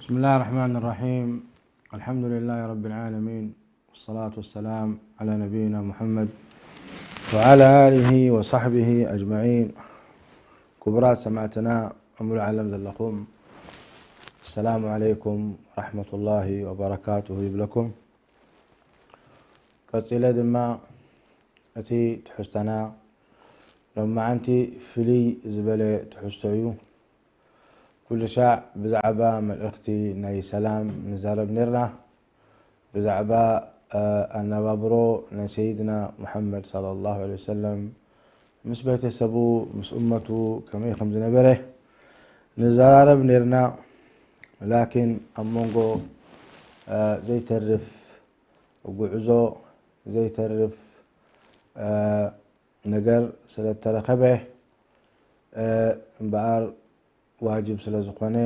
بسم الله الرحمن الرحيم. الحمد لله رب العالمين، والصلاة والسلام على نبينا محمد وعلى آله وصحبه أجمعين. ክቡራት ሰማዕትና ኣብ ሙሉእ ዓለም ዘለኹም፣ السلام عليكم ورحمة الله وبركاته ይብለኩም። ቀጺለ ድማ እቲ ትሕዝቶና ሎማዓንቲ ፍልይ ዝበለ ትሕዝቶ እዩ። ኩሉ ሻዕ ብዛዕባ መልእኽቲ ናይ ሰላም ንዛረብ ኔርና። ብዛዕባ ኣነባብሮ ናይ ሰይድና ሙሓመድ ሰለላሁ ዐለይሂ ወሰለም ምስ ቤተሰቡ ምስ እመቱ ከመይ ከም ዝነበረ ንዘራረብ ኔርና። ላኪን ኣብ መንጎ ዘይተርፍ ጉዕዞ፣ ዘይተርፍ ነገር ስለ እተረኸበ እምበኣር ዋጅብ ስለ ዝኾነ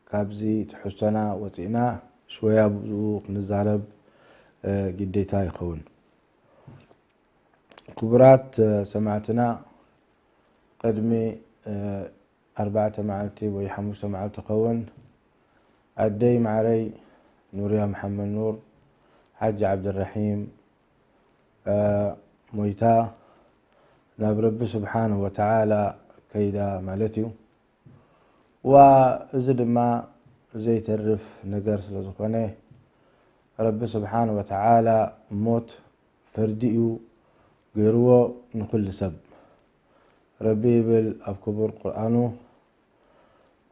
ካብዚ ትሕዝቶና ወፂእና ሽወያ ብኡ ክንዛረብ ግዴታ ይኸውን። ክቡራት ሰማዕትና፣ ቅድሚ ኣርባዕተ መዓልቲ ወይ ሓሙሽተ መዓልቲ ኸውን ኣደይ ማዕረይ ኑርያ መሓመድ ኑር ሓጂ ዓብድራሒም ሞይታ ናብ ረቢ ስብሓንሁ ወተዓላ ከይዳ ማለት እዩ። ዋ እዚ ድማ ዘይተርፍ ነገር ስለ ዝኾነ ረቢ ስብሓንሁ ወተዓላ ሞት ፈርዲ እዩ ገይርዎ ንኹሉ ሰብ። ረቢ ይብል ኣብ ክቡር ቁርኣኑ፣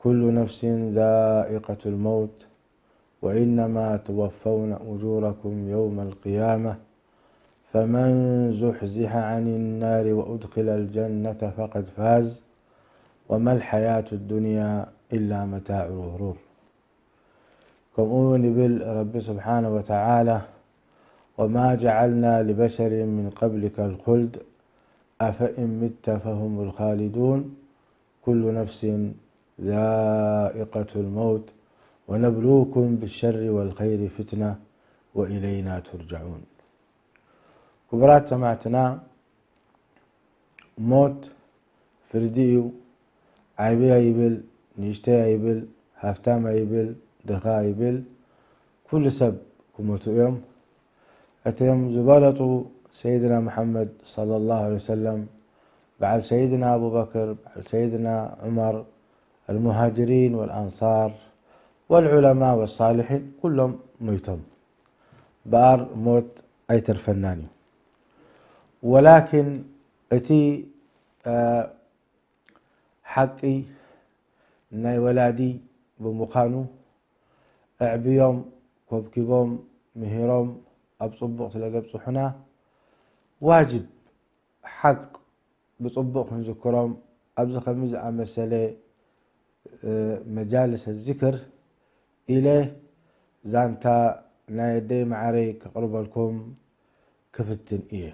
ኩሉ ነፍሲን ዛኢቀቱል መውት ወኢነማ ትወፈውነ ኡጁረኩም የውመል ቅያማ ፈመን ዙሕዚሐ ዐኒ ናሪ ወኡድኺለል ጀነተ ፈቀድ ፋዝ ወመል ሐያቱ ዱንያ ኢላ መታዑል ጉሩር። ከምኡ እውን ይብል ረቢ ስብሓነ ወተዓላ፣ ወማ ጀዓልና ሊበሸሪን ሚን ቀብሊከል ኹልድ ኣፈኢን ሚተ ፈሁሙል ኻሊዱን ኩሉ ነፍሲን ዛኢቀቱል መውት ወነብሉውኩም ብሸሪ ወልኸይሪ ፊትና ወኢለይና ቱርጀዑን። ክቡራት ሰማዕትና፣ ሞት ፍርዲ እዩ። ዓብይ ኣይብል፣ ንእሽተይ ኣይብል፣ ሃፍታም ኣይብል፣ ድኻ ኣይብል፣ ኩሉ ሰብ ክሞቱ እዮም። እቶም ዝበለጡ ሰይድና መሓመድ ሰለላሁ ዐለይሂ ወሰለም፣ በዓል ሰይድና ኣቡበክር፣ በዓል ሰይድና ዑመር፣ ኣልሙሃጅሪን ወልኣንሳር ወልዑለማ ወሳልሒን ኩሎም ሞይቶም። በኣር ሞት ኣይተርፈናን እዩ። ወላኪን እቲ ሓቂ ናይ ወላዲ ብምዃኑ፣ ኣዕብዮም፣ ኮብኪቦም፣ ምሂሮም ኣብ ጽቡቕ ስለ ዘብጽሑና፣ ዋጅብ ሓቅ ብጽቡቕ ክንዝክሮም ኣብዚ ከምዚ ዝኣመሰለ መጃልሰ ዚክር ኢለ ዛንታ ናይ ኣደይ ማዕረይ ከቕርበልኩም ክፍትን እየ።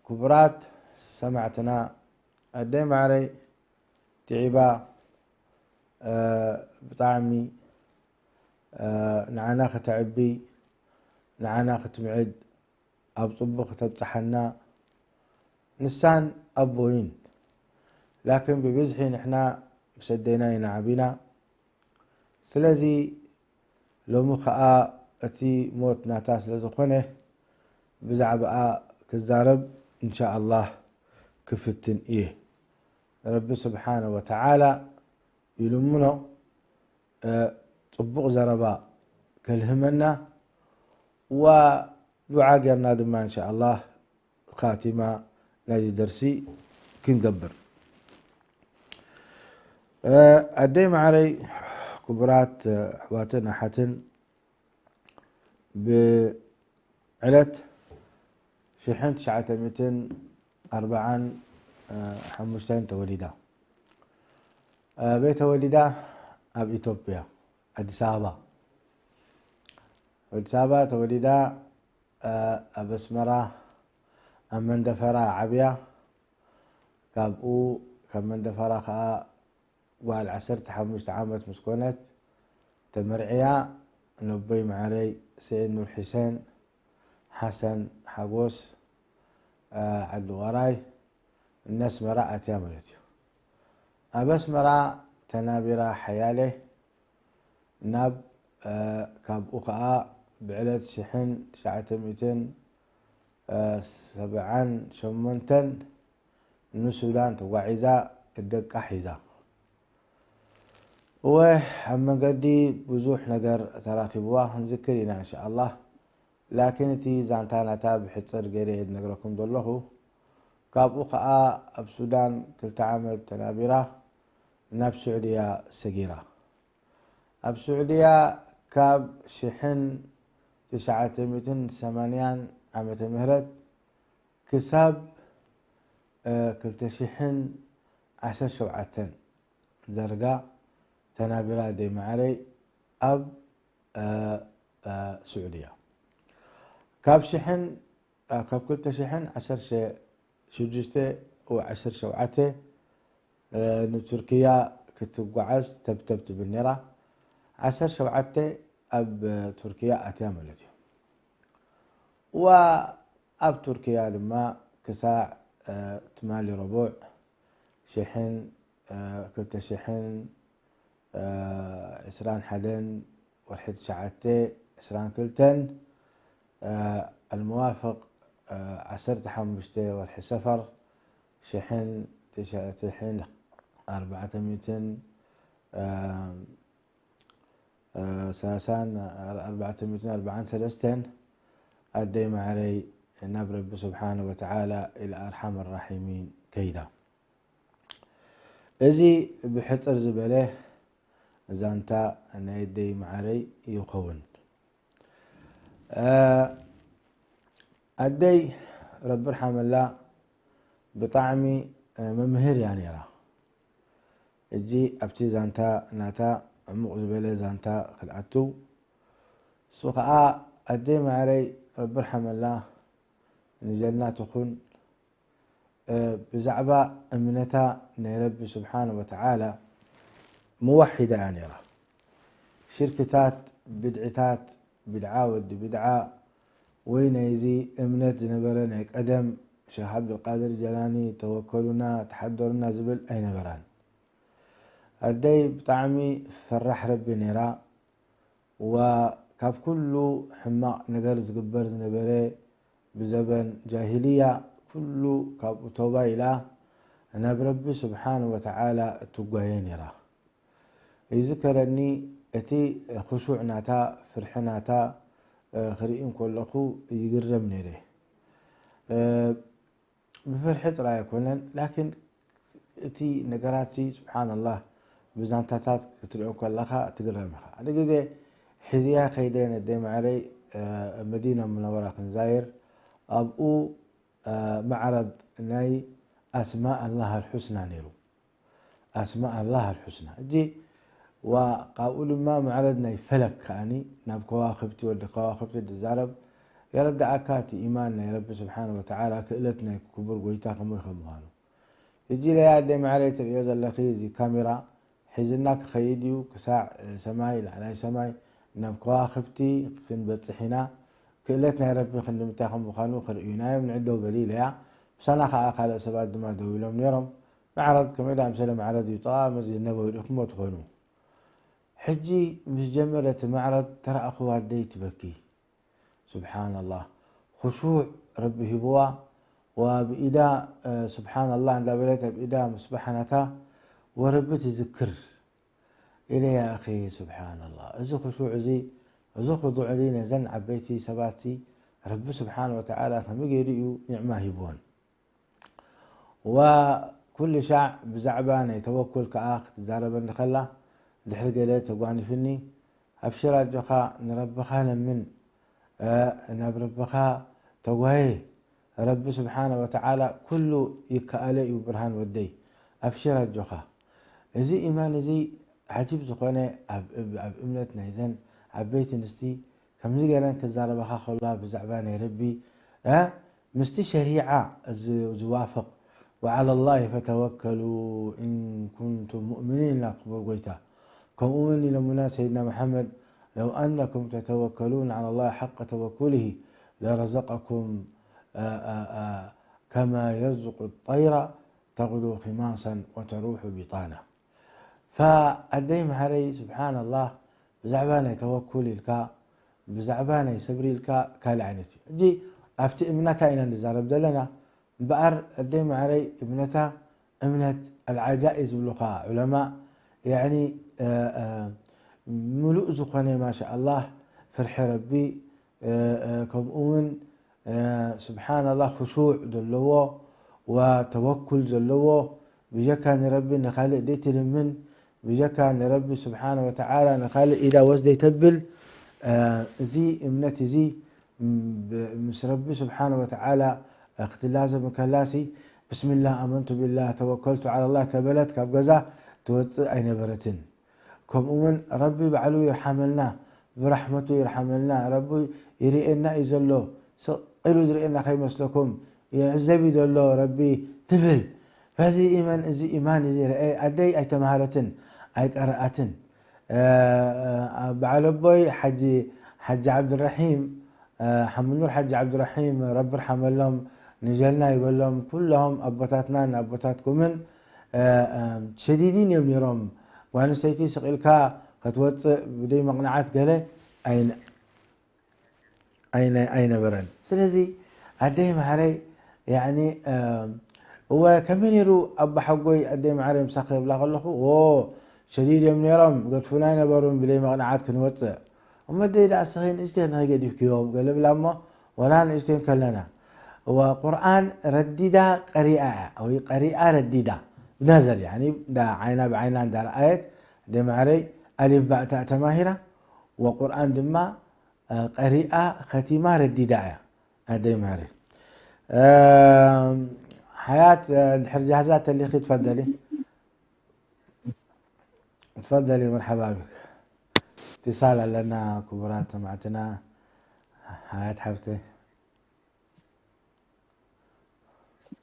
ክቡራት ሰማዕትና፣ ኣደይ ማዕረይ ትዒባ ብጣዕሚ ንዓና ከተዕቢ፣ ንዓና ክትምዕድ፣ ኣብ ጽቡቕ ከተብጽሓና ንሳን ኣቦይን። ላኪን ብብዝሒ ንሕና ምስ ኣደና ኢና ዓቢና። ስለዚ ሎሚ ኸኣ እቲ ሞት ናታ ስለ ዝኾነ ብዛዕባኣ ክዛረብ እንሻኣላህ ክፍትን እየ። ረቢ ስብሓነ ወተዓላ ይልምኖ ጽቡቕ ዘረባ ከልህመና፣ ዋ ዱዓ ጌርና ድማ እንሻኣላህ ካቲማ ናይዚ ደርሲ ክንገብር። ኣደይ ማዕረይ፣ ክቡራት ኣሕዋትን ኣሓትን፣ ብዕለት ሽሕን ትሽዓተ ሚእትን ኣርባዓን ሓሙሽተን ተወሊዳ። ኣበይ ተወሊዳ? ኣብ ኢትዮጵያ፣ ኣዲስ ኣበባ። ኣዲስ ኣበባ ተወሊዳ፣ ኣብ ኣስመራ ኣብ መንደፈራ ዓብያ። ካብኡ ካብ መንደፈራ ከኣ ጓል ዓሰርተ ሓሙሽተ ዓመት ምስ ኮነት ተመርዕያ፣ ነቦይ ማዕረይ ስዒድ ኑር ሒሰን ሓሰን ሓጎስ ዓዲ ዋራይ እነስመራ ኣትያ ማለት እዩ። ኣብ ኣስመራ ተናቢራ ሓያለ ናብ፣ እ፣ ካብኡ ኸኣ ብዕለት ሽሕን ትሽዓተ ሚእትን፣ እ፣ ሰብዓን ሸሞንተን ንሱዳን ተጓዒዛ ደቃ ሒዛ። እወ፣ ኣብ መንገዲ ብዙሕ ነገር ተራኺብዋ ክንዝክር ኢና እንሻኣላህ። ላኪን እቲ ዛንታ ናታ ብሕጽር ገይረ እየ ዝነግረኩም ዘለኹ። ካብኡ ኸኣ ኣብ ሱዳን ክልተ ዓመት ተናቢራ ናብ ስዑድያ ሰጊራ። ኣብ ስዑድያ ካብ ሽሕን ትሽዓተ ሚእትን ሰማንያን ዓመተ ምህረት ክሳብ፣ እ፣ ክልተ ሽሕን ዓሰርተ ሸውዓተን ዘርጋ ተናቢራ ኣደይ መዓረይ ኣብ፣ እ፣ እ፣ ስዑድያ። ካብ ሽሕን፣ እ፣ ካብ ክልተ ሽሕን ዓሰርተ ሽዱሽተ ወይ ዓሰርተ ሸውዓተ፣ እ፣ ንቱርክያ ክትጓዓዝ ተብተብ ትብል ነይራ። ዓሰርተ ሸውዓተ ኣብ ቱርክያ ኣትያ ማለት እዩ። ዋ ኣብ ቱርክያ ድማ ክሳዕ፣ እ፣ ትማሊ ረቡዕ ሽሕን፣ እ፣ ክልተ ሽሕን፣ እ፣ ዕስራን ሓደን ወርሒ ትሽዓተ ዕስራን ክልተን፣ እ፣ ኣልመዋፍቕ፣ እ፣ ዓሰርተ ሓሙሽተ ወርሒ ሰፈር ሽሕን ትሽዓተ ሽሕን ኣርባዕተ ሚእትን፣ እ፣ ሰላሳን ኣርባዕተ ሚእትን ኣርባዓን ሰለስተን ኣደይ ማዕረይ ናብ ረቢ ስብሓነ ወተዓላ ኢላ ኣርሓም ራሒሚን ከይዳ። እዚ ብሕጽር ዝበለ ዛንታ ናይ ኣደይ ማዕረይ ይኸውን። እ፣ ኣደይ ረቢ ርሓመላ ብጣዕሚ፣ እ፣ መምህር እያ ነይራ። እጂ ኣብቲ ዛንታ ናታ ዕሙቕ ዝበለ ዛንታ ክንኣትው፣ እሱ ኸኣ ኣደይ ማዕረይ ረቢ ርሓመላ ንጀና ትኹን፣ እ፣ ብዛዕባ እምነታ ናይ ረቢ ስብሓነ ወተዓላ መዋሒዳ እያ ነይራ። ሽርክታት፣ ብድዕታት፣ ቢድዓ ወዲ ቢድዓ ወይ ናይዚ እምነት ዝነበረ ናይ ቀደም ሸኽ ዓብዱልቃድር ጀላኒ ተወከሉና ተሓደሩና ዝብል ኣይነበራን። ኣደይ ብጣዕሚ ፈራሕ ረቢ ነይራ። ወካብ ኩሉ ሕማቕ ነገር ዝግበር ዝነበረ ብዘበን ጃሂልያ ኩሉ ካብኡ ተውባ ኢላ ናብ ረቢ ስብሓነ ወተዓላ እትጓየ ነይራ። ይዝከረኒ እቲ ኹሹዕ ናታ፣ ፍርሒ ናታ፣ እ፣ ክርኢ እንከለኹ ይግረም ነይረ። እ፣ ብፍርሒ ጥራይ ኣይኮነን፣ ላኪን እቲ ነገራት ሲ፣ ስብሓንላህ፣ ብዛንታታት ክትሪኦ ከለኻ ትግረም ኢኻ። ሓደ ግዜ ሒዝያ ከይደ ነደይ ማዕረይ፣ እ፣ መዲና ሙነወራ ክንዛይር፣ ኣብኡ፣ እ፣ ማዕረድ ናይ ኣስማእ ኣላህ ኣልሑስና ነይሩ። ኣስማእ ኣላህ ኣልሑስና። እጂ፣ ዋ፣ ካብኡ ድማ ማዕረድ ናይ ፈለክ ከኣኒ፣ ናብ ከዋኽብቲ፣ ወዲ ከዋኽብቲ ዝዛረብ፣ የረድኣካ እቲ ኢማን ናይ ረቢ ስብሓነ ወተዓላ፣ ክእለት ናይ ክቡር ጎይታ ከመይ ከም ምዃኑ። እጂ ለያ ኣደይ ማዕረይ ትርእዮ ዘለኺ፣ እዚ ካሜራ ሒዝና ክኸይድ እዩ፣ ክሳዕ፣ እ፣ ሰማይ፣ ላዕላይ ሰማይ፣ ናብ ከዋኽብቲ ክንበጽሕ ኢና። ክእለት ናይ ረቢ ክንዲ ምንታይ ከም ምዃኑ ክርእዩናዮም ንዕደው በሊ ኢለያ። ምሳና ከኣ ካልእ ሰባት ድማ ደው ኢሎም ነይሮም። ማዕረድ ከመይ ደኣ ምሰለ ማዕረድ እዩ፣ ጠቓሚ እዚ ነበዊ ርኢኹሞ ትኾኑ። ሕጂ ምስ ጀመረ እቲ ማዕረድ ተራእኽዋ ኣደይ ትበኪ። ስብሓንላህ። ኹሹዕ ረቢ ሂብዋ፣ ወኣብ ኢዳ፣ እ፣ ስብሓንላህ እንዳበለት ኣብ ኢዳ ምስባሕ ናታ ወረቢ ትዝክር። ኢለ፣ ያ ኣኺ፣ ስብሓንላህ፣ እዚ ኹሹዕ እዚ፣ እዚ ኹዱዕ እዚ ነዘን ዓበይቲ ሰባትሲ ረቢ ስብሓን ወተዓላ ከመይ ገይሩ እዩ ኒዕማ ሂብወን። ወኩሉ ሻዕ ብዛዕባ ናይ ተወኩል ከኣ ክትዛረበኒ ከላ፣ ድሕሪ ገለ ተጓኒፍኒ፣ ኣብሽር ኣጆኻ ንረብኻ ለምን፣ እ፣ ናብ ረብኻ ተጓየ። ረቢ ስብሓነ ወተዓላ ኩሉ ይከኣሎ እዩ ብርሃን ወደይ። ኣብሽር ኣጆኻ። እዚ ኢማን እዚ ዓጂብ ዝኾነ ኣብ፣ ኣብ እምነት ናይዘን ዓበይቲ ኣንስቲ ከምዚ ገይረን ክዛረባኻ ከለዋ ብዛዕባ ናይ ረቢ፣ እ፣ ምስቲ ሸሪዓ ዝ-፣ ዝዋፍቕ፣ "ወዓላ ላሂ ፈተወከሉ ኢን ኩንቱም ሙእሚኒን" ኢልና ክቡር ጎይታ። ከምኡ እውን ኢሎምና ሰይድና መሓመድ፣ "ለው ኣነኩም ተተወከሉን ዓላ ላሂ ሓቀ ተወኩሊሂ ለረዘቀኩም፣ አ፣ አ፣ አ፣ ከማ የርዝቁ ጠይራ تغدو خماصا وتروح بطانا. ኣደይ መሓረይ ስብሓንላህ ብዛዕባ ናይ ተወኩል ኢልካ ብዛዕባ ናይ ሰብሪ ኢልካ ካልእ ዓይነት እዩ። ሕጂ ኣብቲ እምነታ ኢና ንዛረብ ዘለና እምበኣር ኣደይ መሓረይ እምነታ እምነት ኣልዓጃኢ ዝብሉኻ ዑለማ ያኒ ምሉእ ዝኾነ ማሻ ኣላህ ፍርሒ ረቢ ከምኡ እውን ስብሓንላህ ክሹዕ ዘለዎ ወተወኩል ዘለዎ ብጀካ ንረቢ ንኻልእ ዘይትልምን ብጀካ ንረቢ ስብሓነ ወተዓላ ንኻልእ ኢዳ ወስ ዘይተብል እዚ እምነት እዚ ምስ ረቢ ስብሓነ ወተዓላ ክትላዘም ከላሲ ብስሚላህ ኣመንቱ ቢላህ ተወከልቱ ዓላላህ ከበለት ካብ ገዛ ትወፅእ ኣይነበረትን። ከምኡ እውን ረቢ ባዕሉ ይርሓመልና፣ ብራሕመቱ ይርሓመልና፣ ረቢ ይርእየና እዩ ዘሎ፣ ስቕ ኢሉ ዝርእየና ከይመስለኩም፣ ይዕዘብ እዩ ዘሎ ረቢ ትብል። በዚ ኢመን እዚ ኢማን እዚ ረኤ ኣደይ ኣይተምሃረትን ኣይቀረኣትን። በዓል ኣቦይ ሓጂ ሓጂ ዓብድራሒም ሓምኑር ሓጂ ዓብድራሒም ረቢ ርሓመሎም ንጀልና ይበሎም ኩሎም ኣቦታትናን ኣቦታትኩምን ሸዲዲን እዮም ነይሮም። ጓል ኣንስተይቲ ስቕ ኢልካ ክትወፅእ ብደይ መቕናዓት ገለ ኣይነ ኣይነ- ኣይነበረን። ስለዚ ኣደይ ማሕረይ ያኒ እወ ከመይ ነይሩ ኣባሓጎይ ኣደይ ማሕረይ ምሳኺ እብላ ከለኹ ዎ ሸዲድ እዮም ነይሮም ገድፉና ኣይነበሩን ብደይ መቕናዓት ክንወፅእ እሞ ኣደይ ደኣ እስኺ ንእሽተይ ንኸይ ገዲፍክዮም ገለ ብላ እሞ ወላ ንእሽተይ ከለና እዋ ቁርኣን ረዲዳ ቀሪኣ እያ ወይ ቀሪኣ ረዲዳ ብነዘር ያኒ እንዳ ዓይና ብዓይና እንዳረኣየት ኣደይ ማሕረይ ኣሊፍ ባእ ተማሂራ ወቁርኣን ድማ ቀሪኣ ኸቲማ ረዲዳ እያ ኣደይ ማሪ ሓያት ድሕር ጃህዛ ተሊኺ ትፈደሊ ትፈደሊ መርሓባ ቢክ ትሳል ኣለና ክቡራት ሰማዕትና ሓያት ሓፍተይ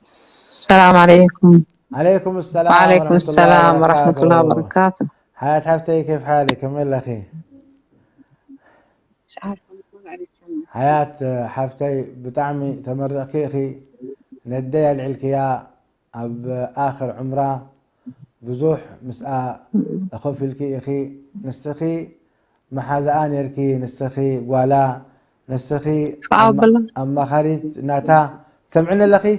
السلام عليكم عليكم السلام وعليكم ورحمة الله السلام ورحمة الله وبركاته. وبركاته حياة حبتي كيف حالك؟ كمل أخي. مش عارفة ما قاعد يتسمع حياة حبتي بطعمي تمرقي أخي. ندي العلكية أب آخر عمرة بزوح مساء أخوف الكي أخي نسخي محازقة نيركي نسخي ولا نسخي صعب والله. أما خريج ناتا سمعنا لخي؟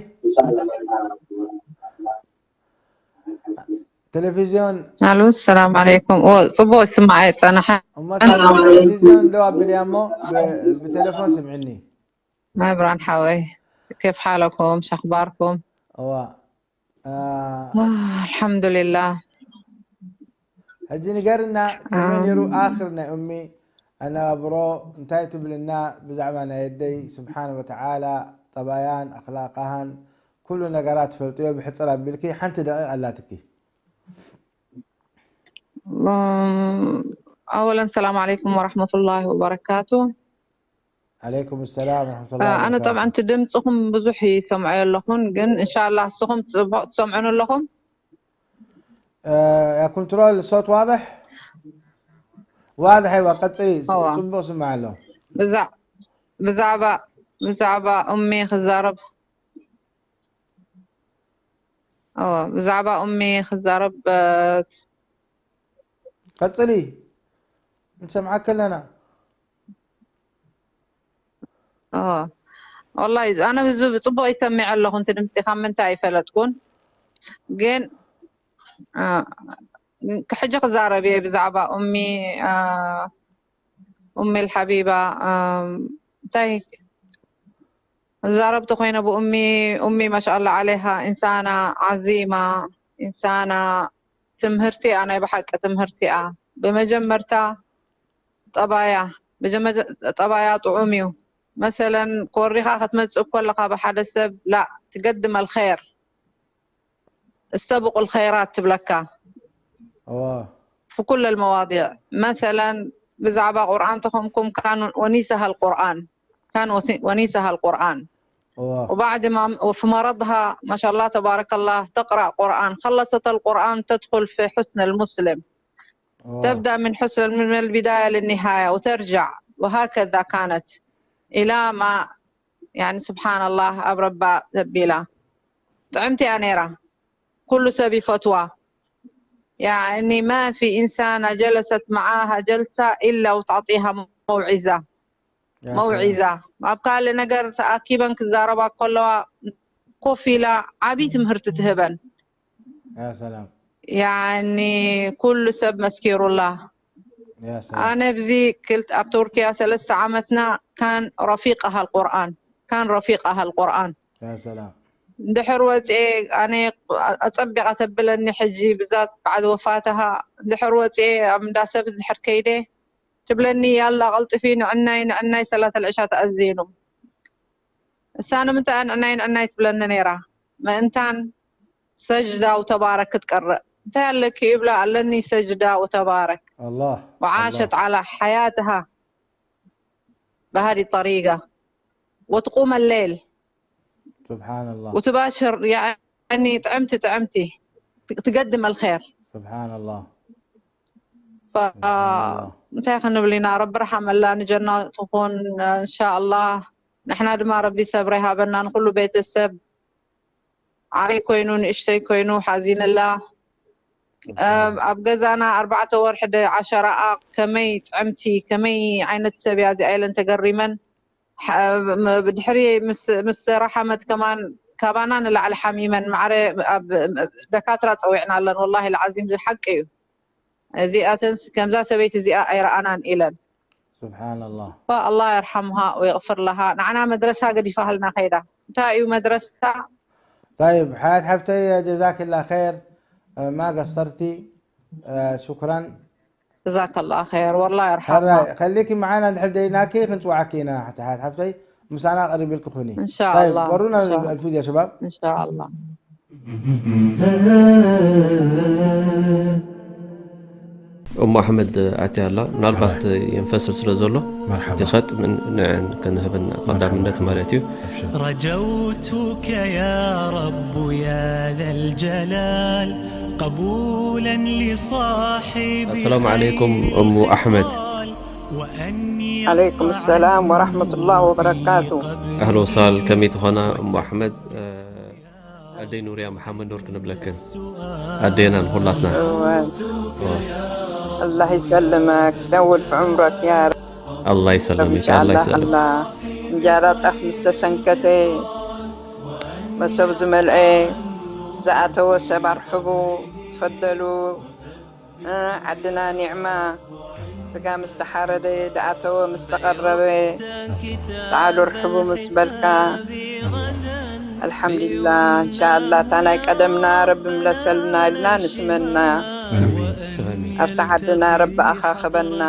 تلفزيون الو السلام عليكم او صبو سمعت انا ح- እሞ ተለቪዝዮን ደው ኣብልያ እሞ ብ- ብቴሌፎን ስምዕኒ عمران حوي كيف حالكم شو اخباركم እዋ እ፣ آه الحمد لله ሕጂ ንገርና ከመይ ነይሩ ኣክር ናይ እሚ ኣነባብሮ እንታይ ትብልና ብዛዕባ ናይ ኣደይ ስብሓን ወተዓላ ጠባያን ኣክላቃሃን ኩሉ ነገራት ትፈልጥዮ ብሕፅር ኣቢልኪ ሓንቲ ደቂቅ ኣላትኪ أولا السلام عليكم ورحمة الله وبركاته عليكم السلام ورحمة الله آه، أنا وبركاته طبعا ድምፅኹም ብዙሕ ይሰምዖ ኣለኹን ግን إن شاء الله ንስኹም ፅቡቕ ትሰምዑን ኣለኹም آه، يا كنترول الصوت واضح؟ واضح ايوه قطعي هو. صبوا سمع له ብዛ- ብዛዕባ ብዛዕባ እሚ ክዛረብ اه ብዛዕባ እሚ ክዛረብ قطعي نسمعك كلنا اه والله ኣነ ብዙ ብፅቡቅ ይሰሚዕ ኣለኹ እቲ ድምፂ ካብ ምንታይ ኣይፈለጥኩን ግን اه ሕጂ ክዛረብ እየ ብዛዕባ እሚ اه እሚ الحبيبة اه እንታይ ክዛረብ ተኾይነ ብእሚ እሚ ما شاء الله عليها إنسانة عظيمة إنسانة ትምህርቲ እያ ናይ ብሓቂ ትምህርቲ እያ ብመጀመርታ ጠባያ ጠባያ ጥዑም እዩ መሰለን ኮሪኻ ክትመፅእ ከለኻ ብሓደ ሰብ ላ ትገድም الخير استبقوا الخيرات ትብለካ اه في كل المواضيع مثلا ብዛዕባ ቁርኣን ተኾንኩም كان ونيسها القرآن كان ونيسها القرآن اه وبعد ما وفي مرضها ما شاء الله تبارك الله تقرأ قرآن خلصت القرآن تدخل في حصن المسلم اه تبدأ من حصن من البداية للنهاية وترجع وهكذا كانت إلى ما يعني سبحان الله ኣብ ረባ ዘቢላ ጥዕምቲ እያ ነይራ ኩሉ ሰብ ይፈትዋ። ያኒ ማፊ ኢንሳና ጀለሰት መዓሃ ጀልሳ ኢላ ወተዕጢሃ መውዒዛ። መውዒዛ ኣብ ካልእ ነገር ተኣኪበን ክዛረባ ከለዋ ኮፍ ኢላ ዓብዪ ትምህርቲ ትህበን። يا سلام ያኒ ኩሉ ሰብ መስኪሩላ። يا سلام ኣነ ብዚ ክልት ኣብ ቱርኪያ ሰለስተ ዓመትና ካን ረፊቅ ኣሃል ቁርኣን ካን ረፊቅ ኣሃል ቁርኣን يا سلام እንድሕር ወፅኤ ኣነ ኣፀቢቃ ተብለኒ ሕጂ ብዛት በዓል ወፋትሃ እንድሕር ወፅኤ ኣብ እንዳ ሰብ እንድሕር ከይደ ትብለኒ ያላ ቀልጥፊ ንዕናይ ንዕናይ ሰላት ኣልዕሻ ተኣዝኑ። እሳ ንምንታይ ንዕናይ ንዕናይ ትብለኒ ነይራ? ምእንታን ሰጅዳ ወተባረክ ክትቀርእ እንታይ ኣለኪ ይብላ ኣለኒ ሰጅዳ ወተባረክ الله وعاشت على حياتها بهذه الطريقة وتقوم الليل سبحان الله وتباشر يعني ጥዕምቲ ጥዕምቲ ትقدم الخير سبحان الله ف እንታይ ክንብል ኢና ረቢ ርሓመላ ንጀና ትኹን እንሻኣላ። ንሕና ድማ ረቢ ሰብሪ ሃበና ንኩሉ ቤተሰብ ዓብይ ኮይኑ ንእሽተይ ኮይኑ ሓዚንላ። ኣብ ገዛና ኣርባዕተ ወርሒ ደ ዓሸራኣ ከመይ ጥዕምቲ ከመይ ዓይነት ሰብ እያ እዚኣ ኢለን ተገሪመን። ድሕሪ ምስ ረሓመት ከማን ካባና ንላዕሊ ሓሚመን ማዕረ ኣብ ደካትራ ፀዊዕና ኣለን። ወላሂ ልዓዚም እዚ ሓቂ እዩ። እዚኣተንስ ከምዛ ሰበይቲ እዚኣ ኣይረኣናን ኢለን። سبحان الله فالله يرحمها ويغفر لها ንዓና መድረሳ ገዲፋ ህልና ከይዳ እንታይ እዩ መድረሳ طيب حياة حبتي جزاك الله خير ما قصرتي شكرا جزاك الله خير والله يرحمها خليكي معنا نحن ديناكي خنت وعكينا حتى حياة حبتي مسانا قريب لك خني ان شاء الله ورونا الفيديو يا شباب ان شاء الله እሞ ኣሕመድ ኣትያ ኣላ ምናልባት የንፈስር ስለ ዘሎ እቲ ኸጥ ንዕን ከንህበን ቀዳምነት ማለት እዩ رجوتك يا رب يا ذا الجلال قبولا لصاحب السلام عليكم أم أحمد عليكم السلام ورحمة الله وبركاته أهلا وسهلا ከመይ ትኾና እሞ ኣሕመድ ኣደይ ኑርያ መሓመድ ኑር ክንብለክን ኣዴና ንኹላትና الله يسلمك طول في عمرك يا رب الله يسلمك الله يسلمك እንጀራ ጣፍ ምስ ተሰንከተ መሶብ ዝመልአ ዝኣተወ ሰብ ኣርሕቡ ትፈደሉ ዓድና ኒዕማ ስጋ ምስ ተሓረደ ዝኣተወ ምስ ተቐረበ በዓል ርሕቡ ምስ በልካ ኣልሓምዱሊላ እንሻኣላ እታ ናይ ቀደምና ረቢ ምለሰልና ኢልና ንትመና ኣብታ ዓድና ረቢ ኣኻኽበና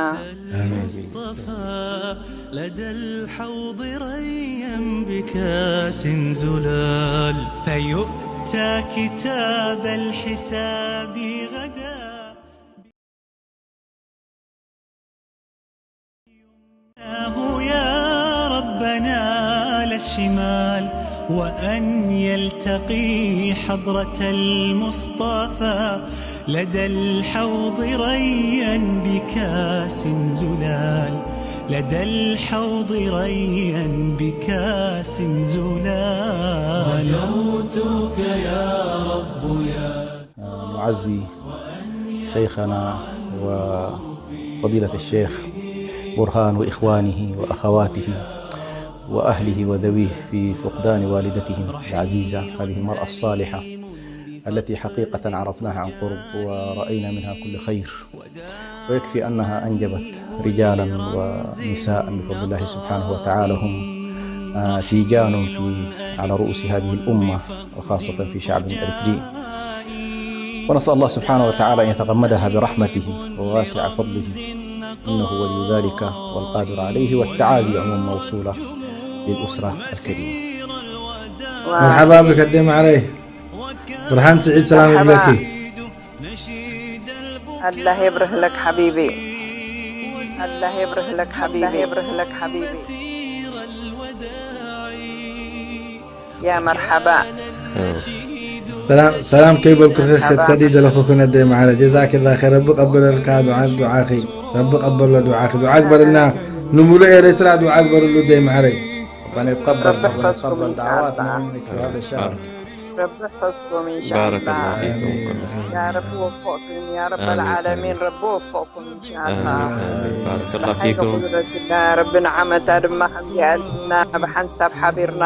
لدى الحوض ريا بكاس زلال فيؤتى كتاب الحساب غدا يمناه يا ربنا على الشمال وأن يلتقي حضرة المصطفى لدى الحوض ريا بكاس زلال لدى الحوض ريا بكاس زلال رجوتك يا رب يا نعزي شيخنا وفضيلة الشيخ برهان وإخوانه وأخواته وأهله وذويه في فقدان والدتهم العزيزة هذه المرأة الصالحة التي حقيقة عرفناها عن قرب ورأينا منها كل خير ويكفي أنها أنجبت رجالا ونساء بفضل الله سبحانه وتعالى هم تيجان في على رؤوس هذه الأمة وخاصة في شعب الإريتري ونسأل الله سبحانه وتعالى أن يتغمدها برحمته وواسع فضله إنه ولي ذلك والقادر عليه والتعازي عموما موصولة للأسرة الكريمة مرحبا بك قدم عليه برهان سعيد سلام عليك الله يبره لك حبيبي الله يبره لك حبيبي يبره لك حبيبي يا مرحبا ሰላም ሰላም ከይበልኩኺ ክትከዲ ዘለኹኺ ነደይ ማዕረ ጀዛኪላ ኸይር ረቢ ቀበለልካ ዱዓ ዱዓኺ ረቢ ቀበሎ ዱዓኺ ዱዓ ግበርልና ንሙሉእ ኤርትራ ዱዓ ግበርሉ ደይ ማዕረይ ربنا يتقبل ربنا يتقبل دعواتنا منك في هذا الشهر ረቢ ይሕፈዝኩም ኢንሻኣላህ። ባረከላሁ ፊኩም ኩሉ ያ ረቢ ወፈቅኩም ያ ረብ ኣሚን፣ ዓለሚን ኣሚን። ረቢ ወፈቅኩም ኢንሻኣላህ። ኣሚን፣ ኣሚን። ባረከላሁ ብሓይሊ ፊኩም። ቁድረትላ ረቢ ንዓመታ ድማ ከምዚኣልና ብሓንሳብ ሓቢርና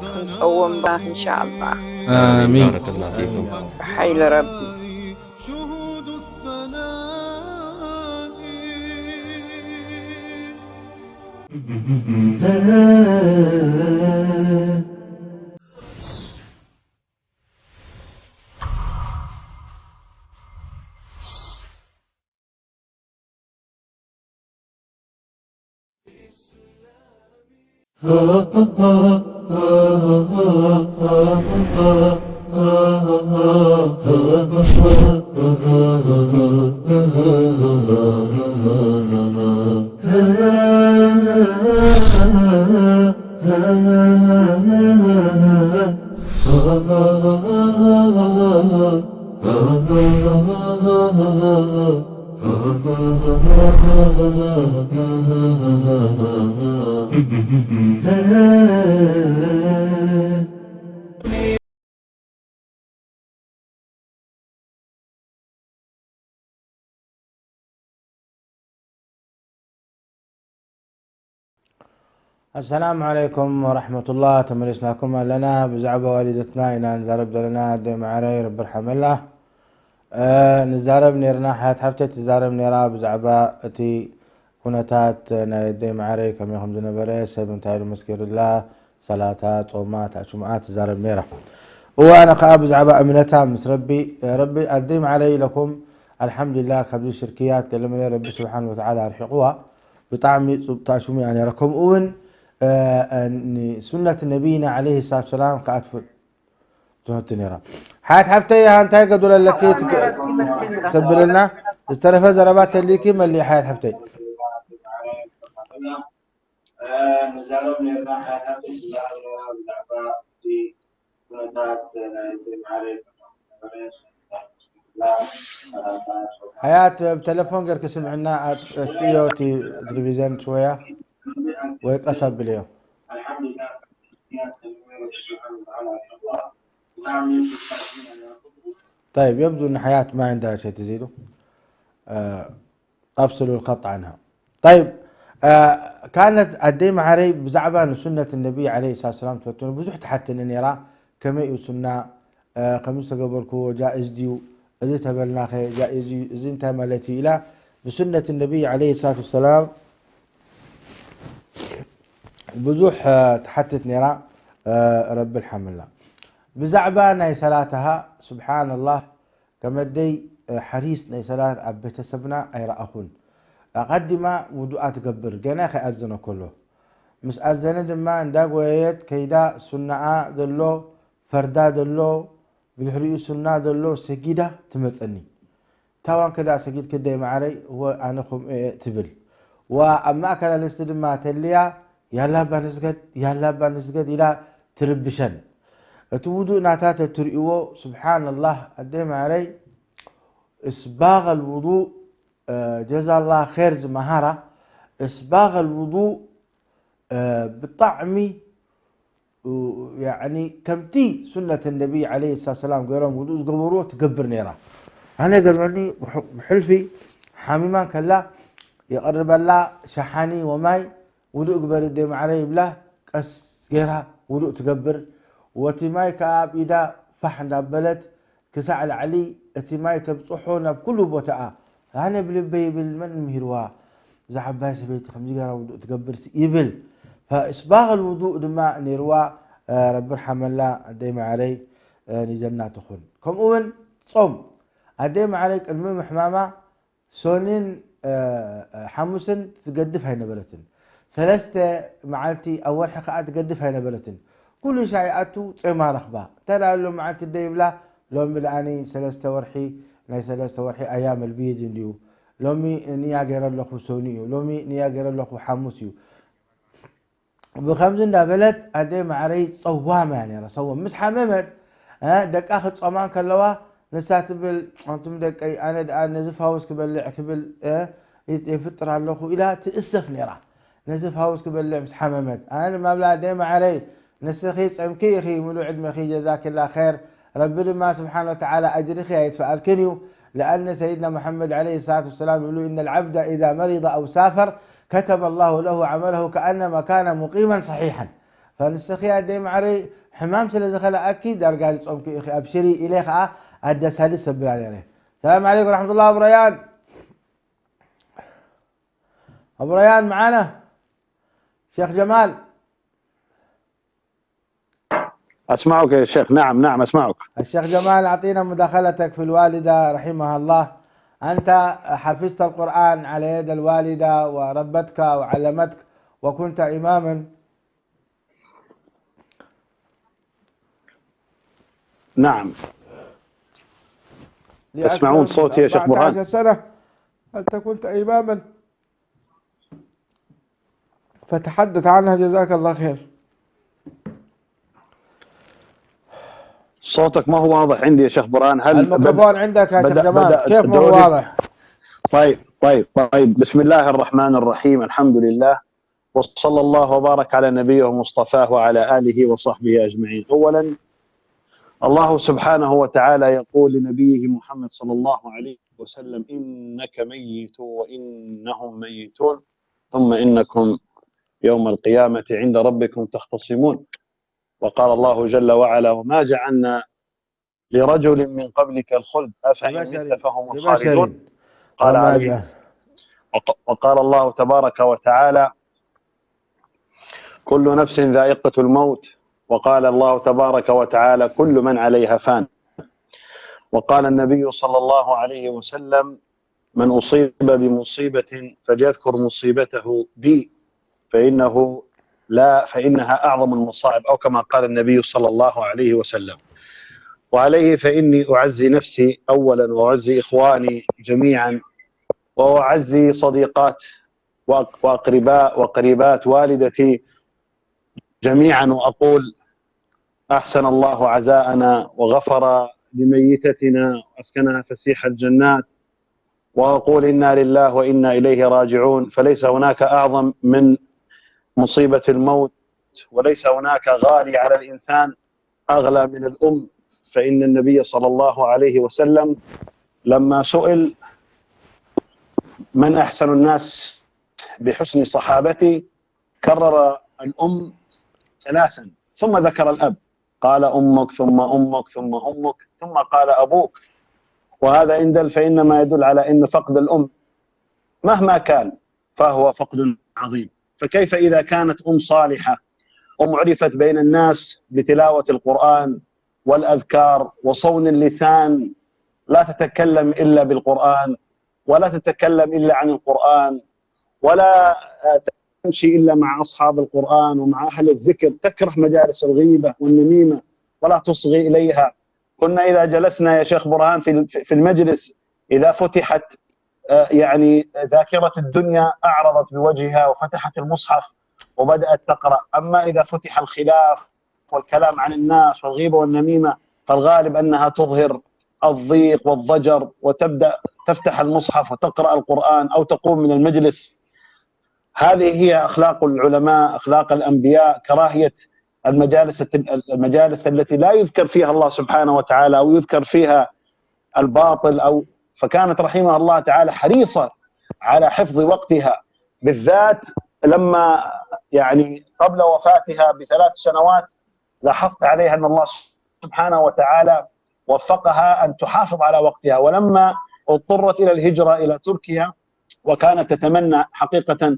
ክንፀውም ኢንሻኣላህ። ኣሚን። آمين ባረከላሁ ፊኩም። ብሓይሊ ረቢ ኣሰላሙ ዓለይኩም ወራሕመቱላህ። ተመሊስናኩም ኣለና። ብዛዕባ ዋሊደትና ኢና ንዛረብ ዘለና። ኣደይ መዓረይ ረቢ ርሓመላ። እ፣ ንዛረብ ነርና፣ ሓያት ሓፍተይ ትዛረብ ነራ ብዛዕባ እቲ ኩነታት ናይ ኣደይ መዓረይ ከመይ ከም ዝነበረ፣ ሰብ እንታይ ኢሉ መስኪሩላ፣ ሰላታ፣ ጾማ፣ ታሽምኣ ትዛረብ ነራ። እወ ኣነ ከኣ ብዛዕባ እምነታ ምስ ረቢ፣ ረቢ ኣደይ መዓረይ ኢለኩም ኣልሓምዱሊላህ ካብዚ ሽርክያት ገለመለ ረቢ ስብሓን ወተዓላ ኣርሒቕዋ። ብጣዕሚ ጽቡቅ ታሽሙ እያ ነይራ። ከምኡ እውን እ፣ እ፣ ንሱነት ነቢይና ዓለይሂ ሰላቱ ሰላም ከኣ ትፍ- ትፈቱ ነይራ። ሓያት ሓፍተይ እንታይ ገድሎ ኣለኪ ትክ- ተብልና ዝተረፈ ዘረባ ተሊኪ መሊ ሓያት ሓፍተይ። ሓያት ብቴሌፎን ጌርኪ ስምዕና ኣጥፍዮ እቲ ቴሌቪዝን ሽወያ ወይ ቀስ ኣብልዮ። طيب يبدو ان حياة ما عندها شيء تزيده. آه، افصل الخط عنها. طيب، آه، كانت ኣደይ መዓረይ ብዛዕባ ንሱነት ነቢ ዓለይሂ ሰላቱ ሰላም ትፈትኑ ብዙሕ ትሓትኒ ነይራ። ከመይ እዩ ሱና? ከምዚ ተገበርክዎ ጃኢዝ ድዩ? እዚ ተበልናኸ ጃኢዝ እዩ? እዚ እንታይ ማለት እዩ? ኢላ ብሱነት ነቢይ ዓለይሂ ሰላቱ ወሰላም ብዙሕ ትሓትት ነይራ። ረቢ ርሓመላ። ብዛዕባ ናይ ሰላትሃ ስብሓንላህ ከመደይ ሓሪስ ናይ ሰላት ኣብ ቤተሰብና ኣይረኣኹን። ኣቐዲማ ውዱኣ ትገብር ገና ከይኣዘነ ከሎ ምስ ኣዘነ ድማ እንዳጎየየት ከይዳ ሱናኣ ዘሎ ፈርዳ ዘሎ ብድሕሪኡ ሱና ዘሎ ሰጊዳ ትመጸኒ። ታዋን ከዳ ሰጊድ ክደይ ማዕረይ እወ ኣነ ከምኡ እየ ትብል። ዋ ኣብ ማእከል ኣንስቲ ድማ ተልያ ያላ እባ ንስገድ ያላ እባ ንስገድ ኢላ ትርብሸን። እቲ ውዱእ ናታ ተትርእይዎ ስብሓንላህ ኣደይ ማዕረይ እስባغ الوضوء ጀዛላህ ኸይር ዝመሃራ እስባغ الوضوء ብጣዕሚ ከምቲ ሱነት ነቢይ ዓለይሂ ሰላም ገይሮም ውዱእ ዝገበርዎ ትገብር ነይራ። ኣነ ገርመኒ ብሕልፊ ሓሚማ ከላ የቐርበላ ሸሓኒ ወማይ ውዱእ ግበሪ ኣደይ ማዕረ ይብላ ቀስ ገይራ ውዱእ ትገብር። ወቲ ማይ ከዓ ኣብ ኢዳ ፋሕ እንዳበለት ክሳዕ ላዕሊ እቲ ማይ ተብፅሖ ናብ ኩሉ ቦታኣ። ኣነ ብልበይ ይብል መን ምሂርዋ እዛ ዓባይ ሰበይቲ ከምዚ ገይራ ውዱእ ትገብርሲ ይብል። ፈእስባغ الوضوء ድማ ነይርዋ። ረቢ ርሓመላ ኣደይ ማዕረይ ንጀና ትኹን። ከምኡ እውን ፆም ኣደይ ማዕረይ ቅድሚ ምሕማማ ሶንን ሓሙስን ትገድፍ ኣይነበረትን። ሰለስተ መዓልቲ ኣብ ወርሒ ከዓ ትገድፍ ኣይነበረትን። ኩሉ ሻዕ ይኣቱ ጾማ ረኽባ። እንታይ ደኣ ኣሎ መዓልቲ ደይብላ ሎሚ ደኣኒ ሰለስተ ወርሒ ናይ ሰለስተ ወርሒ ኣያም ኣልቢድ እንድዩ። ሎሚ ንያ ገይረ ኣለኹ ሶኒ እዩ። ሎሚ ንያ ገይረ ኣለኹ ሓሙስ እዩ። ብኸምዚ እንዳበለት ኣደይ ማዕረይ ጸዋም እያ ነይራ። ሰዋም ምስ ሓመመት ደቃ ክጸማ ከለዋ ንሳ ትብል ኣንቱም ደቀይ ኣነ ደኣ ነዚ ፋውስ ክበልዕ ክብል የፍጥር ኣለኹ ኢላ ትእሰፍ ነይራ። ነዚ ፋውስ ክበልዕ ምስ ሓመመት ኣነ ድማ ብላ ኣደይ ማዕረይ ንስኺ ጸምኪ ኢኺ ሙሉእ ዕድመኺ ጀዛኪላ ኸይር ረቢ ድማ ስብሓን ወተዓላ ኣጅርኺ ኣይጥፍኣልክን እዩ። ለኣነ ሰይድና ሙሐመድ ዓለይሂ ሰላቱ ወሰላም ይብሉ፣ "ኢነ ልዓብደ ኢዛ መሪደ ኣው ሳፈር ከተበ ላሁ ለሁ ዓመለሁ ከኣነማ ካነ ሙቂመን ሰሒሐን." ፈንስኺ ኣደይ ማዕረይ ሕማም ስለ ዝኸለኣኪ ዳርጋ ልጾምኪ ኢኺ፣ ኣብሽሪ ኢለ ኸኣ ኣደ ሳልስ ዘብላ ነይረ። ሰላም ዓለይኩም ወረሕመቱላህ። ኣቡ ረያን፣ ኣቡ ረያን መዓና? ሸኽ ጀማል። أسمعك يا شيخ. نعم، نعم، أسمعك. الشيخ جمال، أعطينا مداخلتك في الوالدة رحمها الله. أنت حفظت القرآن على يد الوالدة وربتك وعلمتك وكنت إماما. نعم. تسمعون صوتي يا شيخ برهان؟ سنة. أنت كنت إماما. فتحدث عنها، جزاك الله خير. صوتك ما هو واضح عندي يا شيخ برهان. هل الميكروفون عندك يا شيخ جمال، كيف ما هو واضح؟ طيب، طيب، طيب. بسم الله الرحمن الرحيم. الحمد لله. وصلى الله وبارك على نبيه ومصطفاه وعلى آله وصحبه أجمعين. أولا، الله سبحانه وتعالى يقول لنبيه محمد صلى الله عليه وسلم: "إنك ميت وإنهم ميتون، ثم إنكم يوم القيامة عند ربكم تختصمون." وقال الله جل وعلا: "وما جعلنا لرجل من قبلك الخلد أفإن مت فهم الخالدون." قال عليه، وق-، وقال الله تبارك وتعالى: "كل نفس ذائقة الموت." وقال الله تبارك وتعالى: "كل من عليها فان." وقال النبي صلى الله عليه وسلم: "من أصيب بمصيبة فليذكر مصيبته بي، فإنه لا، فإنها أعظم المصائب"، أو كما قال النبي صلى الله عليه وسلم. وعليه فإني أعزي نفسي أولا، وأعزي إخواني جميعا، وأعزي صديقات وأق-، وأقرباء وقريبات والدتي جميعا، وأقول: أحسن الله عزاءنا وغفر لميتتنا وأسكنها فسيح الجنات، وأقول: إنا لله وإنا إليه راجعون. فليس هناك أعظم من مصيبة الموت، وليس هناك غالي على الإنسان أغلى من الأم، فإن النبي صلى الله عليه وسلم لما سئل: "من أحسن الناس بحسن صحابتي؟" كرر الأم ثلاثا، ثم ذكر الأب، قال: "أمك، ثم أمك، ثم أمك"، ثم قال: "أبوك". وهذا إن دل فإنما يدل على أن فقد الأم مهما كان فهو فقد عظيم. فكيف إذا كانت أم صالحة، أم عرفت بين الناس بتلاوة القرآن والأذكار وصون اللسان، لا تتكلم إلا بالقرآن، ولا تتكلم إلا عن القرآن، ولا تمشي إلا مع أصحاب القرآن ومع أهل الذكر، تكره مجالس الغيبة والنميمة ولا تصغي إليها. كنا إذا جلسنا يا شيخ برهان في، في المجلس، إذا فتحت، آه، يعني ذاكرة الدنيا، أعرضت بوجهها وفتحت المصحف وبدأت تقرأ. أما إذا فتح الخلاف والكلام عن الناس والغيبة والنميمة، فالغالب أنها تظهر الضيق والضجر وتبدأ تفتح المصحف وتقرأ القرآن أو تقوم من المجلس. هذه هي أخلاق العلماء، أخلاق الأنبياء، كراهية المجالس، المجالس التي لا يذكر فيها الله سبحانه وتعالى أو يذكر فيها الباطل، أو، فكانت رحمها الله تعالى حريصة على حفظ وقتها، بالذات لما، يعني، قبل وفاتها بثلاث سنوات لاحظت عليها أن الله سبحانه وتعالى وفقها أن تحافظ على وقتها، ولما اضطرت إلى الهجرة إلى تركيا، وكانت تتمنى حقيقة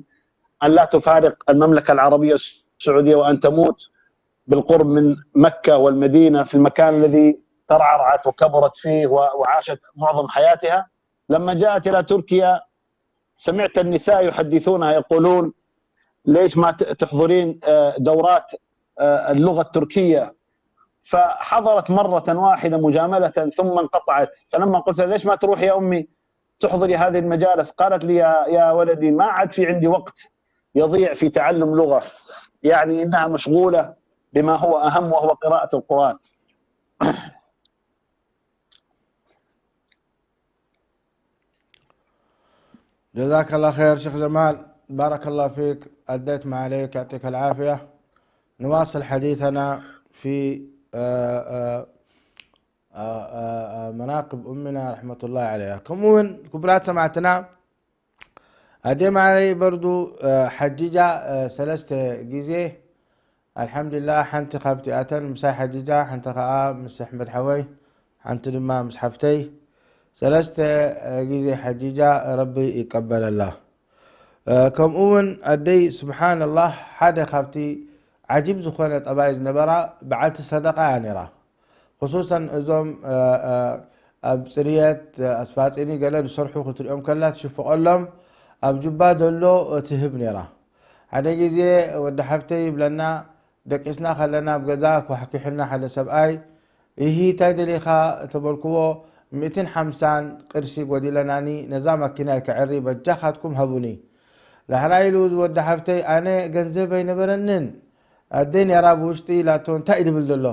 أن لا تفارق المملكة العربية السعودية وأن تموت بالقرب من مكة والمدينة، في المكان الذي ترعرعت وكبرت فيه و-، وعاشت معظم حياتها. لما جاءت إلى تركيا سمعت النساء يحدثونها يقولون: "ليش ما ت-، تحضرين، آه، دورات، آه، اللغة التركية؟" فحضرت مرة واحدة مجاملة ثم انقطعت، فلما قلت لها: "ليش ما تروحي يا أمي تحضري هذه المجالس؟" قالت لي: "يا، يا ولدي، ما عاد في عندي وقت يضيع في تعلم لغة، يعني إنها مشغولة بما هو أهم وهو قراءة القرآن." جزاك الله خير شيخ جمال، بارك الله فيك، أديت ما عليك، يعطيك العافية. نواصل حديثنا في، آه، آه، አ፣ አ፣ አ፣ መናቅብ ኡምና ረሕመቱላሂ ዐለይሃ። ከምኡ እውን ክቡራት ሰማዕትና፣ ኣዴ ማዕረይ በርዱ፣ አ፣ ሓጂጃ፣ አ፣ ሰለስተ ግዜ፣ ኣልሓምዱሊላህ፣ ሓንቲ ካብቲኣተን ምሳይ ሓጂጃ፣ ሓንቲ ኸዓ ምስ ኣሕመድ ሓወይ፣ ሓንቲ ድማ ምስ ሓፍተይ፣ ሰለስተ፣ አ፣ ግዜ ሓጂጃ፣ ረቢ ይቀበለላ። አ፣ ከምኡ እውን ኣደይ፣ ስብሓንላህ፣ ሓደ ካብቲ ዓጂብ ዝኾነ ጠባይ ዝነበራ፣ በዓልቲ ሰደቃ እያ ነይራ። ክሱሰን እዞም፣ አ፣ አ፣ ኣብ ጽርየት፣ አ፣ ኣስፋጺኒ ገለ ዝሰርሑ ክትሪኦም ከላ ትሽፍቐሎም፣ ኣብ ጁባ ዘሎ ትህብ ነይራ። ሓደ ግዜ ወዲ ሓፍተይ ይብለና፣ ደቂስና ከለና ኣብ ገዛ ኳሕኪሑና ሓደ ሰብኣይ፣ "ኢሂ፣ እንታይ ደሊኻ?" ተበልክዎ፣ "ሚእትን ሓምሳን ቅርሺ ጎዲለናኒ፣ ነዛ ማኪናይ ከዐሪ፣ በጃኻትኩም ሃቡኒ።" ዳሕራይ ኢሉ እዚ ወዲ ሓፍተይ፣ "ኣነ ገንዘብ ኣይነበረንን፣ ኣደይ ነይራ ብውሽጢ ኢላቶ፣ እንታይ እዩ ድብል ዘሎ?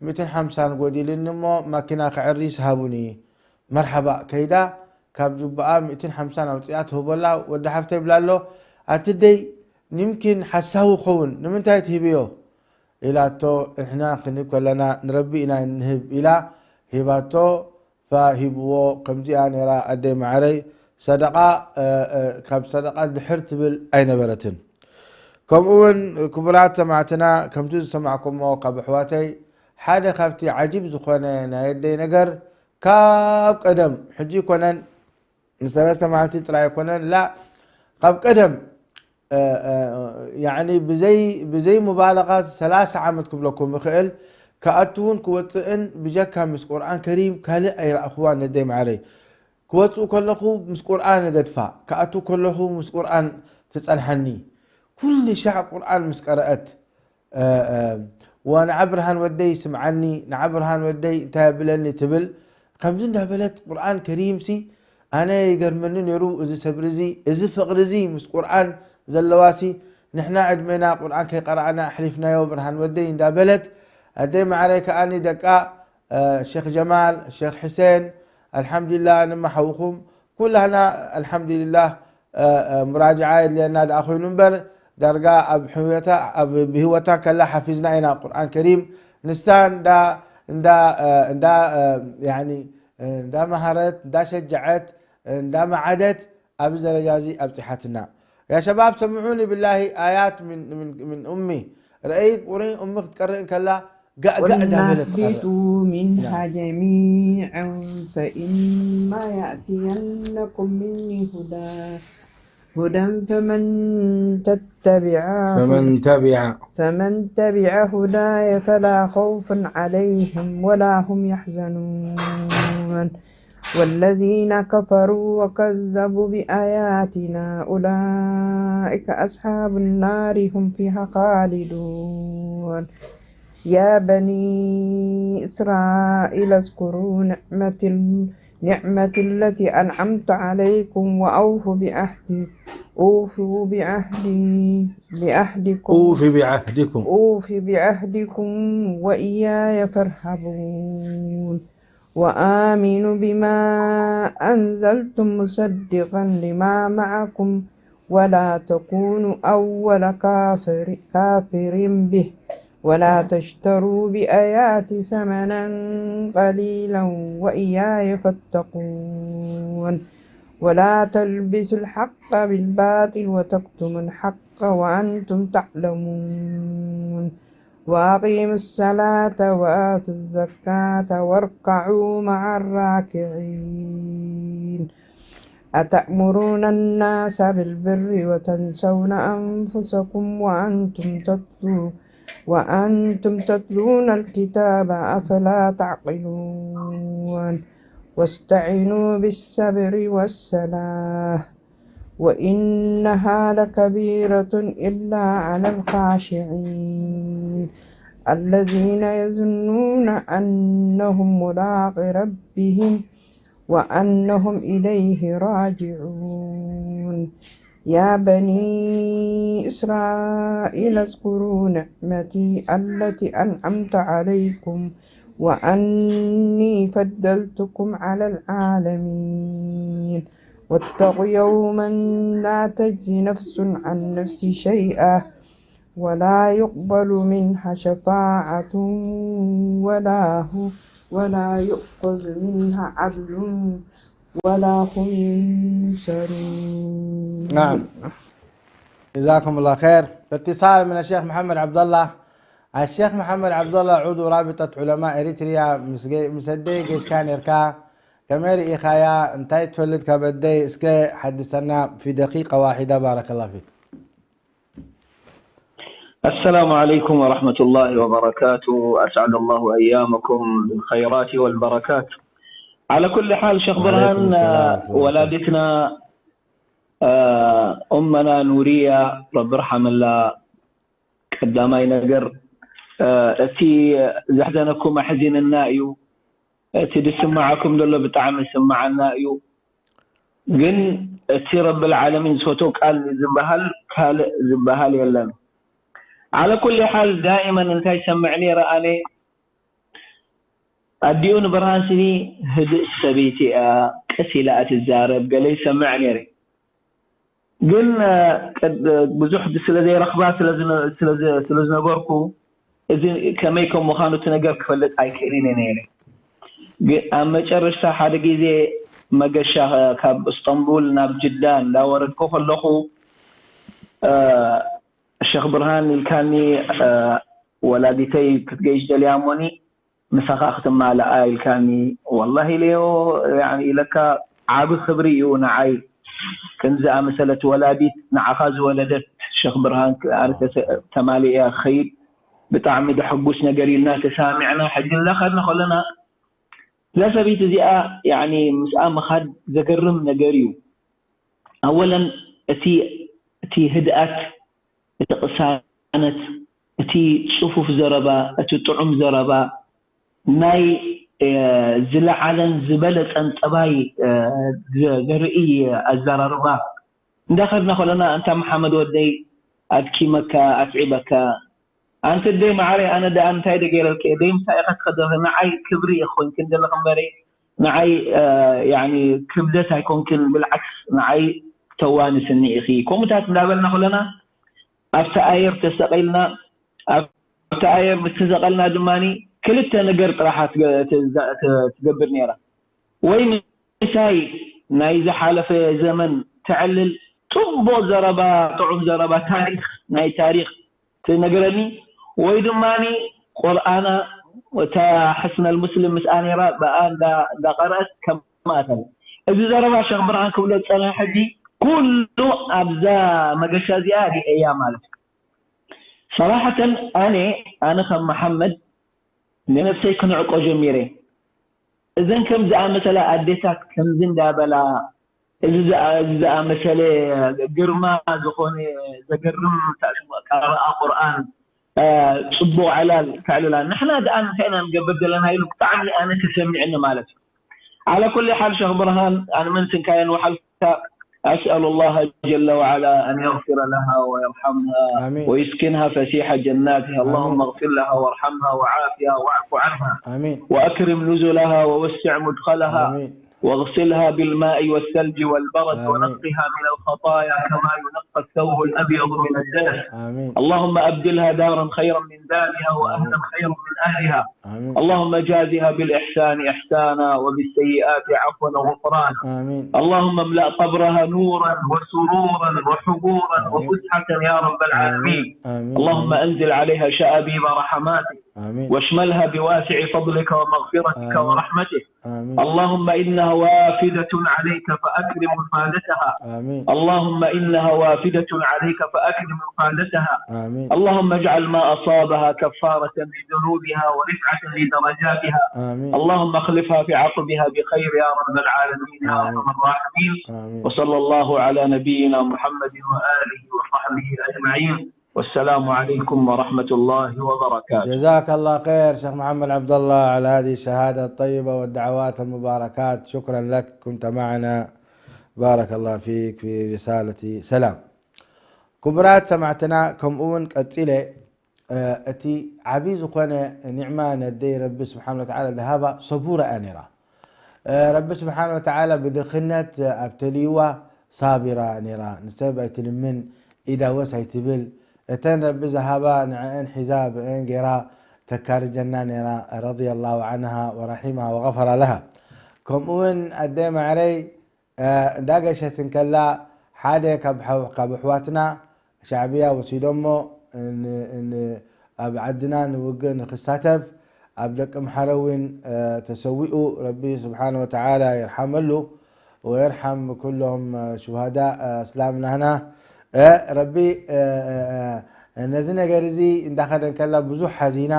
ሚእትን ሓምሳን ጎዲልኒ እሞ ማኪና ከዐሪ ስሃቡኒ።" መርሓባ ከይዳ፣ ካብ ጁባኣ ሚእትን ሓምሳን ኣውፂኣ ትህቦላ። ወዲ ሓፍተይ ይብላ ኣሎ፣ "ኣቲ ደይ፣ ኒምኪን ሓሳዊ ኸውን፣ ንምንታይ ትህብዮ?" ኢላቶ፣ "ንሕና ክንህብ ከለና ንረቢ ኢና ንህብ" ኢላ ሂባቶ። ፋ ሂብዎ። ከምዚኣ ነይራ ኣደይ ማዕረይ። ሰደቃ፣ እ፣ እ፣ ካብ ሰደቃ ድሕር ትብል ኣይነበረትን። ከምኡ እውን ክቡራት ሰማዕትና፣ ከምቲ ዝሰማዕኩሞ ካብ ኣሕዋተይ፣ ሓደ ካብቲ ዓጂብ ዝኾነ ናይ ኣደይ ነገር፣ ካብ ቀደም፣ ሕጂ ይኮነን፣ ንሰለስተ መዓልቲ ጥራይ ኣይኮነን፣ ላ፣ ካብ ቀደም፣ እ፣ እ፣ ያዕኒ ብዘይ፣ ብዘይ ሙባለጋ ሰላሳ ዓመት ክብለኩም እኽእል፣ ክኣቱ እውን ክወፅእን ብጀካ ምስ ቁርኣን ከሪም ካልእ ኣይረኣኽዋን ነደይ ማዕረይ። ክወፅኡ ከለኹ ምስ ቁርኣን እገድፋ፣ ክኣቱ ከለኹ ምስ ቁርኣን ትፀንሓኒ። ኩሉ ሻዕ ቁርኣን ምስ ቀረአት፣ እ፣ እ፣ "ወ ንዓ ብርሃን ወደይ ስምዓኒ፣ ንዓ ብርሃን ወደይ እንታይ ኣብለኒ?" ትብል። ከምዚ እንዳበለት ቁርኣን ከሪምሲ ኣነ ይገርመኒ ነይሩ እዚ ሰብሪ እዚ፣ እዚ ፍቕሪ እዚ ምስ ቁርኣን ዘለዋሲ። ንሕና ዕድሜና ቁርኣን ከይቀረኣና ኣሕሊፍናዮ ብርሃን ወደይ እንዳበለት፣ ኣደይ ማዕረይ ከኣኒ ደቃ፣ እ፣ ሼኽ ጀማል፣ ሼኽ ሕሴን፣ ኣልሓምዱሊላህ፣ ንመሓውኹም ኩላህና ኣልሓምዱሊላህ፣ እ፣ እ፣ ሙራጅዓ የድልየና ደኣ ኮይኑ እምበር፣ ዳርጋ ኣብ ሕይወታ፣ ኣብ፣ ብህይወታ ከላ ሓፊዝና ኢና ቁርኣን ከሪም። ንሳ እንዳ፣ እንዳ፣ እ፣ እንዳ፣ እ፣ ያኒ፣ እ፣ እንዳ መሃረት፣ እንዳ ሸጀዐት፣ እ፣ እንዳ መዓደት ኣብዚ ደረጃ እዚ ኣብጺሓትና። ያ ሸባብ ሰምዑኒ ብላሂ ኣያት ምን፣ ምን፣ ምን ኡሚ። ረአይ ቁርኣን ኡሚ ክትቀርእ እንከላ ጋእ ጋእ قلنا እንዳበለት ትቐርእ። اهبطوا منها نعم. جميعا فإما يأتينكم مني هدى، هدى فمن تتبع فمن تبع. فمن تبع هداي فلا خوف عليهم ولا هم يحزنون. والذين كفروا وكذبوا بآياتنا أولئك أصحاب النار هم فيها خالدون. يا بني إسرائيل اذكروا نعمتي، نعمتي التي أنعمت عليكم وأوفوا بعهدي، أوفوا بعهدي، بعهدكم، أوف بعهدكم. أوف بعهدكم وإياي فارهبون. وآمنوا بما أنزلت مصدقا لما معكم ولا تكونوا أول كافر، كافر به ولا تشتروا بآياتي ثمنا قليلا وإياي فاتقون. ولا تلبسوا الحق بالباطل وتكتموا الحق وأنتم تعلمون. وأقيموا الصلاة وآتوا الزكاة واركعوا مع الراكعين. أتأمرون الناس بالبر وتنسون أنفسكم وأنتم تتلون، وأنتم تتلون الكتاب، أفلا تعقلون؟ واستعينوا بالصبر والصلاة، وإنها لكبيرة إلا على الخاشعين، الذين يظنون أنهم ملاق ربهم وأنهم إليه راجعون. يا بني إسرائيل اذكروا نعمتي التي أنعمت عليكم وأني فضلتكم على العالمين. واتقوا يوما لا تجزي نفس عن نفس شيئا ولا يقبل منها شفاعة ولا هم، ولا يؤخذ منها عدل ولا هم ينصرون. نعم. جزاكم الله خير. باتصال من الشيخ محمد عبد الله. الشيخ محمد عبد الله، عضو رابطة علماء إريتريا، مسجي-، مسدي جيش كان إركا. كمير إيخايا، انتاي تولد كبدي، اسكي حدثنا في دقيقة واحدة، بارك الله فيك. السلام عليكم ورحمة الله وبركاته. أسعد الله أيامكم بالخيرات والبركات. على كل حال شيخ وعليكم برهان، السلام ورحمة الله وبركاته. ولادتنا، آه، أمنا نورية، رب يرحمها. ቀዳማይ ነገር፣ እ፣ እቲ ዘሕዘነኩም ኣሕዚንና እዩ። እቲ ዝስምዓኩም ዘሎ ብጣዕሚ ዝስምዓና እዩ። ግን እቲ ረብል ዓለሚን ዝፈትዎ ቃል ዝበሃል ካልእ ዝበሃል የለን። ዓለ ኩሊ ሓል ዳኢመን እንታይ ሰምዕ ነይረ ኣነ፣ ኣዲኡ ንብርሃን ስኒ ህድእ ሰበይቲ እያ፣ ቀስ ኢላ እትዛረብ ገለ ይሰምዕ ነይረ። ግን፣ እ፣ ቅድ-፣ ብዙሕ ስለ ዘይረኽባ ስለ ዝነ-፣ ስለ ዝ-፣ ስለ ዝነበርኩ፣ እዚ ከመይ ከም ምዃኑ እቲ ነገር ክፈልጥ ኣይክእልን እየ ነይረ። ግ-፣ ኣብ መጨረሽታ ሓደ ግዜ መገሻ ካብ እስጠንቡል ናብ ጅዳ እንዳወረድኩ ከለኹ፣ እ፣ ሸኽ ብርሃን ኢልካኒ፣ እ፣ ወላዲተይ ክትገይሽ ደልያ እሞኒ፣ ምሳኻ ክትማልኣ ኢልካኒ። ወላሂ ኢለዮ፣ ያኒ ኢለካ፣ ዓቢ ክብሪ እዩ ንዓይ። ከምዚ ኣመሰለት ወላዲት ንዓኻ ዝወለደት ሸኽ ብርሃን፣ ኣነ ተሰ-፣ ተማሊኣ ክኸይድ ብጣዕሚ ደሐጉስ ነገር ኢልና ተሳሚዕና። ሕጂ እንዳኸድና ከለና እዛ ሰበይቲ እዚኣ፣ ያኒ ምስኣ ምኻድ ዘገርም ነገር እዩ። ኣወለን እቲ፣ እቲ ህድኣት፣ እቲ ቅሳነት፣ እቲ ጽፉፍ ዘረባ፣ እቲ ጥዑም ዘረባ፣ ናይ፣ እ፣ ዝለዓለን ዝበለጸን ጠባይ፣ እ፣ ዘ-፣ ዘርኢ ኣዘራርባ። እንዳኸድና ከለና፣ "ኣንታ መሓመድ ወደይ፣ ኣድኪመካ፣ ኣትዒበካ፣ ኣንቲ ደይ መዓረይ፣ ኣነ ደኣ እንታይ ደ ገይረልኪ እየ? ደይ ምሳይ ኢኻ ትኸደኺ፣ ንዓይ ክብሪ ኢኺ ኮይንክን ዘለኺ እምበሪ፣ ንዓይ፣ እ፣ ያኒ ክብደት ኣይኮንክን፣ ብልዓክስ ንዓይ ተዋንስኒ ኢኺ." ከምኡታት እንዳበልና ከለና፣ ኣብቲ ኣየር ተሰቒልና፣ ኣብቲ ኣየር ምስ ተሰቐልና ድማኒ፣ ክልተ ነገር ጥራሕ ትገ-፣ ትዛ-፣ ት-፣ ትገብር ነይራ። ወይ ምሳይ ናይ ዝሓለፈ ዘመን ተዕልል፣ ጽቡቕ ዘረባ፣ ጥዑም ዘረባ፣ ታሪኽ፣ ናይ ታሪኽ ትነግረኒ፣ ወይ ድማኒ ቁርኣና፣ እታ ሕስነል ሙስሊም ምስኣ ነይራ፣ ብኣ እንዳ-፣ እንዳቐረአት ከማእተን። እዚ ዘረባ ሸኽ ብርሃን ክብሎ ዝጸንሐ ሕጂ፣ ኩሉ ኣብዛ መገሻ እዚኣ ሪኤያ ማለት እዩ። ሰራሕተን ኣነ፣ ኣነ ከም መሓመድ ንነብሰይ ክንዕቆ ጀሚረ። እዘን ከም ዝኣመሰላ ኣዴታት ከምዚ እንዳበላ፣ እዚ ዝኣ-፣ እዚ ዝኣመሰለ ግርማ ዝኾነ ዘገርም ኣቀራርኣ ቁርኣን፣ እ፣ ጽቡቕ ዕላል ከዕልላ፣ ንሕና ደኣ እንታይ ኢና ንገብር ዘለና ኢሉ ብጣዕሚ ኣነ ተሰሚዕኒ ማለት እዩ። ዓላ ኩሊ ሓል ሸኽ ብርሃን፣ ኣነ መን ስንካየን ወሓልካ፣ أسأل الله جل وعلا أن يغفر لها ويرحمها آمين. ويسكنها فسيح جناته. اللهم آمين. اغفر لها وارحمها وعافها واعف عنها آمين. وأكرم نزلها ووسع مدخلها آمين. واغسلها بالماء والثلج والبرد آمين. ونقها من الخطايا كما ينقى الثوب الأبيض من الدنس. آمين. اللهم أبدلها دارا خيرا من دارها وأهلا خيرا من أهلها. آمين. اللهم جازها بالإحسان إحسانا وبالسيئات عفوا وغفرانا. آمين. اللهم املأ قبرها نورا وسرورا وحبورا آمين. وفسحة يا رب العالمين. آمين. اللهم أنزل عليها شآبيب رحماتك آمين. واشملها بواسع فضلك ومغفرتك آمين. ورحمتك. آمين. اللهم إنها وافدة عليك فأكرم وفادتها. آمين. اللهم إنها وافدة عليك فأكرم وفادتها. آمين. اللهم اجعل ما أصابها كفارة لذنوبها ورفعة لدرجاتها. آمين. اللهم اخلفها في عقبها بخير يا رب العالمين يا آمين. أرحم الراحمين. آمين. وصلى الله على نبينا محمد وآله وصحبه أجمعين. والسلام عليكم ورحمة الله وبركاته. جزاك الله خير شيخ محمد عبد الله على هذه الشهادة الطيبة والدعوات المباركات. شكرا لك، كنت معنا. بارك الله فيك في رسالة سلام. ክቡራት ሰማዕትና፣ ከምኡ እውን ቀጺለ፣ እ፣ እቲ ዓቢ ዝኾነ ኒዕማ ነደይ ረቢ ስብሓን ወተዓላ ዝሃባ ሰቡራ እያ ነይራ። እ፣ ረቢ ስብሓን ወተዓላ ብድኽነት ኣብተልይዋ ሳቢራ ነይራ። ንሰብ ኣይትልምን፣ ኢዳ ወስ ኣይትብል። እተን ረቢ ዝሃባ ንዕአን ሒዛ ብአን ገይራ ተካርጀና ነይራ፣ ረዲየላሁ ዐንሃ ወረሒማ ወገፈረ ለሃ። ከምኡ እውን ኣደ ማዕረይ፣ እ፣ እንዳገሸት እንከላ ሓደ ካብ ሓው-፣ ካብ ኣሕዋትና ሻዕብያ ወሲዶሞ ን-፣ ን-፣ ኣብ ዓድና ንውግእ ንክሳተፍ ኣብ ደቂ ምሓረ እውን፣ እ፣ ተሰዊኡ። ረቢ ስብሓነ ወተዓላ ይርሓመሉ ወየርሓም ኩሎም ሹሃዳ፣ እ፣ እስላም ናህና። እ፣ ረቢ፣ እ፣ እ፣ እ፣ ነዚ ነገር እዚ እንዳኸደ እንከላ ብዙሕ ሓዚና፣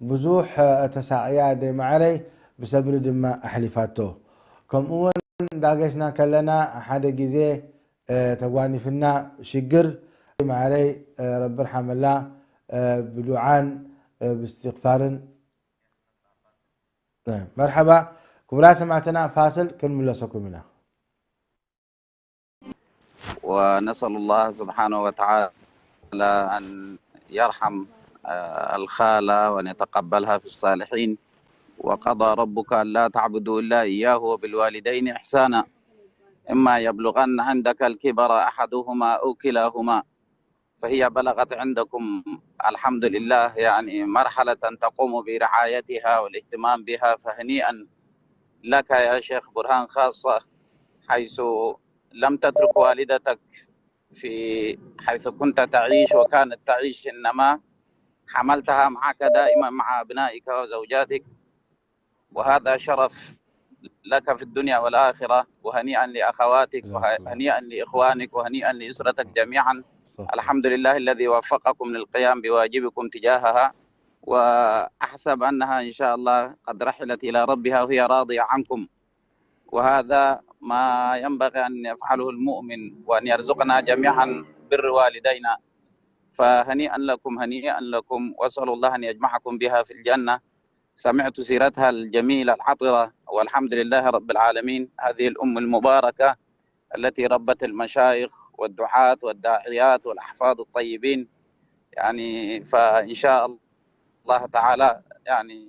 ብዙሕ፣ እ፣ ተሳቕያ ኣደይ ማዕረይ፣ ብሰብሪ ድማ ኣሕሊፋቶ። ከምኡ እውን እንዳገሽና ከለና ሓደ ግዜ፣ እ፣ ተጓኒፍና ሽግር ማዕረይ፣ እ፣ ረቢ ርሓመላ፣ እ፣ ብዱዓን፣ እ፣ ብእስትግፋርን። እ፣ መርሐባ ክቡራት ሰማዕትና፣ ፋስል ክንምለሰኩም ኢና። ونسأل الله سبحانه وتعالى أن يرحم، آه، الخالة وأن يتقبلها في الصالحين. وقضى ربك ألا تعبدوا إلا إياه وبالوالدين إحسانا. إما يبلغن عندك الكبر أحدهما أو كلاهما فهي بلغت عندكم، الحمد لله، يعني مرحلة تقوم برعايتها والاهتمام بها، فهنيئا لك يا شيخ برهان خاصة، حيث لم تترك والدتك في حيث كنت تعيش وكانت تعيش، إنما حملتها معك دائما مع أبنائك وزوجاتك، وهذا شرف لك في الدنيا والآخرة، وهنيئا لأخواتك وهنيئا لإخوانك وهنيئا لأسرتك جميعا. الحمد لله الذي وفقكم للقيام بواجبكم تجاهها، وأحسب أنها إن شاء الله قد رحلت إلى ربها وهي راضية عنكم. وهذا ما ينبغي أن يفعله المؤمن، وأن يرزقنا جميعا بر والدينا. فهنيئا لكم، هنيئا لكم، وأسأل الله أن يجمعكم بها في الجنة. سمعت سيرتها الجميلة العطرة، والحمد لله رب العالمين. هذه الأم المباركة التي ربت المشايخ والدعاة والداعيات والأحفاد الطيبين، يعني، فإن شاء الله تعالى، يعني،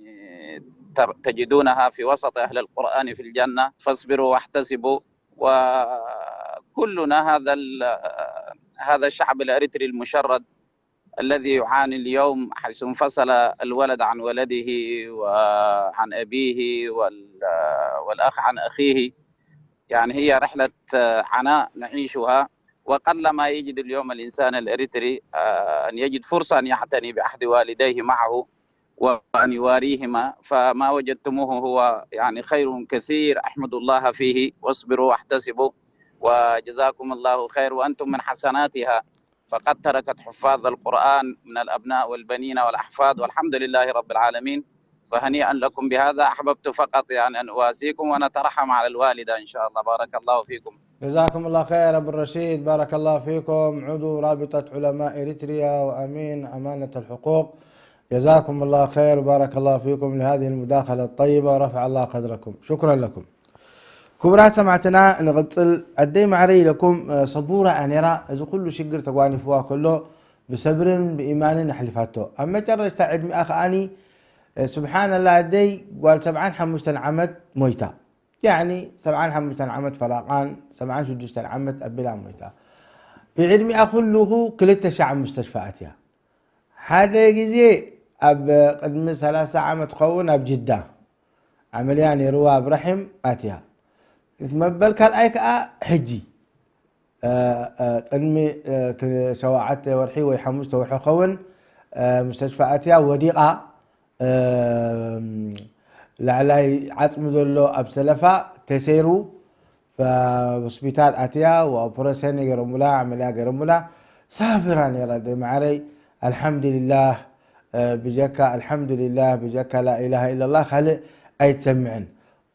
ت-، تجدونها في وسط أهل القرآن في الجنة. فاصبروا واحتسبوا، وكلنا هذا ال-، هذا الشعب الأريتري المشرد الذي يعاني اليوم، حيث انفصل الولد عن ولده وعن أبيه وال-، والأخ عن أخيه. يعني، هي رحلة عناء نعيشها، وقل ما يجد اليوم الإنسان الإريتري، آه، أن يجد فرصة أن يعتني بأحد والديه معه وأن يواريهما، فما وجدتموه هو، يعني، خير كثير، أحمد الله فيه، واصبروا واحتسبوا، وجزاكم الله خير، وأنتم من حسناتها، فقد تركت حفاظ القرآن من الأبناء والبنين والأحفاد، والحمد لله رب العالمين. فهنيئا لكم بهذا. أحببت فقط، يعني، أن أواسيكم ونترحم على الوالدة إن شاء الله. بارك الله فيكم. جزاكم الله خير أبو الرشيد، بارك الله فيكم، عضو رابطة علماء إريتريا وأمين أمانة الحقوق. جزاكم الله خير، بارك الله فيكم لهذه المداخلة الطيبة، رفع الله قدركم. شكرا لكم. ክቡራት ሰማዕትና ንቕጽል። ኣደይ ማዕረ ኢለኩም፣ እ፣ ሰቡራ እያ ነይራ። እዚ ኩሉ ሽግር ተጓኒፍዋ ከሎ ብሰብርን ብኢማንን ኣሕሊፋቶ። ኣብ መጨረሽታ ዕድሚኣ ከኣኒ፣ እ፣ ስብሓንላ ኣደይ ጓል ሰብዓን ሓሙሽተን ዓመት ሞይታ። ያዕኒ ሰብዓን ሓሙሽተን ዓመት ፈራቓን ሰብዓን ሽዱሽተን ዓመት ኣቢላ ሞይታ። ብዕድሚኣ ኩሉኹ ክልተ ሻዕ ኣብ ሙስተሽፋ ኣትያ። ሓደ ግዜ ኣብ ቅድሚ ሰላሳ ዓመት ክኸውን ኣብ ጅዳ ዓመልያ ነይርዋ ኣብ ረሒም ኣትያ። መበል ካልኣይ ከኣ ሕጂ፣ እ፣ እ፣ ቅድሚ፣ እ፣ ክ-፣ ሸውዓተ ወርሒ ወይ ሓሙሽተ ወርሒ ክኸውን፣ እ፣ ሙስተሽፋ ኣትያ ወዲቓ፣ እ፣ ላዕላይ ዓጽሚ ዘሎ ኣብ ሰለፋ ተሰይሩ፣ ሆስፒታል ኣትያ፣ ኦፕረሰን ገይሮሙላ፣ ዓመልያ ገይሮሙላ። ሳብራ ነይራ ኣደይ ማዕረይ። ኣልሓምዱሊላህ፣ እ፣ ብጀካ ኣልሓምዱሊላህ፣ ብጀካ ላኢላሃ ኢለላህ ካልእ ኣይትሰምዕን።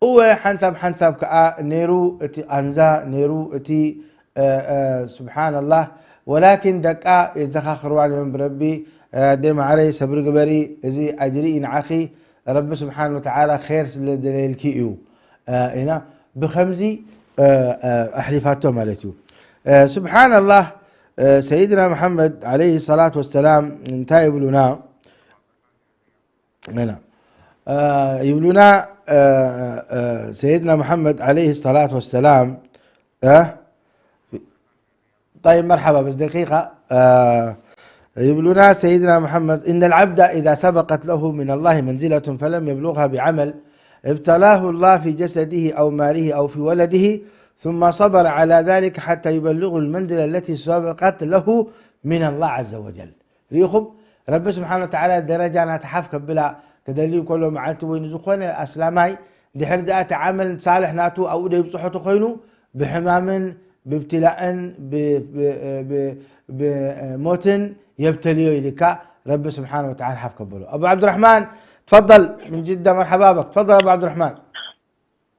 እወ፣ ሓንሳብ ሓንሳብ ከኣ ነይሩ እቲ ቃንዛ፣ ነይሩ እቲ፣ እ፣ እ፣ ስብሓንላህ። ወላኪን ደቃ የዘኻኽርዋ ነይሮም ብረቢ፣ እ፣ ኣደይ ማዕረይ ሰብሪ ግበሪ፣ እዚ ኣጅሪ እዩ ንዓኺ፣ ረቢ ስብሓን ወተዓላ ኸይር ስለ ደለየልኪ እዩ፣ እ፣ ኢና ብኸምዚ፣ እ፣ እ፣ ኣሕሊፋቶ ማለት እዩ። እ፣ ስብሓንላህ፣ እ፣ ሰይድና መሓመድ ዓለይሂ ሰላት ወሰላም እንታይ ይብሉና? ኢና፣ እ፣ ይብሉና፣ እ፣ እ፣ ሰይድና መሓመድ ዓለይሂ ሰላት ወሰላም፣ እ፣ طيب، مرحبا، بس دقيقة. آه، ይብሉና ሰይድና መሐመድ፣ إن العبد إذا سبقت له من الله منزلة فلم يبلغها بعمل ابتلاه الله في جسده أو ماله أو في ولده ثم صبر على ذلك حتى يبلغه المنزلة التي سبقت له من الله عز وجل. ርኢኹም፣ ረቢ ስብሓን ወተዓላ ደረጃ ናታ ሓፍ ከብላ ክደሊ ከሎ፣ መዓልቲ ወይ ንዝኾነ ኣስላማይ ድሕሪ ደኣ እቲ ዓመል ሳልሕ ናቱ ኣብኡ ደይብፅሖ ተኾይኑ፣ ብሕማምን ብብትላእን ብ-፣ ብ-፣ ብ-፣ ብሞትን የብተልዮ ኢልካ ረቢ ስብሓን ወተዓላ ሓፍ ከበሎ። ኣቡ ዓብድራሕማን፣ ትፈضል፣ ምን ጅዳ፣ መርሓባ በክ። ትፈضል ኣቡ ዓብድራሕማን።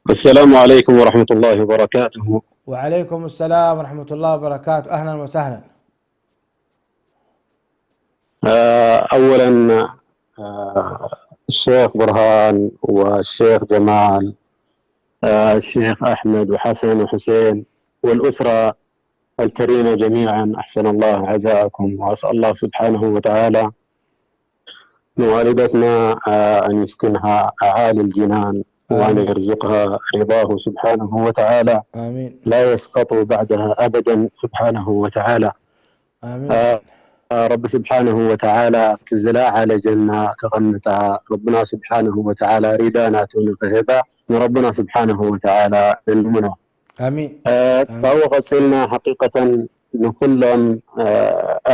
السلام عليكم ورحمة الله وبركاته. وعليكم السلام ورحمة الله وبركاته. أهلا وسهلا. آه، أولا، آه، الشيخ برهان والشيخ جمال، آه، الشيخ أحمد وحسن وحسين والأسرة الكريمة جميعا، أحسن الله عزاءكم، وأسأل الله سبحانه وتعالى لوالدتنا، آه، أن يسكنها أعالي الجنان، وأن آمين. يرزقها رضاه سبحانه وتعالى. آمين. لا يسخط بعدها أبدا سبحانه وتعالى. ኣሚን። አ፣ አ፣ ረቢ ስብሓንሁ ወተዓላ ኣብቲ ዝለዓለ ጀና ከቐምጣ፣ ረብና ስብሓንሁ ወተዓላ ሪዳ ናቱ ንኽህባ ንረብና ስብሓንሁ ወተዓላ ንልምኖ። ኣሚን። አ፣ ኣሚን። ካብኡ ቀጺልና ሓቂቀተን ንኹሎም፣ አ፣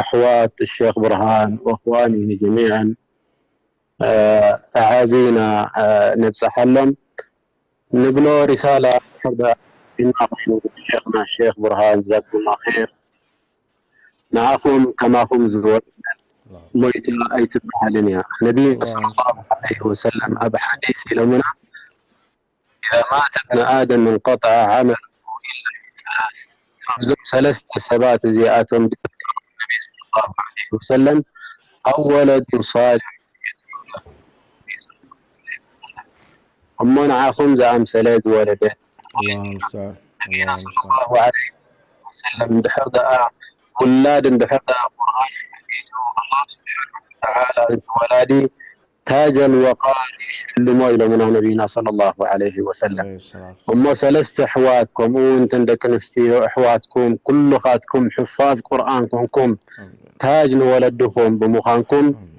ኣሕዋት ሸኽ ብርሃን ወእኽዋኒሂ ጀሚዓን፣ አ፣ ተዓዚና፣ አ፣ ነብጽሓሎም። ንብሎ ሪሳላ ድሕር ደኣ ኢና ኮይኑ ሸይኽና ሸይኽ ቡርሃን ጀዛኩሙላህ ኸይር። ንዓኹም ከማኹም ዝወለደት ሞይታ ኣይትበሃልን እያ። ነቢይና ሰለላሁ ዐለይሂ ወሰለም ኣብ ሓዲስ ኢሎምና፣ إذا مات ابن آدم انقطع عمله إلا من ثلاث። ካብዞም ሰለስተ ሰባት እዚኣቶም ነቢ ሰለላሁ ዐለይሂ ወሰለም፣ أو ولد صالح يدعو له. እሞ ንዓኹም ዝኣምሰለ ዝወለደት ኣላሁ ሙስተዓን። ነቢና ኣላሁ ሙስተዓን። ሰለላሁ ዐለይሂ ወሰለም እንድሕር ደኣ ውላድ እንድሕር ደኣ ቁርኣን ሓፊዙ ኣላህ ስብሓነሁ ወተዓላ እዚ ወላዲ ታጀል ወቃር ይሽልሞ ኢሎምና ነቢና ሰለላሁ ዐለይሂ ወሰለም። ዐለይሂ ሰላም። እሞ ሰለስተ ኣሕዋት ከምኡ እውን እተን ደቂ ኣንስትዮ ኣሕዋትኩም ኩልኻትኩም ሕፋዝ ቁርኣን ኮንኩም ኣሚን። ታጅ ንወለድኹም ብምዃንኩም ኣሚን።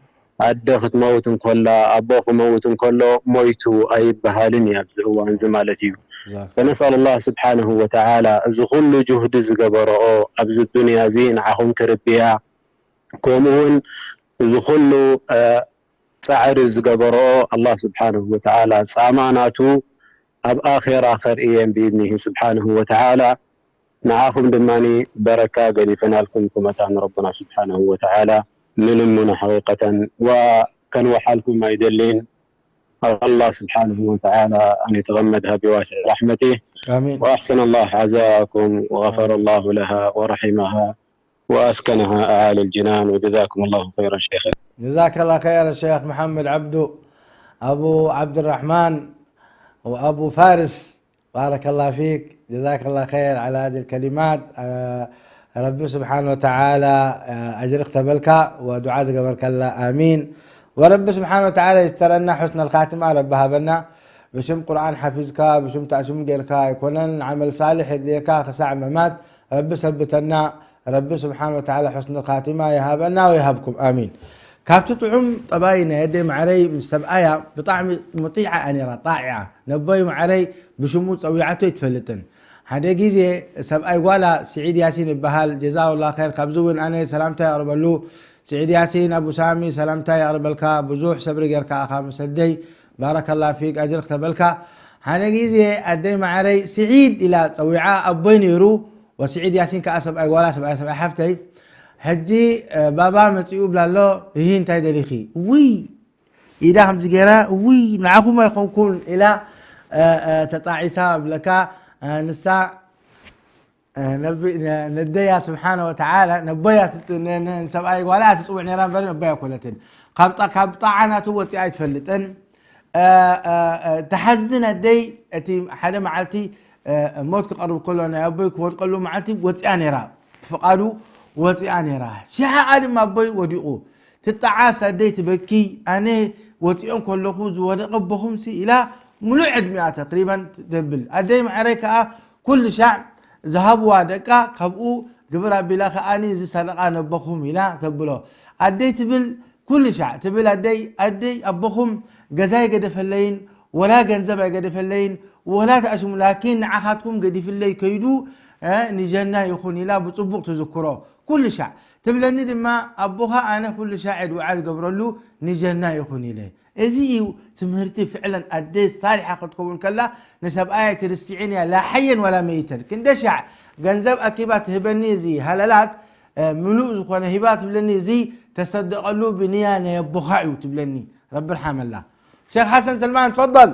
ኣደ ክትመውት እንከላ፣ ኣቦ ክመውት እንከሎ ሞይቱ ኣይበሃልን እዩ ኣብዚ እዋን እዚ ማለት እዩ። ዛክ። ፈነስኣል ኣላህ ስብሓነሁ ወተዓላ እዚ ኩሉ ጅሁዲ ዝገበረኦ ኣብዚ ዱንያ እዚ ንዓኹም ክርብያ፣ ከምኡ እውን እዚ ኩሉ፣ እ፣ ጻዕሪ ዝገበረኦ ኣላህ ስብሓነሁ ወተዓላ ጻማ ናቱ ኣብ ኣኼራ ከርእየን ብኢዝኒሂ ስብሓነሁ ወተዓላ። ንዓኹም ድማኒ በረካ ገዲፈናልኩም ክመታ ንረብና ስብሓነሁ ወተዓላ ንልምኖ ሓቂቀተን። ወከንወሓልኩም ኣይደልን። ኣላህ ስብሓነሁ ወተዓላ ኣን የተገመድሃ ቢዋሲዕ ራሕመቲህ። ኣሚን። ወኣሕሰነ ኣላህ ዓዛኩም ወገፈረ ኣላሁ ለሃ ወረሒመሃ ወኣስከነሃ ኣዓሊ ልጅናን። ወጀዛኩም ኣላሁ ኸይረን ሸይኸና። ጀዛከላ ኸይር ሸይኽ መሐመድ ዓብዱ፣ ኣቡ ዓብድራሕማን ወኣቡ ፋርስ። ባረከላ ፊክ፣ ጀዛከላ ኸይር ዓላ ሃዚ ልከሊማት። አ፣ ረቢ ስብሓን ወተዓላ፣ አ፣ ኣጅሪ ክተበልካ ወዱዓ ዝገበርከላ፣ ኣሚን። ወረቢ ስብሓን ወተዓላ ይስተረና፣ ሑስነል ኻቲማ ረቢ ሃበና። ብሽም ቁርኣን ሓፊዝካ፣ ብሽም ተእሱም ጌርካ ኣይኮነን፣ ዓመል ሳልሕ የድልየካ ክሳዕ መማት ረቢ ሰብተና። ረቢ ስብሓን ወተዓላ ሑስነል ኻቲማ ይሃበና ወይሃብኩም፣ ኣሚን። ካብቲ ጥዑም ጠባይ ናይ ኣደይ ማዕረይ ምስ ሰብኣያ ብጣዕሚ ሙጢዓ እያ ነይራ፣ ጣዒዓ። ነቦይ ማዕረይ ብሽሙ ጸዊዓቶ ኣይትፈልጥን። ሓደ ግዜ ሰብኣይ ጓላ ስዒድ ያሲን ይበሃል፣ ጀዛሁላህ ኸይር። ካብዚ እውን ኣነ ሰላምታ የቕርበሉ። ስዒድ ያሲን፣ ኣቡ ሳሚ፣ ሰላምታ የቕርበልካ። ብዙሕ ሰብሪ ጌርካ ኢኻ ምስ ኣደይ። ባረከላ ፊክ፣ ኣጅሪ ክተበልካ። ሓደ ግዜ ኣደይ ማዕረይ ስዒድ ኢላ ጸዊዓ፣ ኣቦይ ነይሩ፣ ወስዒድ ያሲን ከኣ ሰብኣይ ጓላ፣ ሰብኣይ፣ ሰብኣይ ሓፍተይ። ሕጂ፣ እ፣ ባባ መጺኡ ብላ ኣሎ። ይሂ እንታይ ደሊኺ? ውይ! ኢዳ ከምዚ ገይራ፣ ውይ፣ ንዓኹም ኣይኮንኩን ኢላ፣ እ፣ እ፣ ተጣዒሳ ብለካ፣ እ፣ ንሳ፣ እ፣ ነቢ-፣ ነ-፣ ነደያ ስብሓነ ወተዓላ፣ ነቦያ ትጽ-፣ ነ-፣ ነ-፣ ንሰብኣይ ጓላ ትጽውዕ ነይራ እምበር ነቦያ ኣይኮነትን። ካብ ጣ-፣ ካብ ጣዓ ናቱ ወፂኣ ኣይትፈልጥን። እ፣ እ፣ እ፣ ተሓዝን ኣደይ፣ እቲ ሓደ መዓልቲ፣ እ፣ ሞት ክቐርብ ከሎ፣ ናይ ኣቦይ ክወድቀሉ መዓልቲ ወፂኣ ነይራ። ብፍቓዱ ወፂኣ ነይራ። ሽሓኣ ድማ ኣቦይ ወዲቑ። ትጠዓስ ኣደይ ትበኪ፣ ኣነ ወፂኦ እንከለኹ ዝወደቐ ኣቦኹምሲ ኢላ፣ ሙሉእ ዕድሚኣ ተቅሪበን ተብል። ኣደይ ማዕረይ ከኣ ኩሉ ሻዕ ዝሃብዋ ደቃ ካብኡ ግብር ኣቢላ ከኣኒ እዚ ሰደቓ ነቦኹም ኢላ ተብሎ። ኣደይ ትብል ኩሉ ሻዕ ትብል ኣደይ ኣደይ ኣቦኹም ገዛ ኣይገደፈለይን ወላ ገንዘብ ኣይገደፈለይን ወላ ተኣሽሙ ላኪን ንዓኻትኩም ገዲፍለይ ከይዱ ንጀና ይኹን ኢላ ብፅቡቕ ትዝክሮ ኩሉ ሻዕ ትብለኒ ድማ ኣቦኻ ኣነ ኩሉ ሻዕ ድውዓ ዝገብረሉ ንጀና ይኹን ኢለ እዚ እዩ ትምህርቲ ፍዕለን ኣደ ሳሊሓ ክትከውን ከላ ንሰብኣያ ትርስዕን እያ ላሓየን ዋላ መይተን ክንደ ሻዕ ገንዘብ ኣኪባ ትህበኒ እዚ ሃለላት ምሉእ ዝኾነ ሂባ ትብለኒ እዚ ተሰደቐሉ ብንያ ናይ ኣቦኻ እዩ ትብለኒ ረቢ ርሓመላ ሸክ ሓሰን ሰልማን ትፈضል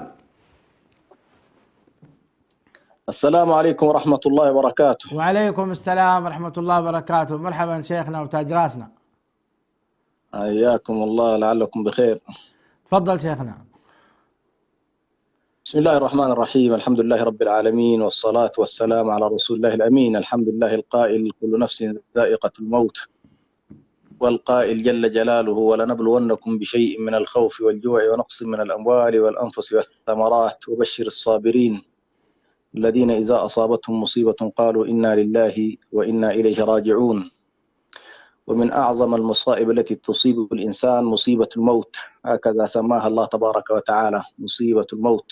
السلام عليكم ورحمة الله وبركاته. وعليكم السلام ورحمة الله وبركاته. مرحبا شيخنا وتاج راسنا. حياكم الله لعلكم بخير. تفضل شيخنا. بسم الله الرحمن الرحيم. الحمد لله رب العالمين والصلاة والسلام على رسول الله الأمين. الحمد لله القائل: كل نفس ذائقة الموت. والقائل جل جلاله: ولنبلونكم بشيء من الخوف والجوع ونقص من الأموال والأنفس والثمرات وبشر الصابرين الذين إذا أصابتهم مصيبة قالوا إنا لله وإنا إليه راجعون. ومن أعظم المصائب التي تصيب الإنسان مصيبة الموت، هكذا سماها الله تبارك وتعالى، مصيبة الموت.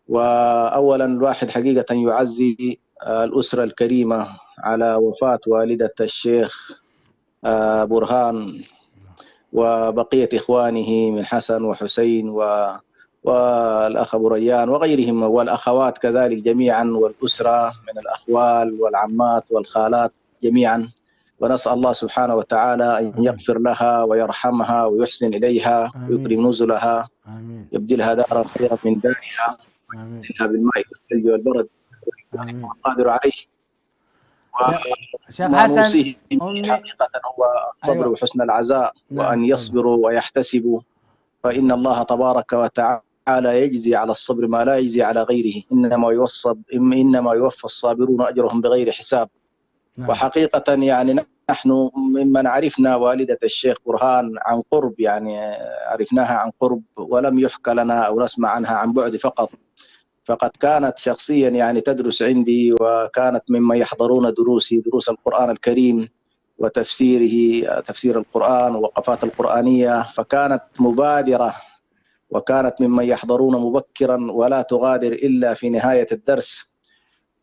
وأولا الواحد حقيقة يعزي الأسرة الكريمة على وفاة والدة الشيخ آه، برهان وبقية إخوانه من حسن وحسين و والأخ أبو ريان وغيرهم والأخوات كذلك جميعا والأسرة من الأخوال والعمات والخالات جميعا ونسأل الله سبحانه وتعالى أن يغفر لها ويرحمها ويحسن إليها ويكرم نزلها آمين يبدلها دارا خيرا من دارها آمين يغسلها بالماء والثلج والبرد آمين القادر عليه شيخ وما حسن نوصيه أمي حقيقة هو الصبر أيوة. وحسن العزاء نعم، وأن طبعا. يصبروا ويحتسبوا فإن الله تبارك وتعالى يجزي على الصبر ما لا يجزي على غيره إنما يوفى إنما يوفى الصابرون أجرهم بغير حساب نعم. وحقيقة يعني نحن ممن عرفنا والدة الشيخ برهان عن قرب يعني عرفناها عن قرب ولم يحكى لنا أو نسمع عنها عن بعد فقط فقد كانت شخصيا يعني تدرس عندي وكانت ممن يحضرون دروسي دروس القرآن الكريم وتفسيره تفسير القرآن ووقفات القرآنية فكانت مبادرة وكانت ممن يحضرون مبكرا ولا تغادر إلا في نهاية الدرس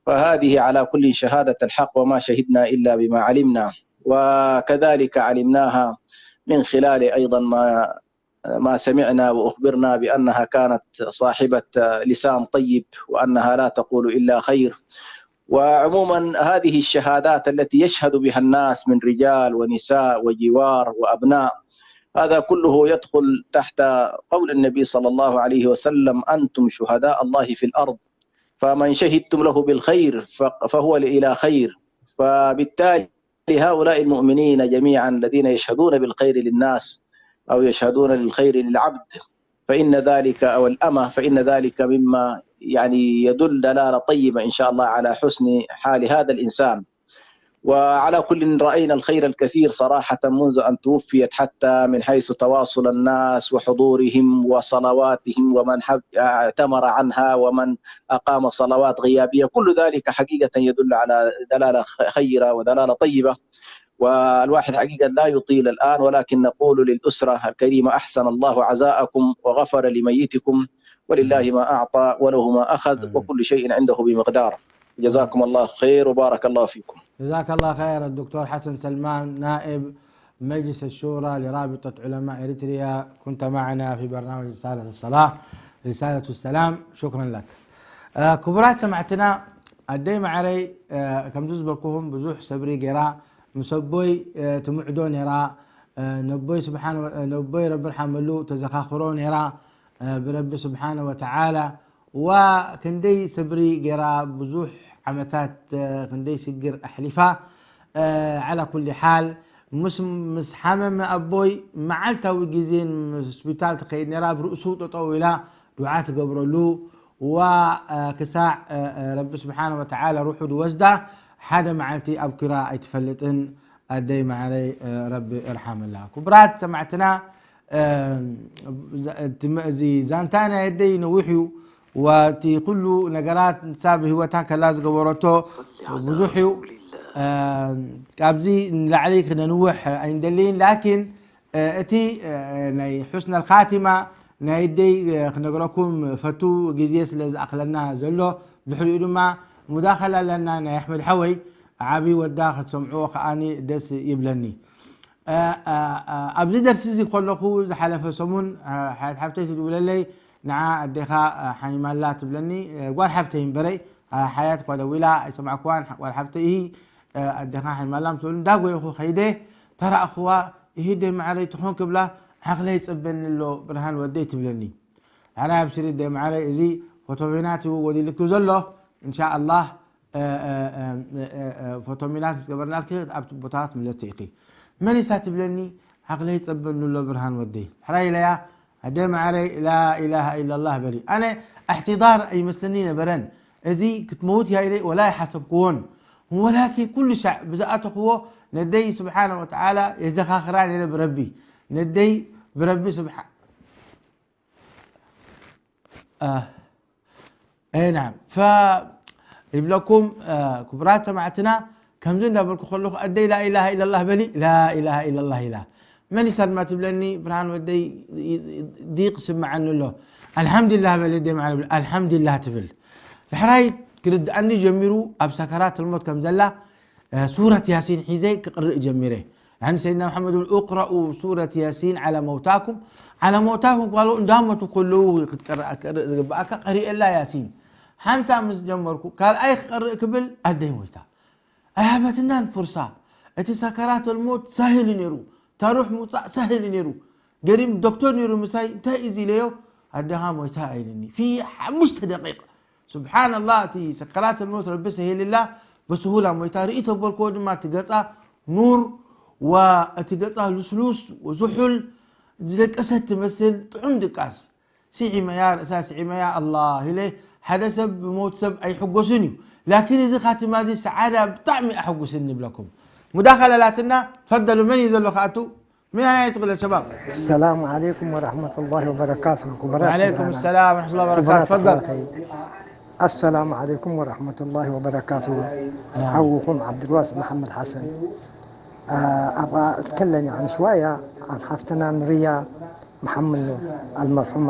فهذه على كل شهادة الحق وما شهدنا إلا بما علمنا وكذلك علمناها من خلال أيضا ما ما سمعنا وأخبرنا بأنها كانت صاحبة لسان طيب وأنها لا تقول إلا خير وعموما هذه الشهادات التي يشهد بها الناس من رجال ونساء وجوار وأبناء هذا كله يدخل تحت قول النبي صلى الله عليه وسلم أنتم شهداء الله في الأرض فمن شهدتم له بالخير فهو إلى خير فبالتالي هؤلاء المؤمنين جميعا الذين يشهدون بالخير للناس أو يشهدون للخير للعبد فإن ذلك أو الأمة فإن ذلك مما يعني يدل دلالة طيبة إن شاء الله على حسن حال هذا الإنسان وعلى كل رأينا الخير الكثير صراحة منذ أن توفيت حتى من حيث تواصل الناس وحضورهم وصلواتهم ومن اعتمر عنها ومن أقام صلوات غيابية كل ذلك حقيقة يدل على دلالة خيرة ودلالة طيبة والواحد حقيقة لا يطيل الآن ولكن نقول للأسرة الكريمة أحسن الله عزاءكم وغفر لميتكم ولله ما أعطى وله ما أخذ وكل شيء عنده بمقدار جزاكم الله خير وبارك الله فيكم جزاك الله خير الدكتور حسن سلمان نائب مجلس الشورى لرابطة علماء إريتريا كنت معنا في برنامج رسالة الصلاة رسالة السلام شكرا لك ክቡራት ሰማዕትና ኣደይ ማዕረይ ከምዚ ዝበልኩኹም ብዙሕ ሰብሪ ገይራ ምስ ኣቦይ ትምዕዶ ነይራ ነቦይ ስብሓን ነቦይ ረቢ ርሓመሉ ተዘኻኽሮ ነይራ ብረቢ ስብሓነ ወተዓላ ዋ ክንደይ ሰብሪ ገይራ ብዙሕ ዓመታት ክንደይ ሽግር ኣሕሊፋ ዓላ ኩሊ ሓል ምስ ሓመመ ኣቦይ መዓልታዊ ግዜ ሆስፒታል ትኸይድ ነይራ ብርእሱ ጠጠው ኢላ ዱዓ ትገብረሉ ዋ ክሳዕ ረቢ ስብሓን ወተዓላ ሩሑ ድወስዳ ሓደ መዓልቲ ኣብኪራ ኣይትፈልጥን ኣደይ ማዕረይ ረቢ እርሓመላ ክቡራት ሰማዕትና እዚ ዛንታ ናይ ኣደይ ነዊሕ እዩ ወቲ ኩሉ ነገራት ንሳ ብህይወታ ከላ ዝገበረቶ ብዙሕ እዩ። ካብዚ ንላዕሊ ክነንውሕ ኣይንደልይን። ላኪን እቲ ናይ ሑስነል ካቲማ ናይ ደይ ክነግረኩም ፈቱ፣ ግዜ ስለ ዝኣኽለና ዘሎ። ድሕሪኡ ድማ ሙዳኸላ ኣለና ናይ ኣሕመድ ሓወይ። ዓብዪ ወዳ ክትሰምዕዎ ከኣኒ ደስ ይብለኒ። ኣብዚ ደርሲ እዚ ከለኹ ዝሓለፈ ሰሙን ሓያት ሓብተይ ትድውለለይ፣ ንዓ ኣዴኻ ሓይማላ ትብለኒ። ጓል ሓብተይ እምበረይ ሓያት እኳ ደዊላ ኣይሰማዕኩዋን። ጓል ሓብተይ፣ እሂ ኣዴኻ ሓይማላ ምስ በሉ እንዳጎየኹ ከይደ ተራእኽዋ። እሂ ደይ ማዕረይ ትኾን ክብላ፣ ዓቕለይ ይጸበኒ ኣሎ ብርሃን ወደይ ትብለኒ። ኣነ ኣብሽሪ ደይ ማዕረይ፣ እዚ ፎቶቬናት እዩ ወዲልኪ ዘሎ። እንሻ ኣላህ ፎቶሚናት ምስ ገበርናልኪ ኣብቲ ቦታ ክትምለሲ ኢኺ። መሊሳ ትብለኒ፣ ዓቕለይ ይጸበኒ ኣሎ ብርሃን ወደይ። ሕራይ ኢለያ፣ ኣደ ማዕረይ ላኢላሃ ኢላላህ በሊ። ኣነ ኣሕትዳር ኣይመስለኒ ነበረን። እዚ ክትመውት እያ ኢለ ወላ ኣይሓሰብክዎን። ወላኪ ኩሉ ሻዕ ብዝኣተኽዎ ነደይ ስብሓነ ወተዓላ የዘኻኽራ ነይረ ብረቢ። ነደይ ብረቢ ስብሓ- እ፣ እይ ናዓም። ፈ-፣ ይብለኩም፣ እ፣ ክቡራት ሰማዕትና፣ ከምዚ እንዳበልኩ ከለኹ፣ ኣደይ ላኢላሃ ኢላላህ በሊ፣ ላኢላሃ ኢላላህ ኢላ። መሊሳ ድማ ትብለኒ፣ ብርሃን ወደይ፣ ዲቕ ስምዓኒ ኣሎ። ኣልሓምዱሊላህ በሊ፣ ኣደይ ማዕረ በሊ፣ ኣልሓምዱሊላህ ትብል። ዳሕራይ ክርድኣኒ ጀሚሩ፣ ኣብ ሰከራት ልሞት ከም ዘላ፣ እ፣ ሱረት ያሲን ሒዘ ክቕርእ ጀሚረ። ያኒ ሰይድና መሓመድ ይብል፣ "እቅረኡ ሱረት ያሲን ዓላ መውታኩም፣ ዓላ መውታኩም" ኳሉ እንዳሞቱ ከለዉ ክትቀርእ፣ ክቅርእ ዝግብኣካ ቀሪኤላ ያሲን። ሓንሳብ ምስ ጀመርኩ፣ ካልኣይ ክቀርእ ክብል ኣደይ ሞይታ። ኣይሃበትናን ፍርሳ። እቲ ሰከራት ልሞት ሳህል እዩ ነይሩ። ታሩሕ ምውፃእ ሳህል እዩ ነይሩ። ገሪም ዶክተር ነይሩ ምሳይ፣ "እንታይ እዩ እዚ?" ኢለዮ፣ "ኣደኻ ሞይታ" ኢልኒ። ፊ ሓሙሽተ ደቂቕ። ስብሓንላህ፣ እቲ ሰከራት ልሞት ረቢ ሰሂልላ፣ ብስሁላ ሞይታ። ርኢ ተበልክዎ ድማ እቲ ገጻ ኑር፣ ወእቲ ገጻ ልስሉስ ወዝሑል፣ ዝደቀሰት ትመስል፣ ጥዑም ድቃስ። ስዒመያ፣ ርእሳ ስዒመያ፣ ኣላህ ኢለ፣ ሓደ ሰብ ብሞት ሰብ ኣይሕጎስን እዩ። ላኪን እዚ ካቲማ እዚ ሰዓዳ ብጣዕሚ ኣሐጉስኒ ይብለኩም። ሙዳኸለላትና፣ ተፈደሉ፣ መን እዩ ዘሎ ክኣቱ? من أين تقول يا شباب؟ السلام عليكم ورحمة الله وبركاته. ክቡራት وعليكم ሰይድና፣ السلام ورحمة الله وبركاته. ክቡራት تفضل. ኣሕዋተይ፣ السلام عليكم ورحمة الله وبركاته. نعم. ሓውኹም ዓብዱልዋስዕ መሓመድ ሓሰን። ኣ-፣ ኣብኣ እትከለም፣ ያኒ፣ ሽዋያ ዓን ሓፍትና ኑርያ መሓመድ ኑር ኣልመርሑማ።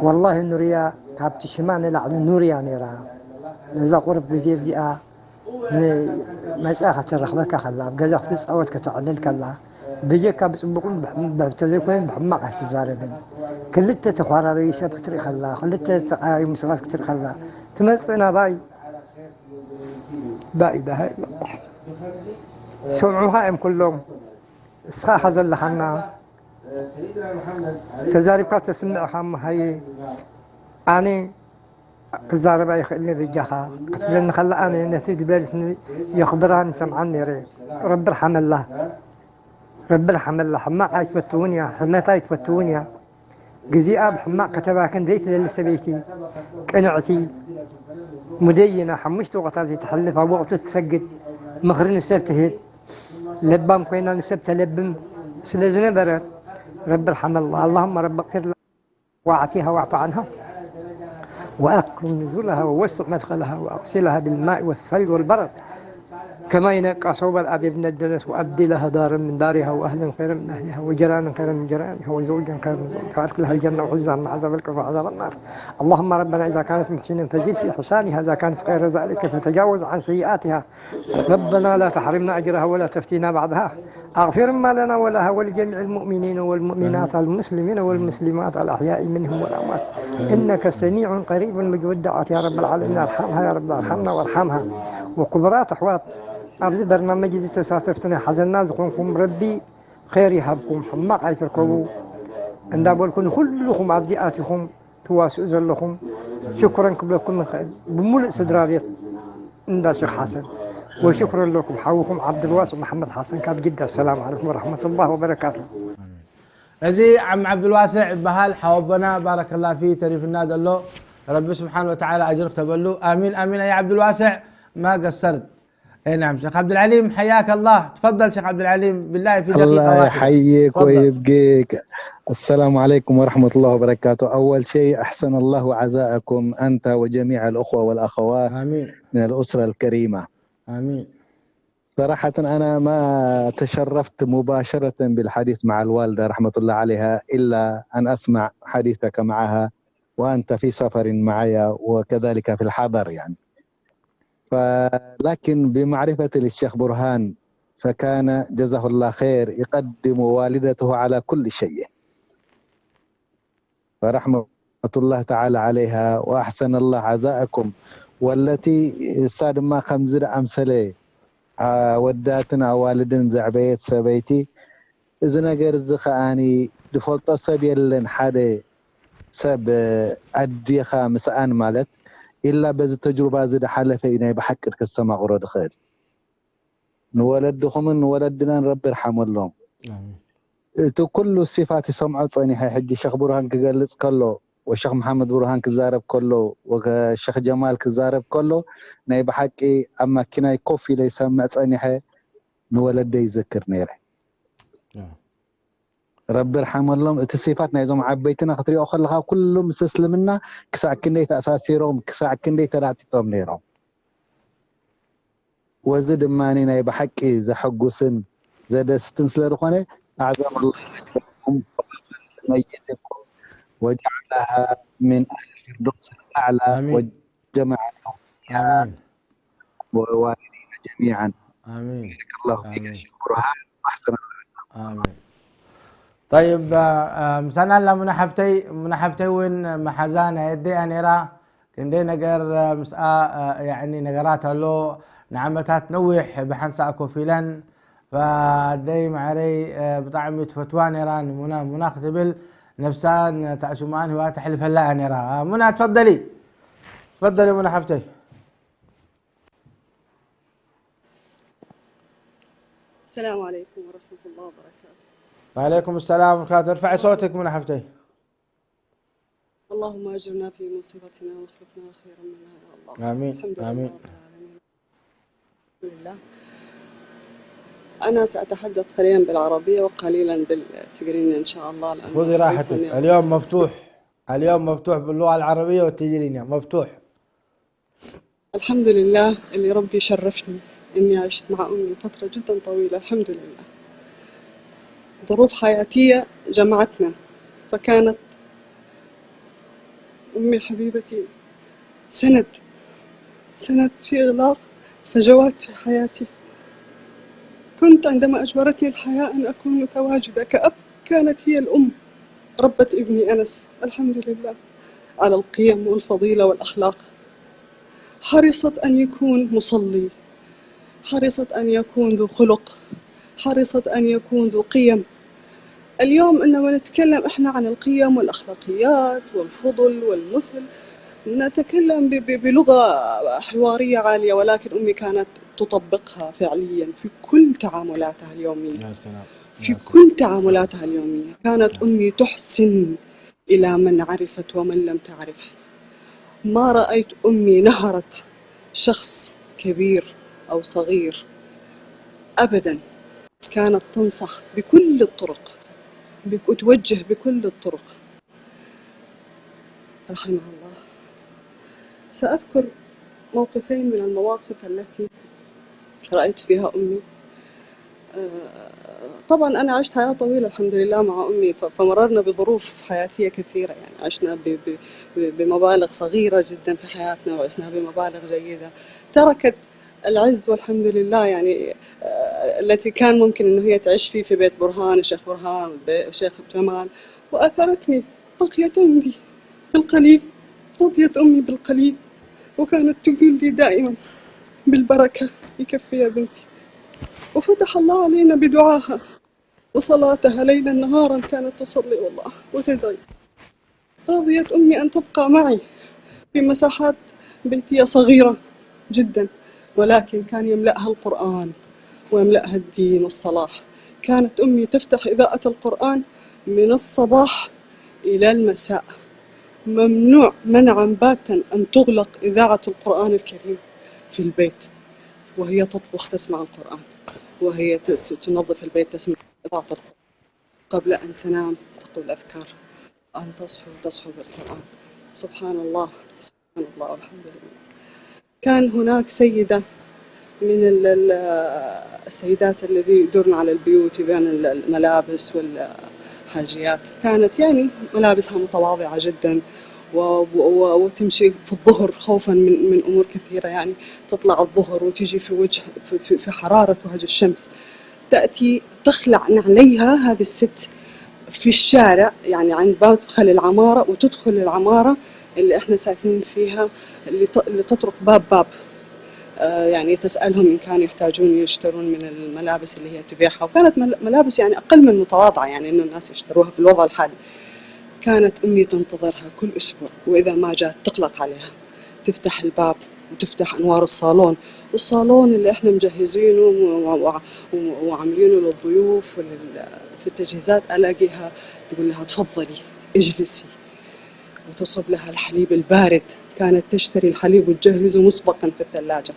ወላሂ ኑርያ ካብቲ ሽማ ንላዕሊ ኑርያ ነይራ። ነዛ ቁሩብ ግዜ እዚኣ ንመጻኢ ከተራኽበካ ከላ፣ ኣብ ገዛ ክትጻወት ከተዕልል ከላ፣ ብጀካ ብጽቡቕን ብሕም-፣ ብ-፣ ተዘይኮይኑ ብሕማቕ ኣይትዛረብን። ክልተ ተኳራረዩ ሰብ ክትርኢ ከላ፣ ክልተ ተቃያይሙ ሰባት ክትርኢ ከላ፣ ትመጽእ ናባይ፣ ላ ኢላሃ ኢላላህ። ሰምዑኻ እዮም ኩሎም። እስኻ ኢኻ ዘለኻና። ተዛሪብካ ተስምዕ ኢኻ እሞ ሃየ። ኣነ ክዛረብ ኣይኽእልን በጃኻ ክትብለኒ ከላ፣ ኣነ ነቲ ዝበለትኒ የኽብራን ይሰምዓን ነይረ። ረቢ ርሓመላ፣ ረቢ ርሓመላ። ሕማቕ ኣይትፈትውን እያ፣ ሕመት ኣይትፈትውን እያ። ግዜኣ ብሕማቕ ከተባክን ዘይትደሊ ሰበይቲ፣ ቅንዕቲ፣ ሙደይና፣ ሓሙሽተ ወቕታት ዘይትሓልፍ፣ ኣብ ወቕቱ ትሰግድ፣ ምኽሪ ንሰብ ትህብ፣ ለባም ኮይና ንሰብ ተለብም ስለ ዝነበረት፣ ረቢ ርሓመላ። اللهم رب اغفر لها وعافها واعف عنها وأكرم نزلها ووسع مدخلها وأغسلها بالماء والثلج والبرد كما ينقى ثوب الأبيض من الدنس، وأبدلها دارا من دارها وأهلا خيرا من أهلها وجيرانا خيرا من جيرانها وزوجا خيرا من زوجها، وأدخلها الجنة وأعيذها من عذاب القبر وعذاب النار. اللهم ربنا إذا كانت محسنة فزد في إحسانها، إذا كانت غير ذلك فتجاوز عن سيئاتها. ربنا لا تحرمنا أجرها ولا تفتنا بعدها. أغفر ما لنا ولها ولجميع المؤمنين والمؤمنات المسلمين والمسلمات الأحياء منهم والأموات. إنك سميع قريب مجيب الدعوات يا رب العالمين. ارحمها يا رب، ارحمنا وارحمها. وكبرات أحوات ኣብዚ በርናመጅ እዚ ተሳተፍቲ ናይ ሓዘንና ዝኾንኩም ረቢ ኸይር ይሃብኩም፣ ሕማቕ ኣይትርከቡ እንዳበልኩ ንኹልኹም ኣብዚ ኣቲኹም ትዋስኡ ዘለኹም ሽኩረን ክብለኩም ንኽእል ብምሉእ ስድራ ቤት እንዳ ሸኽ ሓሰን። ወሽኩረን ለኩም ሓውኹም ዓብዱልዋስዕ መሓመድ ሓሰን ካብ ጅዳ። ሰላም ዓለይኩም ወረሕመቱላህ ወበረካቱ። እዚ ዓም ዓብዱልዋስዕ ይበሃል። ሓወቦና ባረከላ ፊ ተሪፍና ዘሎ ረቢ ስብሓን ወተዓላ ኣጅር ክተበሉ። ኣሚን ኣሚን። ኣይ ዓብዱልዋስዕ ማ ገሰርት። اي نعم شيخ عبد العليم، حياك الله. تفضل شيخ عبد العليم، بالله في دقيقة الله واحدة. يحييك تفضل. ويبقيك. السلام عليكم ورحمة الله وبركاته. أول شيء، أحسن الله عزاءكم أنت وجميع الأخوة والأخوات آمين. من الأسرة الكريمة. آمين. صراحة، أنا ما تشرفت مباشرة بالحديث مع الوالدة رحمة الله عليها إلا أن أسمع حديثك معها وأنت في سفر معي، وكذلك في الحضر، يعني. فلكن بمعرفتي للشيخ برهان، فكان جزاه الله خير يقدم والدته على كل شيء، فرحمة الله تعالى عليها وأحسن الله عزاءكم. والتي እሳ ድማ ከምዚ ዝኣምሰለ ኣወዳትን ኣዋልድን ዘዕበየት ሰበይቲ፣ እዚ ነገር እዚ ከኣኒ ዝፈልጦ ሰብ የለን። ሓደ ሰብ ኣዴኻ ምስኣን ማለት ኢላ በዚ ተጅሩባ እዚ ዝሓለፈ እዩ ናይ ብሓቂ ከስተማቕሮ ዝኽእል። ንወለድኹምን ንወለድናን ረቢ ይርሓመሎም። ኣሜን። እቲ ኩሉ ሲፋት ይሰምዖ ጸኒሐ። ሕጂ ሸኽ ብርሃን ክገልጽ ከሎ፣ ወሸኽ መሓመድ ብርሃን ክዛረብ ከሎ፣ ወሸኽ ጀማል ክዛረብ ከሎ፣ ናይ ብሓቂ ኣብ ማኪናይ ኮፍ ኢለ ይሰምዕ ጸኒሐ። ንወለደይ ይዘክር ነይረ። ኣዎ። ረቢ ይርሓመሎም። እቲ ሲፋት ናይዞም ዓበይትና ክትሪኦ ከለኻ፣ ኩሉ ምስ እስልምና ክሳዕ ክንደይ ተኣሳሲሮም፣ ክሳዕ ክንደይ ተላቲጦም ነይሮም። ወዚ ድማ ናይ ብሓቂ ዘሐጉስን ዘደስትን ስለ ዝኾነ፣ أعظم الله أجركم وغفر لميتكم وجعلها من أهل الفردوس الأعلى آمين. وجمعكم فيها ኣሜን። ووالدينا جميعا. ኣሜን። بارك الله فيك ኣሜን። شيخ برهان، وأحسن الله إليكم. ኣሜን። طيب፣ አ፣ ምሳና ኣላ ሙና ሓፍተይ። ሙና ሓፍተይ እውን መሓዛ ናይ ኣደኣ ነይራ። ክንደይ ነገር፣ አ፣ ምስኣ፣ አ፣ ያዕኒ ነገራት ኣሎ። ንዓመታት ነዊሕ ብሓንሳእ ኮፍ ኢለን። ኣደይ ማዕረይ፣ አ፣ ብጣዕሚ ትፈትዋ ነይራ ንሙና፣ ሙና ክትብል ነብሳን ታእስማኣን ህይወታ ተሕልፈላ እያ ነይራ። አ፣ ሙና ትፈደሊ። ትፈደሊ ሙና ሓፍተይ። السلام عليكم ورحمة الله وبركاته. وعليكم السلام ورحمة الله. ارفعي صوتك من حفتي. اللهم أجرنا في مصيبتنا واخلفنا خيرا منها يا الله. آمين. الحمد آمين. لله رب العالمين. الحمد لله. أنا سأتحدث قليلا بالعربية وقليلا بالتجرينية إن شاء الله، لأنه خذي خمسة راحتك. ناقص. اليوم مفتوح. اليوم مفتوح باللغة العربية والتجرينية. مفتوح. الحمد لله اللي ربي شرفني إني عشت مع أمي فترة جدا طويلة، الحمد لله. ظروف حياتية جمعتنا، فكانت أمي حبيبتي سند، سند في إغلاق فجوات في حياتي. كنت عندما أجبرتني الحياة أن أكون متواجدة كأب، كانت هي الأم، ربت ابني أنس، الحمد لله، على القيم والفضيلة والأخلاق. حرصت أن يكون مصلي، حرصت أن يكون ذو خلق، حرصت أن يكون ذو قيم. اليوم عندما نتكلم إحنا عن القيم والأخلاقيات والفضل والمثل، نتكلم ب-، ب-، بلغة حوارية عالية، ولكن أمي كانت تطبقها فعليا في كل تعاملاتها اليومية. يا سلام. في كل تعاملاتها اليومية كانت أمي تحسن إلى من عرفت ومن لم تعرف. ما رأيت أمي نهرت شخص كبير أو صغير أبدا. كانت تنصح بكل الطرق، بك-، وتوجه بكل الطرق. رحمها الله. سأذكر موقفين من المواقف التي رأيت فيها أمي. آه، طبعا أنا عشت حياة طويلة الحمد لله مع أمي، ف-، فمررنا بظروف حياتية كثيرة، يعني عشنا ب-، ب-، ب-، بمبالغ صغيرة جدا في حياتنا، وعشنا بمبالغ جيدة. تركت العز والحمد لله، يعني، آه، التي كان ممكن إنه هي تعيش فيه في بيت برهان، الشيخ برهان، بي-، الشيخ جمال، وأثرتني، بقيت عندي بالقليل. رضيت أمي بالقليل، وكانت تقول لي دائما: "بالبركة، يكفي يا بنتي". وفتح الله علينا بدعاها وصلاتها، ليلا نهارا كانت تصلي والله وتدعي. رضيت أمي أن تبقى معي في مساحات بيتية صغيرة جدا، ولكن كان يملأها القرآن ويملأها الدين والصلاح. كانت أمي تفتح إذاعة القرآن من الصباح إلى المساء، ممنوع منعا باتا أن تغلق إذاعة القرآن الكريم في البيت، وهي تطبخ تسمع القرآن، وهي ت-، ت-، تنظف البيت تسمع إذاعة القرآن قبل أن تنام. والأذكار، أن تصحو تصحو بالقرآن. سبحان الله، سبحان الله، والحمد لله. كان هناك سيدة من ال- ال- السيدات الذي يدرن على البيوت، يبيعن ال- الملابس والحاجيات، كانت يعني ملابسها متواضعة جدا، و- و- وتمشي في الظهر خوفا من من أمور كثيرة، يعني تطلع الظهر وتجي في وجه، في- في في حرارة وهج الشمس، تأتي تخلع نعليها هذه الست في الشارع، يعني عند مدخل العمارة، وتدخل العمارة اللي احنا ساكنين فيها، اللي ت- اللي تطرق باب باب، آه، يعني تسألهم إن كانوا يحتاجون يشترون من الملابس اللي هي تبيعها، وكانت مل- ملابس يعني أقل من متواضعة، يعني إنه الناس يشتروها في الوضع الحالي. كانت أمي تنتظرها كل أسبوع، وإذا ما جات تغلق عليها، تفتح الباب وتفتح أنوار الصالون، الصالون اللي إحنا مجهزينه و- و- و- وعاملينه للضيوف ولل- في التجهيزات، ألاقيها تقول لها: "تفضلي، اجلسي"، وتصب لها الحليب البارد. كانت تشتري الحليب وتجهزه مسبقا في الثلاجة،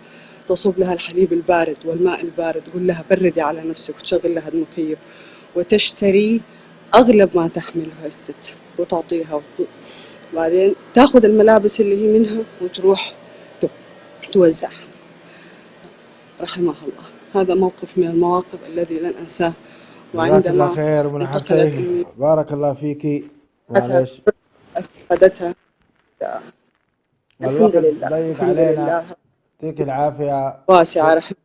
تصب لها الحليب البارد والماء البارد، تقول لها: "بردي على نفسك"، وتشغل لها المكيف، وتشتري أغلب ما تحمله هاي الست وتعطيها، وت- وبعدين تاخذ الملابس اللي هي منها وتروح ت- توزعها، رحمها الله. هذا موقف من المواقف الذي لن أنساه. جزاك الله وعندما خير من انتقلت حفتي. أمي بارك الله فيك. معلش، أفادتها. الحمد الوقت لله، ضيق الحمد علينا. لله. يعطيك العافية. واسعة، رحمة.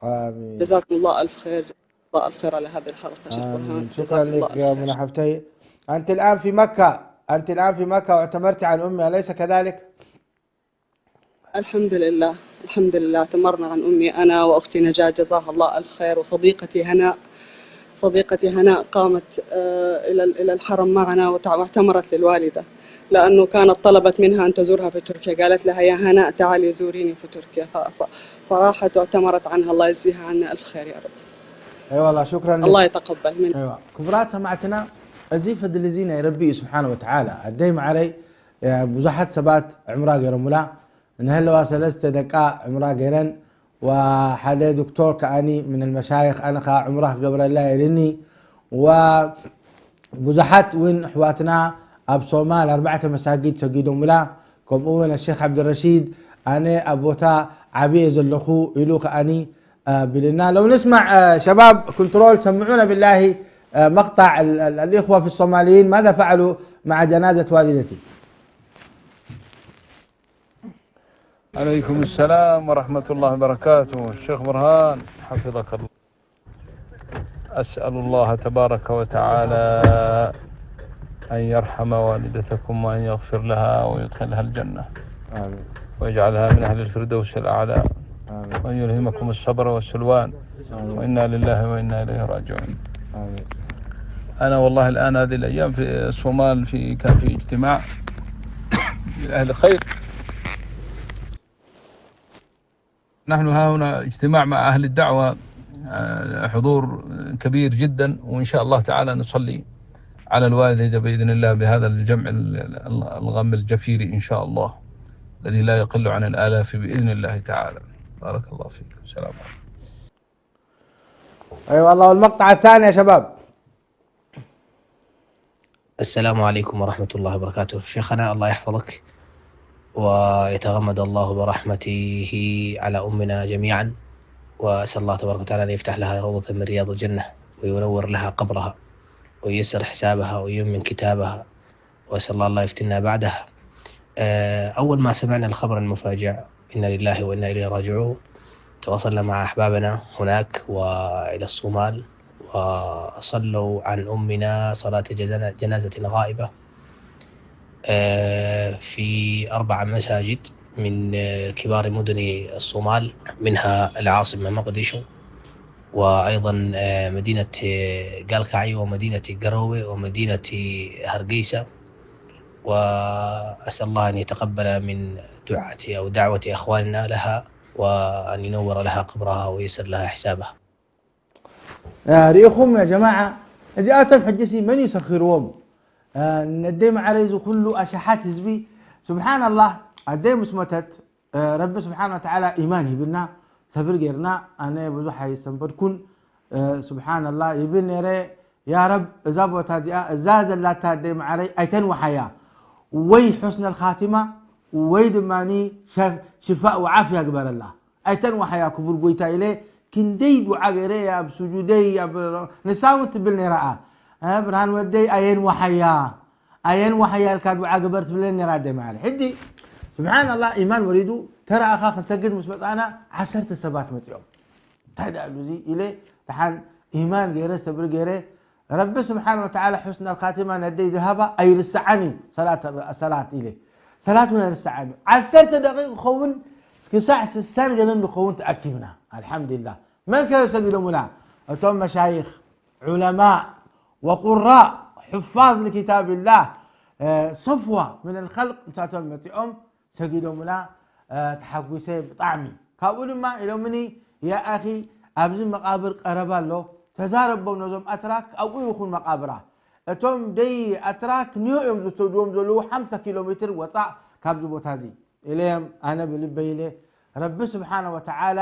آمين. جزاكم الله ألف خير، جزاكم الله ألف خير على هذه الحلقة، شيخ برهان. آمين. شكرا جزاكم الله لك يا ألف خير. منى حفتي. أنت الآن في مكة، أنت الآن في مكة واعتمرت عن أمي، أليس كذلك؟ الحمد لله، الحمد لله، اعتمرنا عن أمي، أنا وأختي نجاة، جزاها الله ألف خير، وصديقتي هناء. صديقتي هناء قامت، آه، إلى ال- إلى الحرم معنا وتع- واعتمرت للوالدة، لأنه كانت طلبت منها أن تزورها في تركيا، قالت لها: "يا هناء، تعالي زوريني في تركيا". ف- ف- فراحت واعتمرت عنها، الله يجزيها عنا ألف خير يا رب. أي والله، شكرا لك. الله يتقبل منها. أيوة. ክቡራት ሰማዕትና፣ እዚ ፈድሊ እዚ ናይ ረቢ እዩ ስብሓን ወተዓላ። ኣደይ ማዓረይ፣ እ፣ ብዙሓት ሰባት ዕምራ ገይሮምላ። እንሀለዋ ሰለስተ ደቃ ዕምራ ገይረን፣ ወሓደ ዶክተር ከኣኒ ምን መሻይኽ ኣነ ኸዓ ዕምራ ክገብረላ ኢልኒ። ወብዙሓት እውን ኣሕዋትና ኣብ ሶማል ኣርባዕተ መሳጊድ ሰጊዶምላ። ከምኡ እውን ኣሸክ ዓብድረሺድ ኣነ ኣብ ቦታ ዓብየ ዘለኹ ኢሉ ከኣኒ بلنا. لو نسمع، آه، شباب كنترول، سمعونا بالله، آه، مقطع ال- ال- الإخوة في الصوماليين ماذا فعلوا مع جنازة والدتي. عليكم السلام ورحمة الله وبركاته. الشيخ برهان، حفظك الله. أسأل الله تبارك وتعالى أن يرحم والدتكم وأن يغفر لها ويدخلها الجنة، آمين. ويجعلها من أهل الفردوس الأعلى، آمين. وأن يلهمكم الصبر والسلوان، وإنا لله وإنا إليه راجعون. آمين. أنا والله الآن هذه الأيام في الصومال، في، كان في اجتماع لأهل خير. نحن ها هنا اجتماع مع أهل الدعوة، آه، حضور كبير جدا، وإن شاء الله تعالى نصلي على الوالدة بإذن الله بهذا الجمع ال- ال- الغم الجفير إن شاء الله، الذي لا يقل عن الآلاف بإذن الله تعالى. بارك الله فيك. السلام عليكم. أي والله، المقطع الثاني يا شباب. السلام عليكم ورحمة الله وبركاته. شيخنا، الله يحفظك ويتغمد الله برحمته على أمنا جميعا، وأسأل الله تبارك وتعالى أن يفتح لها روضة من رياض الجنة، وينور لها قبرها، وييسر حسابها، وييمن كتابها، وأسأل الله أن لا يفتنا بعدها. آه، أول ما سمعنا الخبر المفاجع، إنا لله وإنا إليه راجعون، تواصلنا مع أحبابنا هناك وإلى الصومال، وصلوا عن أمنا صلاة جزنا- جنازة غائبة، آه، في أربع مساجد من، آه، كبار مدن الصومال، منها العاصمة مقدشو، وأيضا، آه، مدينة، آه، قالكعي، ومدينة قروي، ومدينة هرقيسة. وأسأل الله أن يتقبل من دعاة أو دعوة أخواننا لها، وأن ينور لها قبرها وييسر لها حسابها. ርኢኹም ያ ጀማዓ፣ እዚኣቶም ሕጂ ሲ መን እዩ ሰኺርዎም? ነደይ ማዕረ እዚ ኩሉ ኣሽሓት ህዝቢ። ስብሓንላህ፣ ኣደይ ምስ ሞተት፣ ረቢ ስብሓን ወተዓላ ኢማን ሂብና፣ ሰብር ጌርና። ኣነ ብዙሕ ኣይሰንበድኩን። ስብሓንላህ ይብል ነይረ። ያ ረብ፣ እዛ ቦታ እዚኣ፣ እዛ ዘላታ ኣደይ መዓረይ ኣይተንውሓያ፣ ወይ ሑስነል ኻቲማ ወይ ድማ ሽፋእ ወዓፍያ ግበረላ። ኣይተንዋሓያ ክቡር ጎይታ ኢለ ክንደይ ዱዓ ገይረ እየ ኣብ ስጁደይ። ኣብ ንሳ እውን ትብል ነይራ እያ፣ "እ፣ ብርሃን ወደይ ኣየንዋሓያ፣ ኣየንዋሓያ ኢልካ ዱዓ ግበር" ትብለኒ ነይራ ኣደ መዓረ። ሕጂ ስብሓንላህ፣ ኢማን ወሪዱ፣ ተረኣኻ ክንሰግድ ምስ መፃና ዓሰርተ ሰባት መፂኦም። እንታይ ደኣ ኣሉ እዚ ኢለ ደሓን ኢማን ገይረ፣ ሰብሪ ገይረ፣ ረቢ ስብሓን ወተዓላ ሑስነል ኻቲማ ነደይ ዝሃባ ኣይርስዓን እዩ። ሰላት፣ ሰላት ኢለ፣ ሰላት እውን ኣይርስዓን እዩ። ዓሰርተ ደቂቕ ክኸውን ክሳዕ ስሳን ገለን ንኸውን ተኣኪብና። ኣልሓምዱሊላህ። መን ከ ሰጊዶሙላ? እቶም መሻይኽ፣ ዑለማእ፣ ወቁራእ፣ ሑፋዝ ንኪታብላህ፣ እ፣ ሰፍዋ ምነል ኸልቅ ንሳቶም መፂኦም ሰጊዶምላ፣ እ፣ ተሓጒሰ ብጣዕሚ። ካብኡ ድማ ኢሎምኒ፣ "ያ ኣኺ፣ ኣብዚ መቓብር ቀረባ ኣሎ፣ ተዛረቦም ነዞም ኣትራክ፣ ኣብኡ ይኹን መቓብራ። እቶም ደይ ኣትራክ ኒዮ እዮም ዝሰድዎም ዘለዉ፣ ሓምሳ ኪሎ ሜትር ወፃእ ካብዚ ቦታ እዚ" ኢለዮም። ኣነ ብልበይ ኢለ፣ "ረቢ ስብሓነ ወተዓላ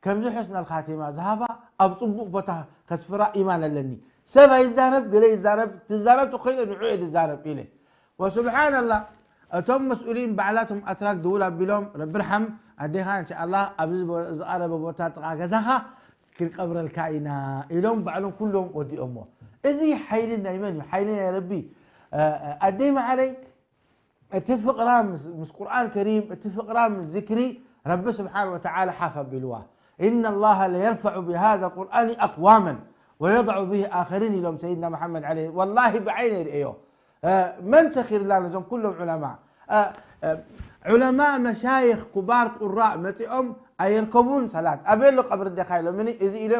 ከምዚ ሑስነል ኻቲማ ዝሃባ ኣብ ፅቡቕ ቦታ ከስፍራ ኢማን ኣለኒ። ሰብ ኣይዛረብ፣ ገለ ይዛረብ፣ ትዛረብ ተኾይነ ንዑ እየ ዝዛረብ" ኢለ። ወስብሓንላህ፣ እቶም መስኡሊን ባዕላቶም ኣትራክ ድውል ኣቢሎም፣ "ረቢ ርሓም ኣዴኻ፣ እንሻኣላህ ኣብዚ ቦ-፣ ዝቐረበ ቦታ ጥቓ ገዛኻ ክንቀብረልካ ኢና" ኢሎም ባዕሎም ኩሎም ወዲኦሞ። እዚ ሓይሊ ናይ መን እዩ? ሓይሊ ናይ ረቢ። እ፣ እ፣ ኣደይ መዓረይ፣ እቲ ፍቕራ ምስ፣ ምስ ቁርኣን ከሪም፣ እቲ ፍቕራ ምስ ዝክሪ ረቢ ስብሓን ወተዓላ ሓፍ ኣቢልዋ። "ኢነ ላሃ ለየርፈዑ ብሃዛ ቁርኣኒ ኣቅዋመን ወየضዑ ብሂ ኣኸሪን" ኢሎም ሰይድና መሓመድ ዓለይሂ። ወላሂ ብዓይነይ ርእዮ። እ፣ መን ሰኺርላ ነዞም ኩሎም ዑለማ? እ፣ እ፣ ዑለማ፣ መሻይኽ፣ ኩባር፣ ቁራእ መጺኦም ኣይርከቡን። ሰላት ኣበይ ኣሎ ቀብሪ ኣዴኻ ኢሎምኒ። እዚ ኢለ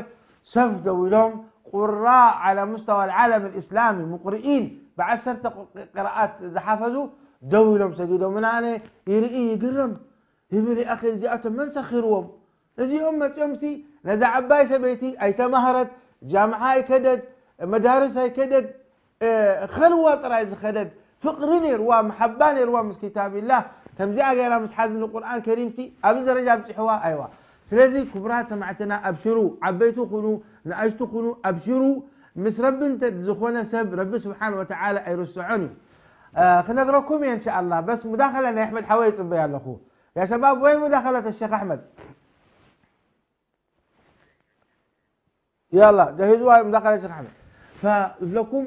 ሰፍ ደው ኢሎም ቁራእ ዓላ ሙስተዋ ልዓለም ልእስላሚ፣ ሙቅርኢን፣ ብዓሰርተ ቅ-፣ ቅራኣት ዝሓፈዙ ደው ኢሎም ሰጊዶምና። ኣነ ይርኢ ይግረም። ይብል፣ "ኣኺ፣ እዚኣቶም መን ሰኺርዎም? እዚኦም መጺኦምሲ ነዛ ዓባይ ሰበይቲ ኣይተማህረት፣ ጃምዓ ኣይከደት፣ መዳርስ ኣይከደት፣ እ፣ ኸልዋ ጥራይ ዝኸደት፣ ፍቕሪ ነይርዋ፣ መሓባ ነይርዋ ምስ ኪታብላህ፣ ከምዚኣ ገይራ ምስ ሓዚ ንቁርኣን ከሪምሲ ኣብዚ ደረጃ ኣብጺሕዋ?" ኣይዋ። ስለዚ ክቡራት ሰማዕትና፣ ኣብሽሩ፣ ዓበይቲ ኩኑ፣ ንኣሽቱ ኩኑ፣ ኣብሽሩ። ምስ ረቢ እንተ ዝኾነ ሰብ፣ ረቢ ስብሓን ወተዓላ ኣይርስዖን እዩ። እ፣ ክነግረኩም እየ እንሻኣላህ። በስ ሙዳኸላ ናይ ኣሕመድ ሓወይ ይጽበይ ኣለኹ። يا شباب، وين مداخلة الشيخ أحمد؟ يلا، جهزوها مداخلة الشيخ أحمد. فلكم،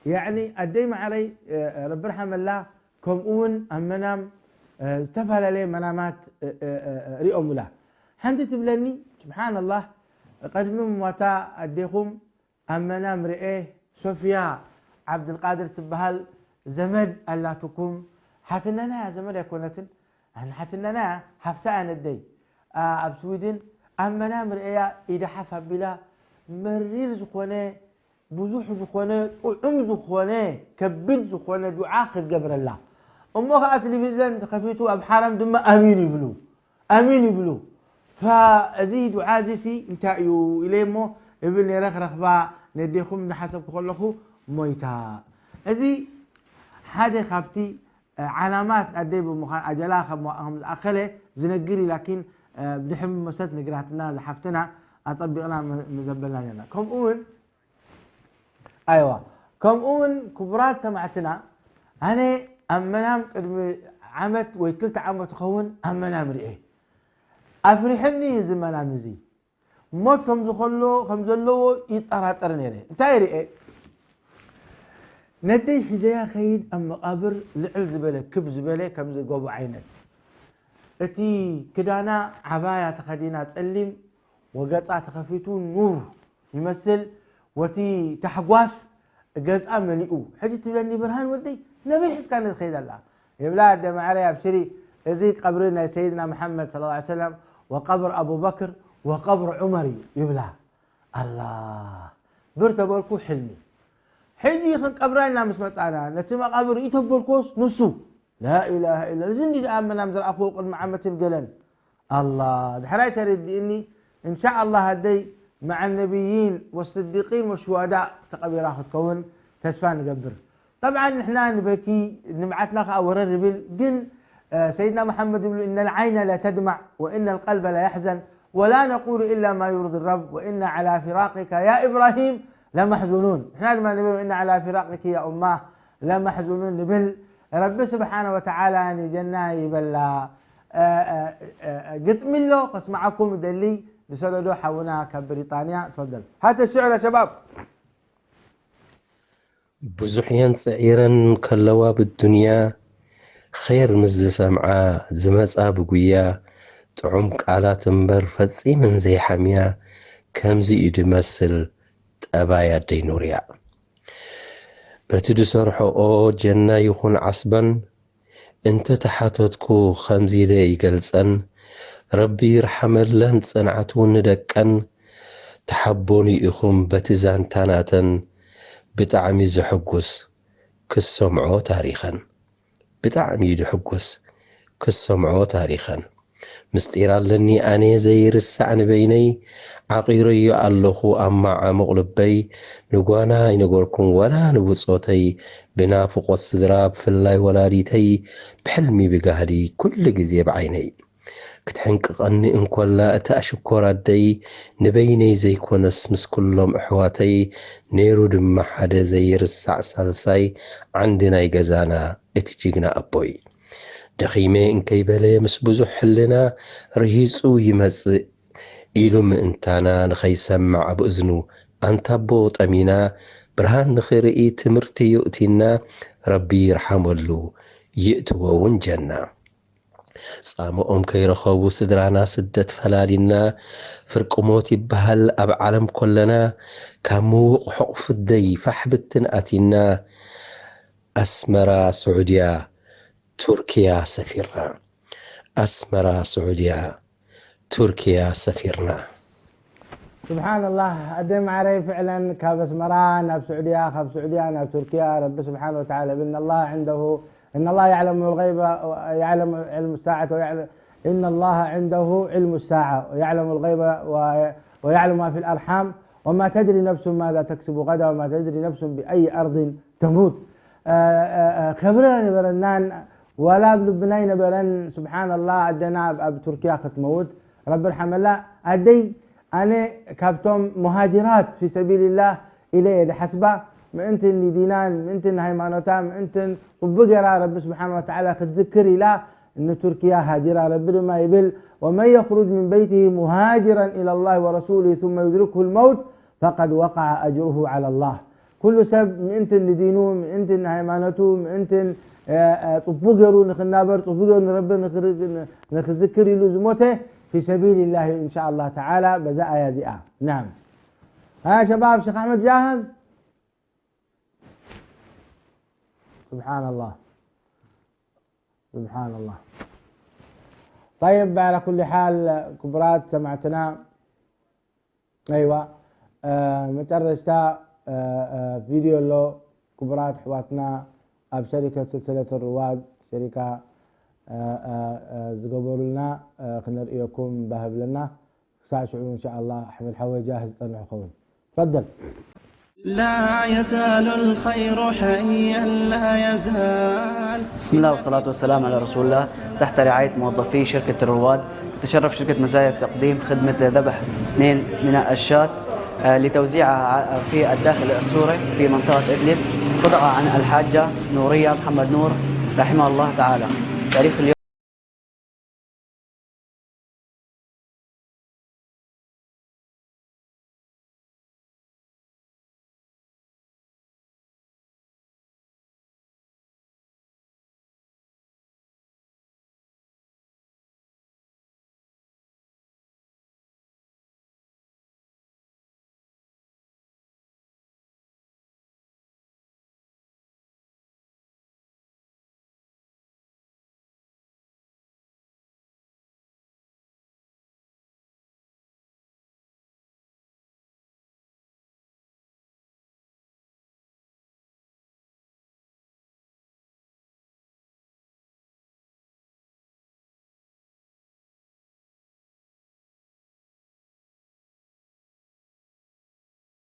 يعني، ኣደይ መዓረይ፣ እ፣ ረቢ ርሓመላ፣ ከምኡ እውን ኣብ መናም፣ እ፣ ዝተፈላለየ መናማት፣ እ፣ እ፣ እ፣ እ፣ ሪኦሙላ። ሓንቲ ትብለኒ፣ ስብሓንላህ፣ ቅድሚ ሞታ ኣዴኹም ኣብ መናም ርኤ፣ ሶፍያ ዓብድልቃድር ትበሃል ዘመድ ኣላትኩም። ሓትነና እያ፣ ዘመድ ኣይኮነትን። ኣነ ሓትነና እያ፣ ሃፍታ እያ ነደይ። ኣ-፣ ኣብ ስዊድን ኣብ መናም ርእያ ኢዳ ሓፍ ኣቢላ፣ መሪር ዝኾነ፣ ብዙሕ ዝኾነ፣ ጥዑም ዝኾነ፣ ከቢድ ዝኾነ ዱዓ ክትገብረላ። እሞ ኸዓ ቴሌቪዘን ተኸፊቱ ኣብ ሓራም ድማ ኣሚን ይብሉ። ኣሚን ይብሉ። ፋ-፣ እዚ ዱዓ እዚ ሲ እንታይ እዩ ኢለ እሞ እብል ነይረ፣ ክረኽባ ነዴኹም እናሓሰብኩ ከለኹ ሞይታ። እዚ ሓደ ካብቲ፣ እ፣ ዓላማት ኣደይ ብምዃን ኣጀላ ከም፣ ከም ዝኣኸለ ዝነግር እዩ። ላኪን፣ እ፣ ብድሕሪ መሰት ነግራትና ዝሓፍትና ኣጸቢቕና መ-፣ መዘበልና ነርና። ከምኡ እውን ኣይዋ፣ ከምኡ እውን ክቡራት ሰማዕትና፣ ኣነ ኣብ መናም ቅድሚ ዓመት ወይ ክልተ ዓመት ይኸውን ኣብ መናም ርኤ። ኣፍሪሕኒ እዚ መናም እዚ። ሞት ከም ዝኸሎ-፣ ከም ዘለዎ ይጠራጠር ነይረ። እንታይ ርኤ? ነደይ ሒዘያ ኸይድ ኣብ መቓብር ልዕል ዝበለ፣ ክብ ዝበለ፣ ከምዚ ጎቦ ዓይነት። እቲ ክዳና ዓባያ ተኸዲና ጸሊም፣ ወገጻ ተኸፊቱ ኑር ይመስል፣ ወቲ ታሕጓስ ገጻ መሊኡ። ሕጂ ትብለኒ፣ "ብርሃን ወደይ፣ ነበይ ሒዝካኒ ትኸይድ ኣላ?" ይብላ፣ "ኣደ ማዕረይ፣ ኣብሽሪ፣ እዚ ቀብሪ ናይ ሰይድና መሓመድ ሰለላሁ ዐለይሂ ወሰለም ወቀብር ኣቡበክር ወቀብር ዑመር እዩ" ይብላ። ኣላ፣ ብር ተበልኩ፣ ሕልሚ። ሕጂ ክንቀብራ ኢና ምስ መጻና፣ ነቲ መቓብር እዩ ተበልኩስ ንሱ። ላኢላሃ ኢላ፣ እዚ እንዲ ደኣ መናም ዝረኣኽዎ ቅድሚ ዓመትን ገለን። ኣላ፣ ድሕራይ ተረዲእኒ። እንሻ ኣላህ ኣደይ መዓ ነቢይን ወስዲቂን ወሽዋዳእ ተቐቢራ ክትከውን ተስፋ ንገብር። ጠብዓን ንሕና ንበኪ፣ ንብዓትና ከኣ ወረር ይብል። ግን፣ እ፣ ሰይድና መሓመድ ይብሉ፣ "እነ ልዓይነ ለተድማዕ ወእነ ልቀልበ ለየሕዘን ወላ ነቁሉ ኢላ ማ ዩርዲ ረብ ወእና ዓላ ፊራቂካ ያ ኢብራሂም ለመሕዙኑን። ንሕና ድማ ንብል ኢና ዓላ ፊራቅኪ ያ ኡማ ለመሕዙኑን ንብል። ረቢ ስብሓነ ወተዓላ ንጀና ይበላ። እ፣ እ፣ እ፣ ግጥሚ ኣሎ ከስማዓኩም ደሊ ዝሰደዶ ሓውና ካብ ብሪጣንያ። ትፈደል። ሃተ ሽዕር ያ ሸባብ። ብዙሕ እየን ጽዒረን ከለዋ ብዱንያ፣ ኼር ምስ ዝሰምዓ ዝመጻ ብጉያ፣ ጥዑም ቃላት እምበር ፈጺመን ዘይሓምያ፣ ከምዚ እዩ ድመስል ጠባይ ኣደይ ኑርያ። በቲ ድሰርሖኦ ጀና ይኹን ዓስበን፣ እንተ ተሓተትኩ ከምዚ ኢለ ይገልጸን፣ ረቢ ይርሓመለን ጽንዓት እውን ንደቀን፣ ተሓቦኑ ኢኹም በቲ ዛንታ ናተን፣ ብጣዕሚ ዘሐጉስ ክሰምዖ ታሪኸን። ብጣዕሚ እዩ ድሕጉስ ክሰምዖ ታሪኸን። ምስጢር ኣለኒ ኣነ ዘይርሳዕ ንበይነይ፣ ዓቒረዮ ኣለኹ ኣብ መዓሙቕ ልበይ፣ ንጓና ኣይነገርኩን ወላ ንብጾተይ፣ ብናፍቖት ስድራ ብፍላይ ወላዲተይ፣ ብሕልሚ ብጋህዲ ኩሉ ግዜ ብዓይነይ። ክትሕንቅቐኒ እንኮላ እታ ሽኮር ኣደይ፣ ንበይነይ ዘይኮነስ ምስ ኩሎም ኣሕዋተይ፣ ነይሩ ድማ ሓደ ዘይርሳዕ ሳልሳይ ዓንዲ ናይ ገዛና እቲ ጅግና ኣቦይ። ደኺመ እንከይበለ ምስ ብዙሕ ሕልና ርሂጹ ይመጽእ ኢሉ ምእንታና ንኸይሰምዕ ኣብ እዝኑ፣ ኣንታ ኣቦ ጠሚና ብርሃን ንኽርኢ ትምህርቲ ዩእቲና፣ ረቢ ይርሓመሉ ይእትዎ እውን ጀና። ጻምኦም ከይረኸቡ ስድራና ስደት ፈላሊና፣ ፍርቂ ሞት ይበሃል ኣብ ዓለም ኮለና፣ ካብ ምዉቕ ሕቑፊ ኣደይ ፋሕ ብትን ኣቲና፣ ኣስመራ ስዑድያ ቱርክያ ሰፊርና። ኣስመራ ስዑድያ ቱርክያ ሰፊርና። ስብሓንላህ፣ ኣደ ማዕረይ ፍዕለን ካብ ኣስመራ ናብ ስዑድያ፣ ካብ ስዑድያ ናብ ቱርክያ፣ ረቢ ስብሓን ወተዓላ ይብል፣ إن الله عنده، إن الله يعلم الغيب، يعلم علم الساعة ويعلم، إن الله عنده علم الساعة ويعلم الغيب و-، ويعلم ما في الأرحام وما تدري نفس ماذا تكسب غدا وما تدري نفس بأي أرض تموت. እ፣ እ፣ እ፣ ከብረ ነበረናን ዋላ ኣብ ልብና ኣይነበረን። ስብሓንላህ፣ ኣደና ኣብ፣ ኣብ ቱርክያ ክትመውት ረቢ ርሓመላ። ኣደይ ኣነ ካብቶም ሙሃጅራት ፊ ሰቢልላህ ኢለ እየ ድሓስባ። ምእንትን ንዲናን፣ ምእንትን ንሃይማኖታ፣ ምእንትን ጽቡቅ ገይራ ረቢ ስብሓን ወተዓላ ክትዝክር ኢላ ንቱርክያ ሃጅራ። ረቢ ድማ ይብል፣ ومن يخرج من بيته مهاجرا إلى الله ورسوله ثم يدركه الموت فقد وقع أجره على الله. ኩሉ ሰብ ምእንትን ንዲኑ፣ ምእንትን ንሃይማኖቱ፣ ምእንትን፣ እ፣ እ፣ ጽቡቅ ገይሩ ንኽናበር፣ ጽቡቅ ገይሩ ንረቢ ንኽር-፣ ንኽዝክር ኢሉ ዝሞተ ፊ ሰቢልላህ እዩ፣ ኢንሻ ኣላህ ተዓላ፣ በዛ ኣያ እዚኣ። ናም። ها شباب، شيخ أحمد جاهز؟ سبحان الله. سبحان الله. طيب، على كل حال، ክቡራት ሰማዕትና፣ ኣይዋ፣ እ፣ መጨረሽታ፣ እ፣ እ፣ ቪድዮ ኣሎ። ክቡራት ኣሕዋትና ኣብ ሸሪከት ስልሰለት ሩዋድ ሸሪካ፣ እ፣ እ፣ እ፣ ዝገበሩልና፣ እ፣ ክነርእየኩም ባህብለና። ክሳዕ ሽዑ እንሻ ኣላህ ኣሕመድ ሓወይ ጃህዝ ዝጸንሑ ኸውን። ተፈደል። لا يزال الخير حيا لا يزال. بسم الله والصلاة والسلام على رسول الله. تحت رعاية موظفي شركة الرواد، تتشرف شركة مزايا بتقديم خدمة ذبح اثنين من الشاة، آه، لتوزيعها ع-، في الداخل السوري في منطقة إدلب، صدقة عن الحاجة نورية محمد نور، رحمها الله تعالى. تاريخ اليوم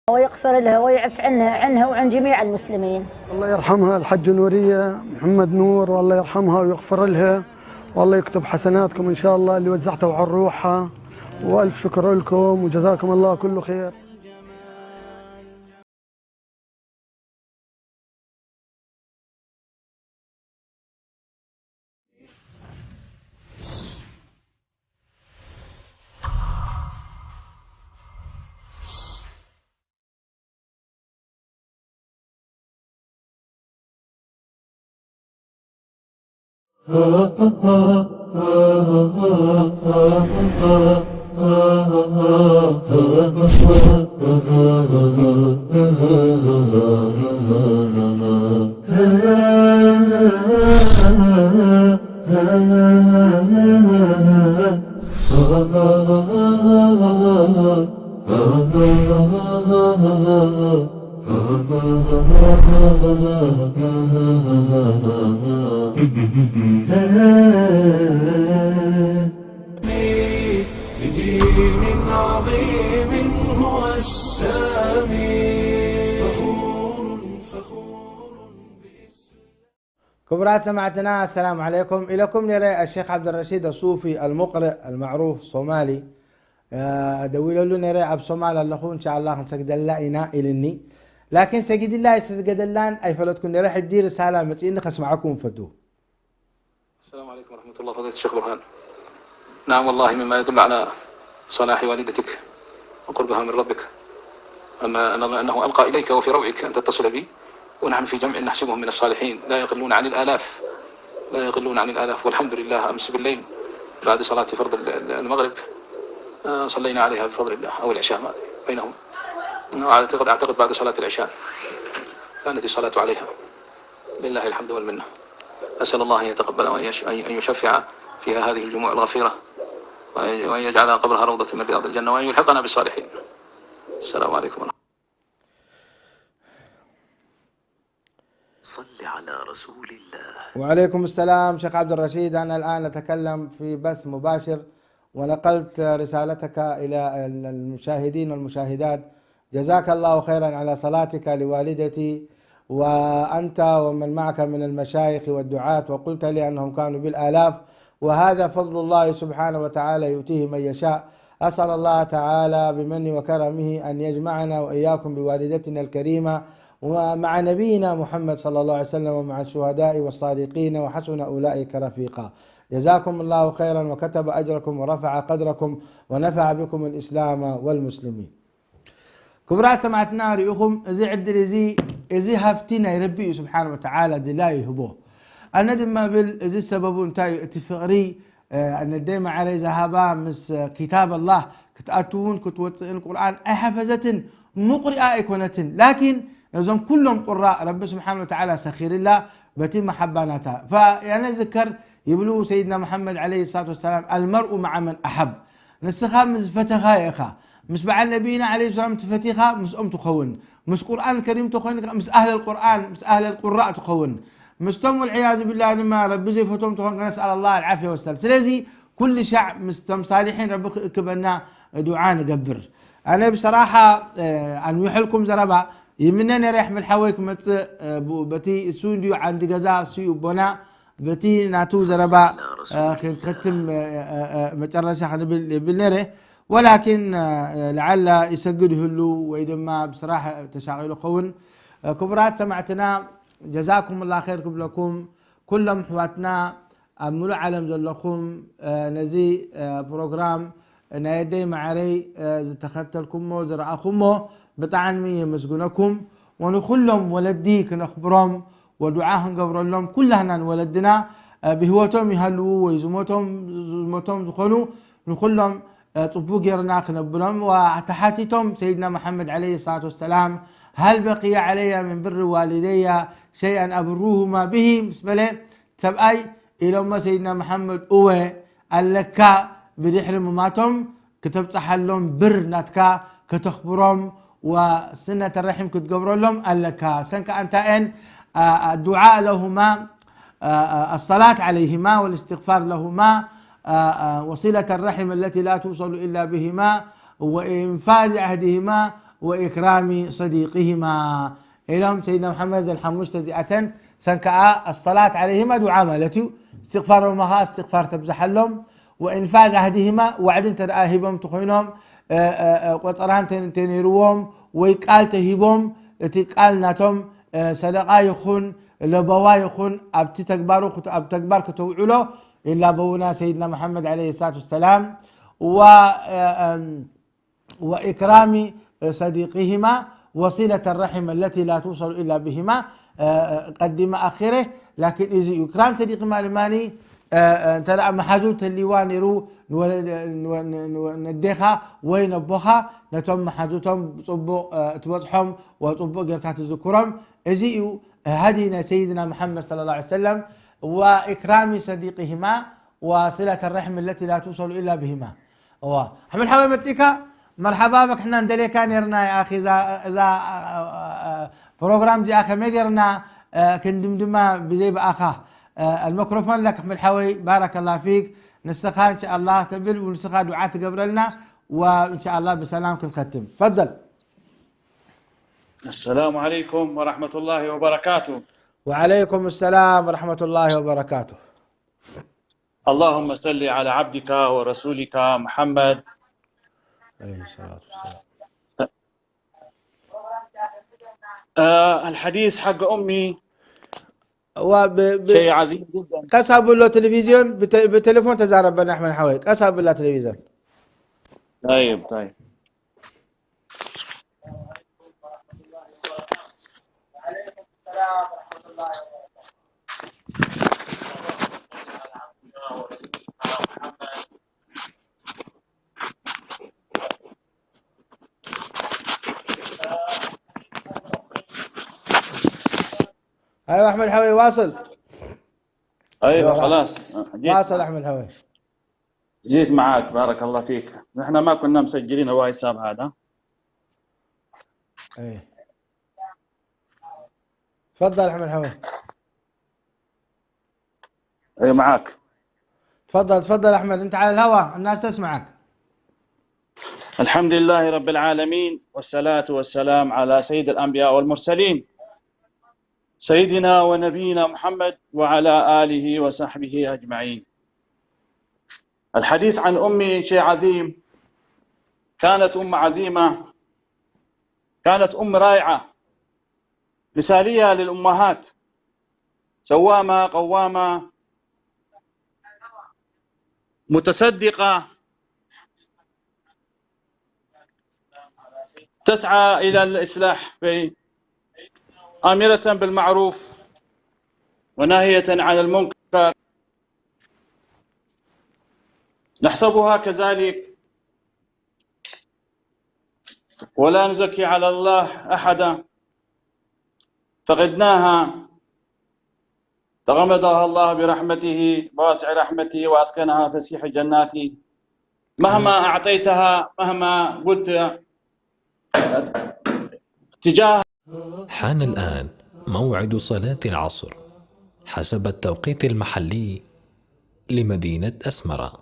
ويغفر لها ويعف عنها، عنها وعن جميع المسلمين. الله يرحمها الحج نورية محمد نور، والله يرحمها ويغفر لها، والله يكتب حسناتكم إن شاء الله اللي وزعتوا على روحها، وألف شكر لكم وجزاكم الله كل خير. بدين عظيم هو السامي. فخور، فخور بإسلام. ክቡራት ሰማዕትና፣ ኣሰላሙ ዓለይኩም ኢለኩም ነይረ። ኣሼክ ዓብደልረሺድ ኣሱፊ ኣልሙቅርእ ኣልማዕሩፍ ሶማሊ፣ እ፣ ደዊለሉ ነይረ። ኣብ ሶማል ኣለኹ፣ እንሻኣላ ክንሰግደላ ኢና ኢልኒ። ላኪን ሰጊድላ ኣይሰገደላን ኣይፈለጥኩን ነይረ። ሕጂ ርሳላ መጺእኒ ከስማዓኩም ፈቱ። السلام عليكم ورحمة الله. فضيلة الشيخ برهان، نعم والله مما يدل على صلاح والدتك وقربها من ربك أن أنه ألقى إليك وفي روعك أن تتصل بي، ونحن في جمع نحسبهم من الصالحين لا يقلون عن الآلاف، لا يقلون عن الآلاف. والحمد لله أمس بالليل بعد صلاة فرض المغرب، آه، صلينا عليها بفضل الله، أو العشاء ما أدري بينهم. أعتقد، أعتقد بعد صلاة العشاء كانت الصلاة عليها. لله الحمد والمنة. أسأل الله أن يتقبل وأن يش-، أن يشفع فيها هذه الجموع الغفيرة، وأن يجعلها قبرها روضة من رياض الجنة، وأن يلحقنا بالصالحين. السلام عليكم ورحمة الله. صل على رسول الله. وعليكم السلام شيخ عبد الرشيد، أنا الآن أتكلم في بث مباشر، ونقلت رسالتك إلى المشاهدين والمشاهدات. جزاك الله خيرا على صلاتك لوالدتي وأنت ومن معك من المشايخ والدعاة، وقلت لي أنهم كانوا بالآلاف، وهذا فضل الله سبحانه وتعالى يؤتيه من يشاء. أسأل الله تعالى بمنه وكرمه أن يجمعنا وإياكم بوالدتنا الكريمة ومع نبينا محمد صلى الله عليه وسلم ومع الشهداء والصادقين وحسن أولئك رفيقا. جزاكم الله خيرا وكتب أجركم ورفع قدركم ونفع بكم الإسلام والمسلمين. ክቡራት ሰማዕትና ርኢኹም፣ እዚ ዕድል እዚ፣ እዚ ሃፍቲ ናይ ረቢ እዩ ስብሓን ወተዓላ፣ ድላ ይህቦ። ኣነ ድማ ብል፣ እዚ ሰበቡ እንታይ እዩ? እቲ ፍቕሪ፣ እ፣ ነደይ ማዕረይ ዝሃባ ምስ ኪታብ ኣላህ ክትኣትውን ክትወፅእን ቁርኣን ኣይሓፈዘትን፣ ሙቕሪኣ ኣይኮነትን። ላኪን ነዞም ኩሎም ቁራእ ረቢ ስብሓን ወተዓላ ሰኺርላ በቲ መሓባ ናታ። ፈ-፣ ያነ ዝከር ይብሉ ሰይድና መሓመድ ዓለይሂ ሰላቱ ወሰላም፣ ኣልመርኡ መዓ መን ኣሓብ። ንስኻ ምስ ፈተኻ ኢኻ። ምስ በዓል ነቢይና ዓለይሂ ሰላም ትፈቲኻ፣ ምስኦም ትኸውን። ምስ ቁርኣን ከሪም ተኾይንካ፣ ምስ ኣህለል ቁርኣን፣ ምስ ኣህለል ቁራእ ትኸውን። ምስቶም ወልዕያዙ ቢላህ ድማ ረቢ ዘይፈትዎም ተኾንካ፣ ነስኣል ኣላህ ኣልዓፍያ ወሰላም። ስለዚ ኩሉ ሻዕ ምስቶም ሳሊሒን ረቢ ክእክበና ዱዓ ንገብር። ኣነ ብሰራሓ፣ እ፣ ኣንዊሐልኩም ዘረባ ይምነ ነይረ ኣሕመድ ሓወይ ክመጽእ፣ እ፣ ብ-፣ በቲ እሱ እንድዩ ዓንዲ ገዛ፣ እሱ እዩ ኣቦና። በቲ ናቱ ዘረባ፣ እ፣ ክንከትም፣ እ፣ እ፣ እ፣ መጨረሻ ክንብል ይብል ነይረ። ወላኪን፣ እ፣ ለዓላ ይሰግድ ይህሉ ወይ ድማ ብስራሕ ተሻቒሉ ክኸውን። እ፣ ክቡራት ሰማዕትና፣ ጀዛኩምላ ኸይር ክብለኩም፣ ኩሎም ኣሕዋትና ኣብ ሙሉእ ዓለም ዘለኹም፣ እ፣ ነዚ፣ እ፣ ፕሮግራም ናይ ኣደይ ማዕረይ፣ እ፣ ዝተኸተልኩሞ ዝረኣኹሞ ብጣዕሚ የመስግነኩም። ወንኹሎም ወለዲ ክነኽብሮም ወዱዓ ክንገብረሎም ኩላህና ንወለድና፣ እ፣ ብህይወቶም ይሃልዉ ወይ ዝሞቶም፣ ዝሞቶም ዝኾኑ ንኹሎም፣ እ፣ ጽቡቅ ጌርና ክነብሎም። ወተሓቲቶም ሰይድና መሓመድ ዓለይሂ ሰላቱ ወሰላም፣ "ሃል በቂየ ዓለየ ምን ብሪ ዋሊደያ ሸይኣን ኣብሩሁማ ብሂ?" ምስ በለ፣ ሰብኣይ ኢሎሞ ሰይድና መሓመድ፣ እወ ኣለካ፣ ብድሕሪ ምማቶም ክተብጽሓሎም ብር ናትካ ከተኽብሮም ወስነተ ረሒም ክትገብረሎም ኣለካ። ሰን ከኣ እንታይ እየን? አ-፣ አ-፣ ዱዓ ለሁማ፣ አ-፣ አ-፣ الصلاة عليهما والاستغفار لهما، አ-፣ አ-፣ وصلة الرحم التي لا توصل إلا بهما وإنفاذ عهدهما وإكرام صديقهما። ኢሎም ሰይድና መሓመድ ዘን ሓሙሽተ እዚኣተን ሰን ከኣ ኣሰላት ዓለይሂማ ዱዓ ማለት እዩ። እስትቕፋር ሎማ ከኣ እስትቕፋር ተብዝሓሎም። ወእንፋዝ ዓህድሂማ ዋዕዲ እንተ ደኣ ሂቦም እንተኾይኖም፣ እ፣ እ፣ እ፣ ቆጸራ እንተ፣ እንተ ነይርዎም ወይ ቃል ተሂቦም እቲ ቃል ናቶም፣ እ፣ ሰደቓ ይኹን ለበዋ ይኹን ኣብቲ ተግባሩ ክት-፣ ኣብ ተግባር ክተውዕሎ ይላበውና ሰይድና መሓመድ ዓለይሂ ሰላቱ ወሰላም። ወ-፣ እ፣ እም፣ وإكرام صديقهما وصلة الرحم التي لا توصل إلا بهما، እ፣ እ፣ ቀዲመ ኣኺረ ላኪን እዚ እዩ። ክራም ሰዲቂ ማለት ማኒ፣ እ፣ እ፣ እንተ ደኣ መሓዙት ተልይዋ ነይሩ፣ ንወለ-፣ ንወ-፣ ንወ-፣ ነዴኻ ወይ ነቦኻ ነቶም መሓዙቶም ብጽቡቕ፣ እ፣ ትበጽሖም ወጽቡቕ ጌርካ ትዝክሮም። እዚ እዩ ሃዲ ናይ ሰይድና መሓመድ ሰለላሁ ዐለይሂ ወሰለም፣ ወኢክራሚ ሰዲቂሂማ ወስለት ረሕሚ ለቲ ላ ትውሰሉ ኢላ ብሂማ። እዋ፣ ኣሕመድ ሓወይ መጺእካ? መርሓባ በክ፣ ሕና እንደልየካ ነርና ያ ኣኺ። እዛ፣ እዛ፣ አ፣ አ፣ አ፣ ፕሮግራም እዚኣ ከመይ ገርና፣ አ፣ ክንድምድማ ብዘይ ብኣኻ? አ፣ الميكروفون لك ኣሕመድ ሓወይ፣ ባረከላህ ፊክ። ንስኻ እንሻኣላህ ተብል፣ ንስኻ ዱዓ ትገብረልና፣ ወእንሻኣላህ ብሰላም ክንኸትም። ፈደል። السلام عليكم ورحمة الله وبركاته. وعليكم السلام ورحمة الله وبركاته. اللهم صل على عبدك ورسولك محمد. عليه الصلاة والسلام. آه، الحديث حق أمي هو ب-، ب-، شيء عظيم جدًا. ቀስ ኣብሎ ቴሌቪዝዮን፣ ብተ-፣ ብቴሌፎን ተዛረበና ኣሕመድ ሓወይ። ቀስ ኣብላ ቴሌቪዝዮን። طيب، طيب. أيوة أحمد حوي، واصل. أيوة، أيوة. خلاص. جيت واصل معك. أحمد حوي. جيت معك، بارك الله فيك. نحن ما كنا مسجلين الواتساب هذا. إيه. تفضل أحمد حوي. إيه، معك. تفضل، تفضل أحمد، أنت على الهواء، الناس تسمعك. الحمد لله رب العالمين، والصلاة والسلام على سيد الأنبياء والمرسلين، سيدنا ونبينا محمد وعلى آله وصحبه أجمعين. الحديث عن أمي شيء عظيم. كانت أم عظيمة، كانت أم رائعة، مثالية للأمهات، سوامة، قوامة، متصدقة، تسعى إلى الإصلاح، في آمرة بالمعروف وناهية عن المنكر. نحسبها كذلك ولا نزكي على الله أحدا. فقدناها، تغمدها الله برحمته، بواسع رحمته، وأسكنها فسيح جناته. مهما أعطيتها، مهما قلت تجاه حان الآن موعد صلاة العصر حسب التوقيت المحلي لمدينة أسمرة.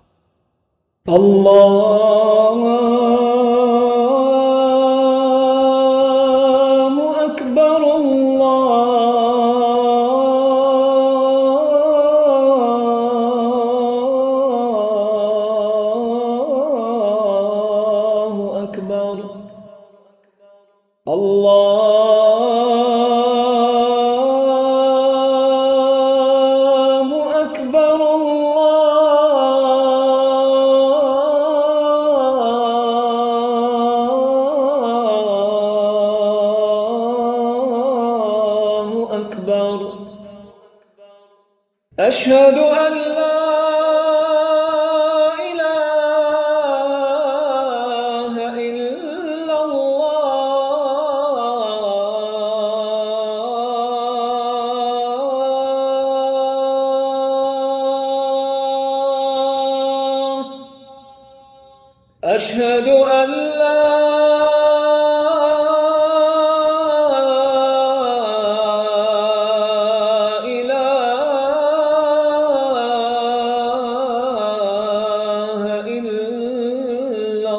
الله أكبر، الله أكبر. الله أكبر، الله أكبر. أشهد أن لا إله إلا الله. أشهد أن لا إله إلا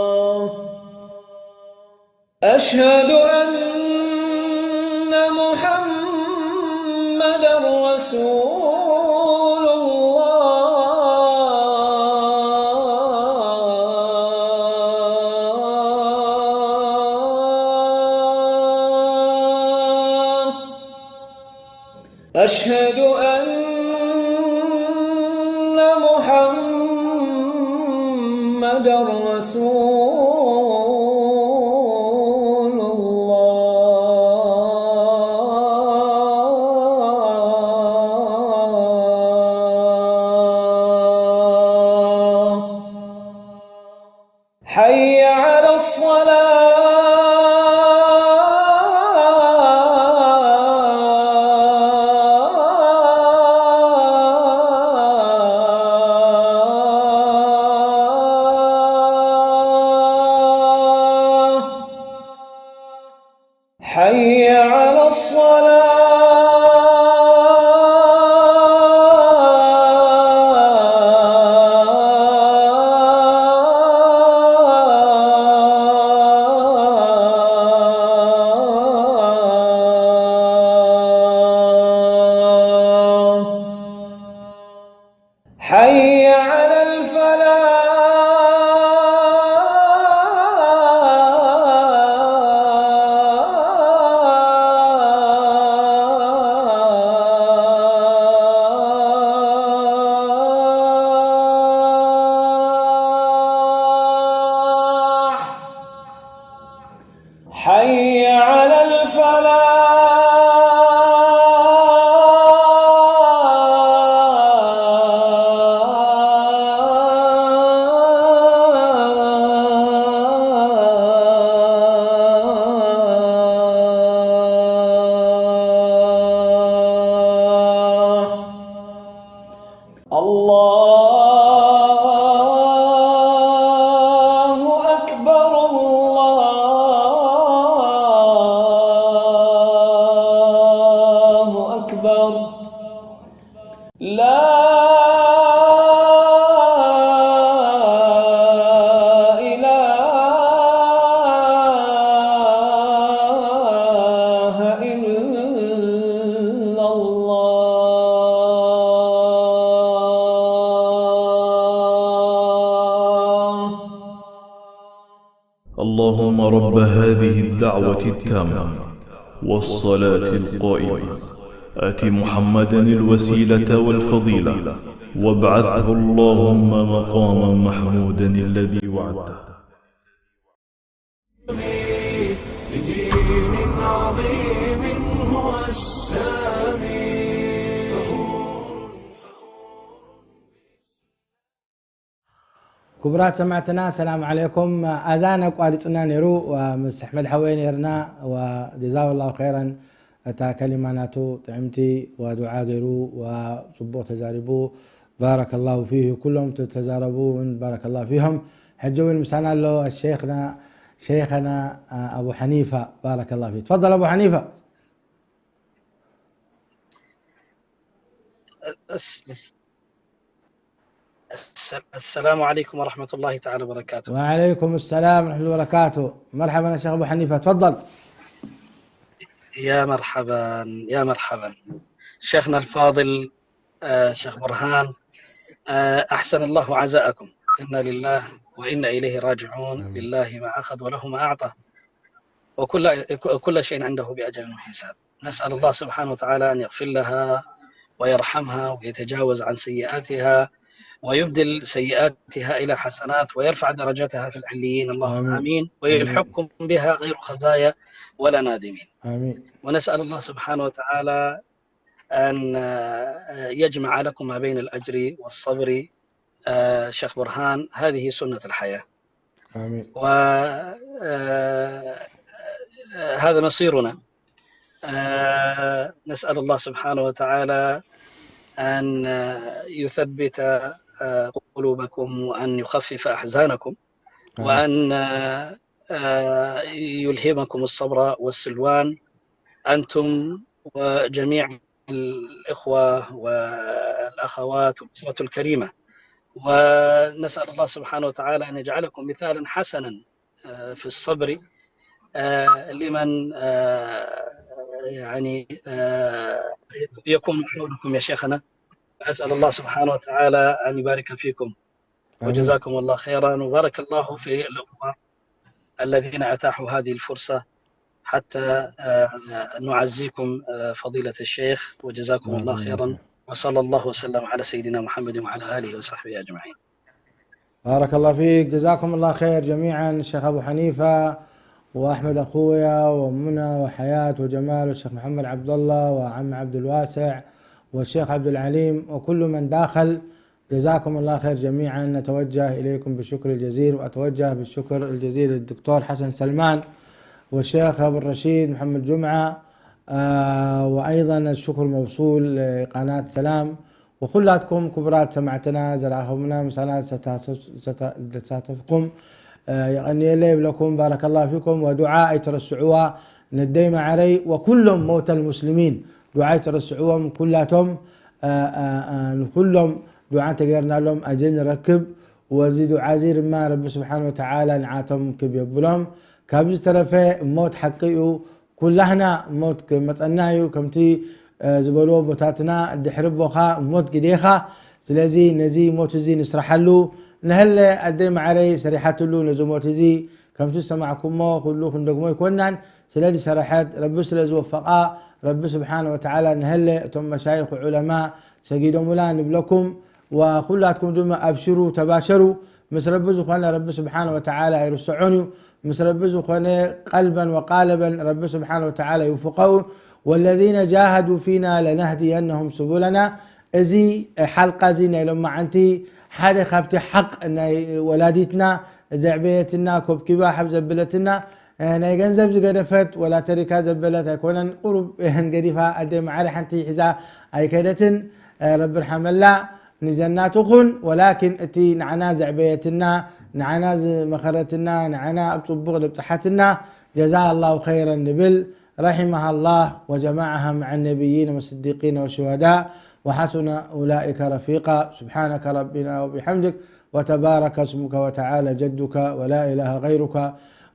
الله. أشهد أن محمدا رسول الله. أشهد أن محمدا رسول أكبر. لا إله إلا الله. اللهم رب هذه الدعوة التامة والصلاة القائمة، آت محمدا الوسيلة والفضيلة، وابعثه اللهم مقاما محمودا الذي وعدته. بدين عظيم هو السامي. ክቡራት ሰማዕትና ሰላም ዓለይኩም። ኣዛን ኣቋሪፅና ነይሩ፣ ምስ ኣሕመድ ሓወይ ነይርና። ወጀዛሁ ላሁ ኸይረን። እታ ከሊማ ናቱ ጥዕምቲ፣ ወዱዓ ገይሩ፣ ወፅቡቕ ተዛሪቡ። ባረከላሁ ፊህ። ኩሎም ተዛረቡ እውን ባረከላሁ ፊሆም። ሕጂ እውን ምሳና ኣሎ ሸይኽና ሸይኸና ኣቡ ሓኒፋ። ባረከላሁ ፊህ። ተፈضل ኣቡ ሓኒፋ። الس- الس- الس- السلام عليكم ورحمة الله تعالى وبركاته. وعليكم السلام ورحمة الله وبركاته. مرحبا يا شيخ أبو حنيفة، تفضل. يا مرحبا، يا مرحبا. شيخنا الفاضل، آه، شيخ برهان، آه، أحسن الله عزاءكم. إنا لله وإنا إليه راجعون. آمين. لله ما أخذ وله ما أعطى. وكل، كل شيء عنده بأجل وحساب. نسأل الله سبحانه وتعالى أن يغفر لها ويرحمها ويتجاوز عن سيئاتها ويبدل سيئاتها إلى حسنات ويرفع درجتها في العليين، اللهم آمين. آمين. ويلحقكم بها غير خزايا ولا نادمين. آمين. ونسأل الله سبحانه وتعالى أن، آه، يجمع لكم ما بين الأجر والصبر. آه، شيخ برهان، هذه سنة الحياة. آمين. و، آه، آه، هذا مصيرنا. آه، نسأل الله سبحانه وتعالى أن، آه، يثبت، آه، قلوبكم وأن يخفف أحزانكم، آمين. وأن، آه، آه، يلهمكم الصبر والسلوان، أنتم وجميع الإخوة والأخوات والأسرة الكريمة. ونسأل الله سبحانه وتعالى أن يجعلكم مثالا حسنا، آه، في الصبر، آه، لمن، آه، يعني، آه، يكون حولكم يا شيخنا. أسأل الله سبحانه وتعالى أن يبارك فيكم. آمين. وجزاكم الله خيرا، وبارك الله في الأخوة الذين أتاحوا هذه الفرصة حتى، آه، نعزيكم، آه، فضيلة الشيخ، وجزاكم الله بارك الله خيرا، فيك. وصلى الله وسلم على سيدنا محمد وعلى آله وصحبه أجمعين. بارك الله فيك، جزاكم الله خير جميعا، الشيخ أبو حنيفة وأحمد أخويا ومنى وحياة وجمال والشيخ محمد عبد الله وعم عبد الواسع والشيخ عبد العليم وكل من داخل. جزاكم الله خير جميعا. نتوجه إليكم بالشكر الجزيل، وأتوجه بالشكر الجزيل للدكتور حسن سلمان والشيخ أبو الرشيد محمد جمعة، آه، وأيضا الشكر موصول لقناة سلام وኩላትኩም ክቡራት ሰማዕትና ዘረኣኹምና ምሳና ዝተሳተፍኩም የቐንየለ ይብለኩም። ባረከላሁ ፊኩም። ወዱዓ ኣይትረስዕዋ ነደይ ማዓረይ ወኩሎም መውተል ሙስሊሚን ዱዓ ኣይትረስዕዎም። ኩላቶም ንኩሎም ዱዓ እንተገይርናሎም ኣጀር ንረክብ። ወዚ ዱዓ እዚ ድማ ረቢ ስብሓን ወተዓላ ንዓቶም ክብ የብሎም። ካብዚ ዝተረፈ ሞት ሓቂ እዩ። ኩላህና ሞት ክመፀና እዩ። ከምቲ ዝበልዎ ኣቦታትና ድሕሪ ኣቦኻ ሞት ግዴኻ። ስለዚ ነዚ ሞት እዚ ንስራሓሉ። ነሀለ ኣደይ ማዓረይ ሰሪሓትሉ ነዚ ሞት እዚ። ከምቲ ዝሰማዕኩሞ ኩሉ ክንደግሞ ኣይኮናን። ስለ ዝሰረሐት ረቢ ስለ ዝወፈቓ ረቢ ስብሓን ወተዓላ ነሀለ እቶም መሻይኽ ዑለማ ሰጊዶሙላ ንብለኩም። ወኩላትኩም ድማ ኣብሽሩ ተባሸሩ። ምስ ረቢ ዝኾነ ረቢ ስብሓን ወተዓላ ኣይርስዖን እዩ። ምስ ረቢ ዝኾነ ቀልበን ወቃለበን ረቢ ስብሓን ወተዓላ ይውፍቐኡ። ወለዚነ ጃሃዱ ፊና ለነህድየነሁም ስቡለና። እዚ ሓልቃ እዚ ናይ ሎማዓንቲ ሓደ ካብቲ ሓቅ ናይ ወላዲትና ዘዕበየትና ኮብኪባ ሓብ ዘብለትና ናይ ገንዘብ ዝገደፈት ወላ ተሪካ ዘበለት ኣይኮነን። ቁሩብ እህን ገዲፋ ኣደ ማዕረ ሓንቲ ሒዛ ኣይከደትን። ረቢ ርሓመላ ንጀናት ኹን። ወላኪን እቲ ንዓና ዘዕበየትና ንዓና ዝመኸረትና ንዓና ኣብ ፅቡቕ ዘብፅሓትና ጀዛ ኣላሁ ኸይረን ንብል። رحمها الله وجمعها مع النبيين والصديقين والشهداء وحسن أولئك رفيقا. سبحانك ربنا وبحمدك وتبارك اسمك وتعالى جدك ولا إله غيرك.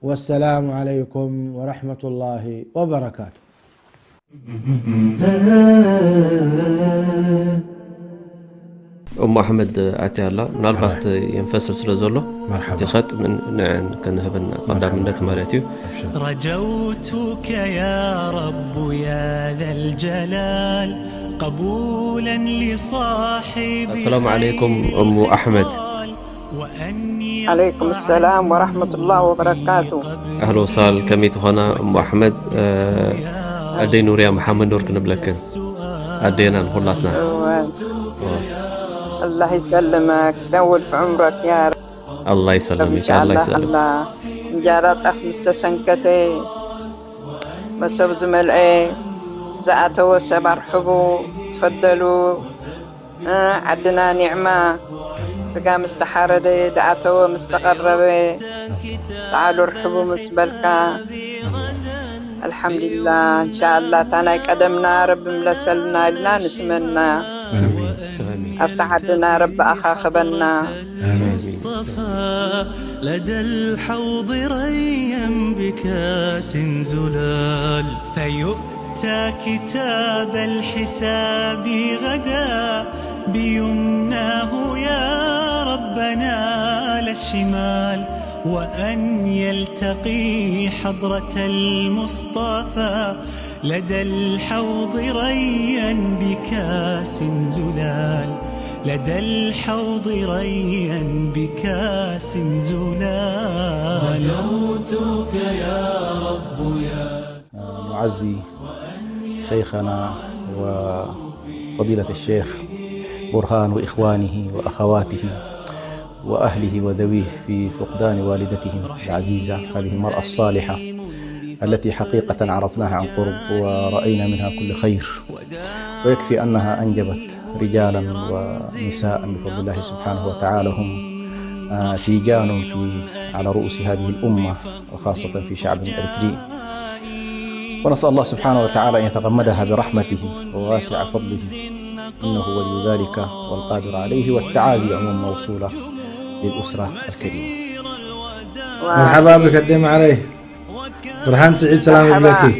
والسلام عليكم ورحمة الله وبركاته. እሞ ኣሕመድ ኣትያ ኣላ ምናልባት የንፈስር ስለ ዘሎ መርሓባ። እቲ ኸጥ ምን ንዕን ክንህብን ቀዳምነት ማለት እዩ። رجوتك يا رب يا ذا الجلال قبولا لصاحب السلام عليكم أم أحمد. عليكم السلام ورحمة الله وبركاته. ኣህሎ ሳል ከመይ ትኾና እሞ ኣሕመድ? ኣደይ ኑርያ መሓመድ ኑር ክንብለክን ኣደና ንኩላትና። الله يسلمك، طول في عمرك يا رب. ኣላ ይሰለምክ إن شاء ኣላ الله ይሰለም። الله እንጀራ ጣፍ ምስ ተሰንከተ መሶብ ዝመልአ ዝኣተወ ሰብ ኣርሕቡ፣ ትፈደሉ። ዓድና ኒዕማ፣ ስጋ ምስ ተሓረደ፣ ዝኣተወ ምስ ተቐረበ፣ በዓል ርሕቡ ምስ በልካ፣ ኣልሓምዱሊላ። እንሻኣላ እታ ናይ ቀደምና ረቢ ምለሰልና ኢልና ንትመና። ኣብታ ዓድና ረቢ ኣኻኽበና። المصطفى لدى الحوض ريا بكاس زلال فيؤتى كتاب الحساب غدا بيمناه يا ربنا لا الشمال وأن يلتقي حضرة المصطفى لدى الحوض ريا بكاس زلال لدى الحوض ريا بكاس زلال رجوتك يا رب يا نعزي شيخنا وفضيلة الشيخ برهان وإخوانه وأخواته وأهله وذويه في فقدان والدتهم العزيزة، هذه المرأة الصالحة التي حقيقة عرفناها عن قرب ورأينا منها كل خير، ويكفي أنها أنجبت رجالا ونساء بفضل الله سبحانه وتعالى هم آه، تيجان في على رؤوس هذه الأمة وخاصة في شعب الإريتري. ونسأل الله سبحانه وتعالى أن يتغمدها برحمته وواسع فضله، إنه ولي ذلك والقادر عليه. والتعازي عموما موصولة للأسرة الكريمة. مرحبا بك قدي معلي. برهان سعيد سلام مرحبا. بلكي.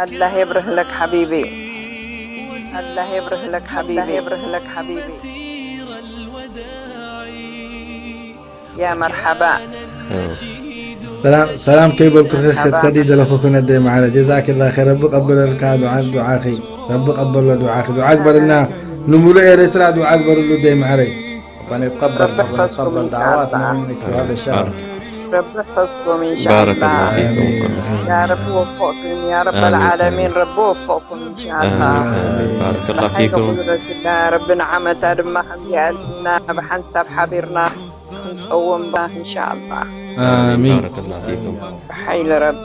الله يبرهلك حبيبي. الله يبرهلك حبيبي. الله يبرهلك حبيبي. يا مرحبا. ሰላም ሰላም ከይበልኩኺ መርሓባ። ክትከዲ ዘለኹኺ ነደይ ማዕረ ጀዛኪላ ኸይር ረቢ ቀበለልካ ዱዓ ዱዓኺ ረቢ ቀበሎ ዱዓኺ ዱዓ ግበርልና ንምሉእ ኤርትራ ዱዓ ግበርሉ ደይ ማዕረይ ربنا يتقبل ربي ربنا يحفظكم يتقبل إن شاء دعواتنا الله. منك في هذا الشهر. ربي يحفظكم إن شاء بارك الله. الله فيكم. يا رب وفقكم يا رب آمين. العالمين. ربي وفقكم إن شاء الله. آمين. بارك الله فيكم. ربنا عمتا ድማ ከምዚኣልና ብሓንሳብ ሓቢርና ክንፀውም ባ إن شاء الله. ኣሚን بارك الله فيكم. ብሓይሊ ረቢ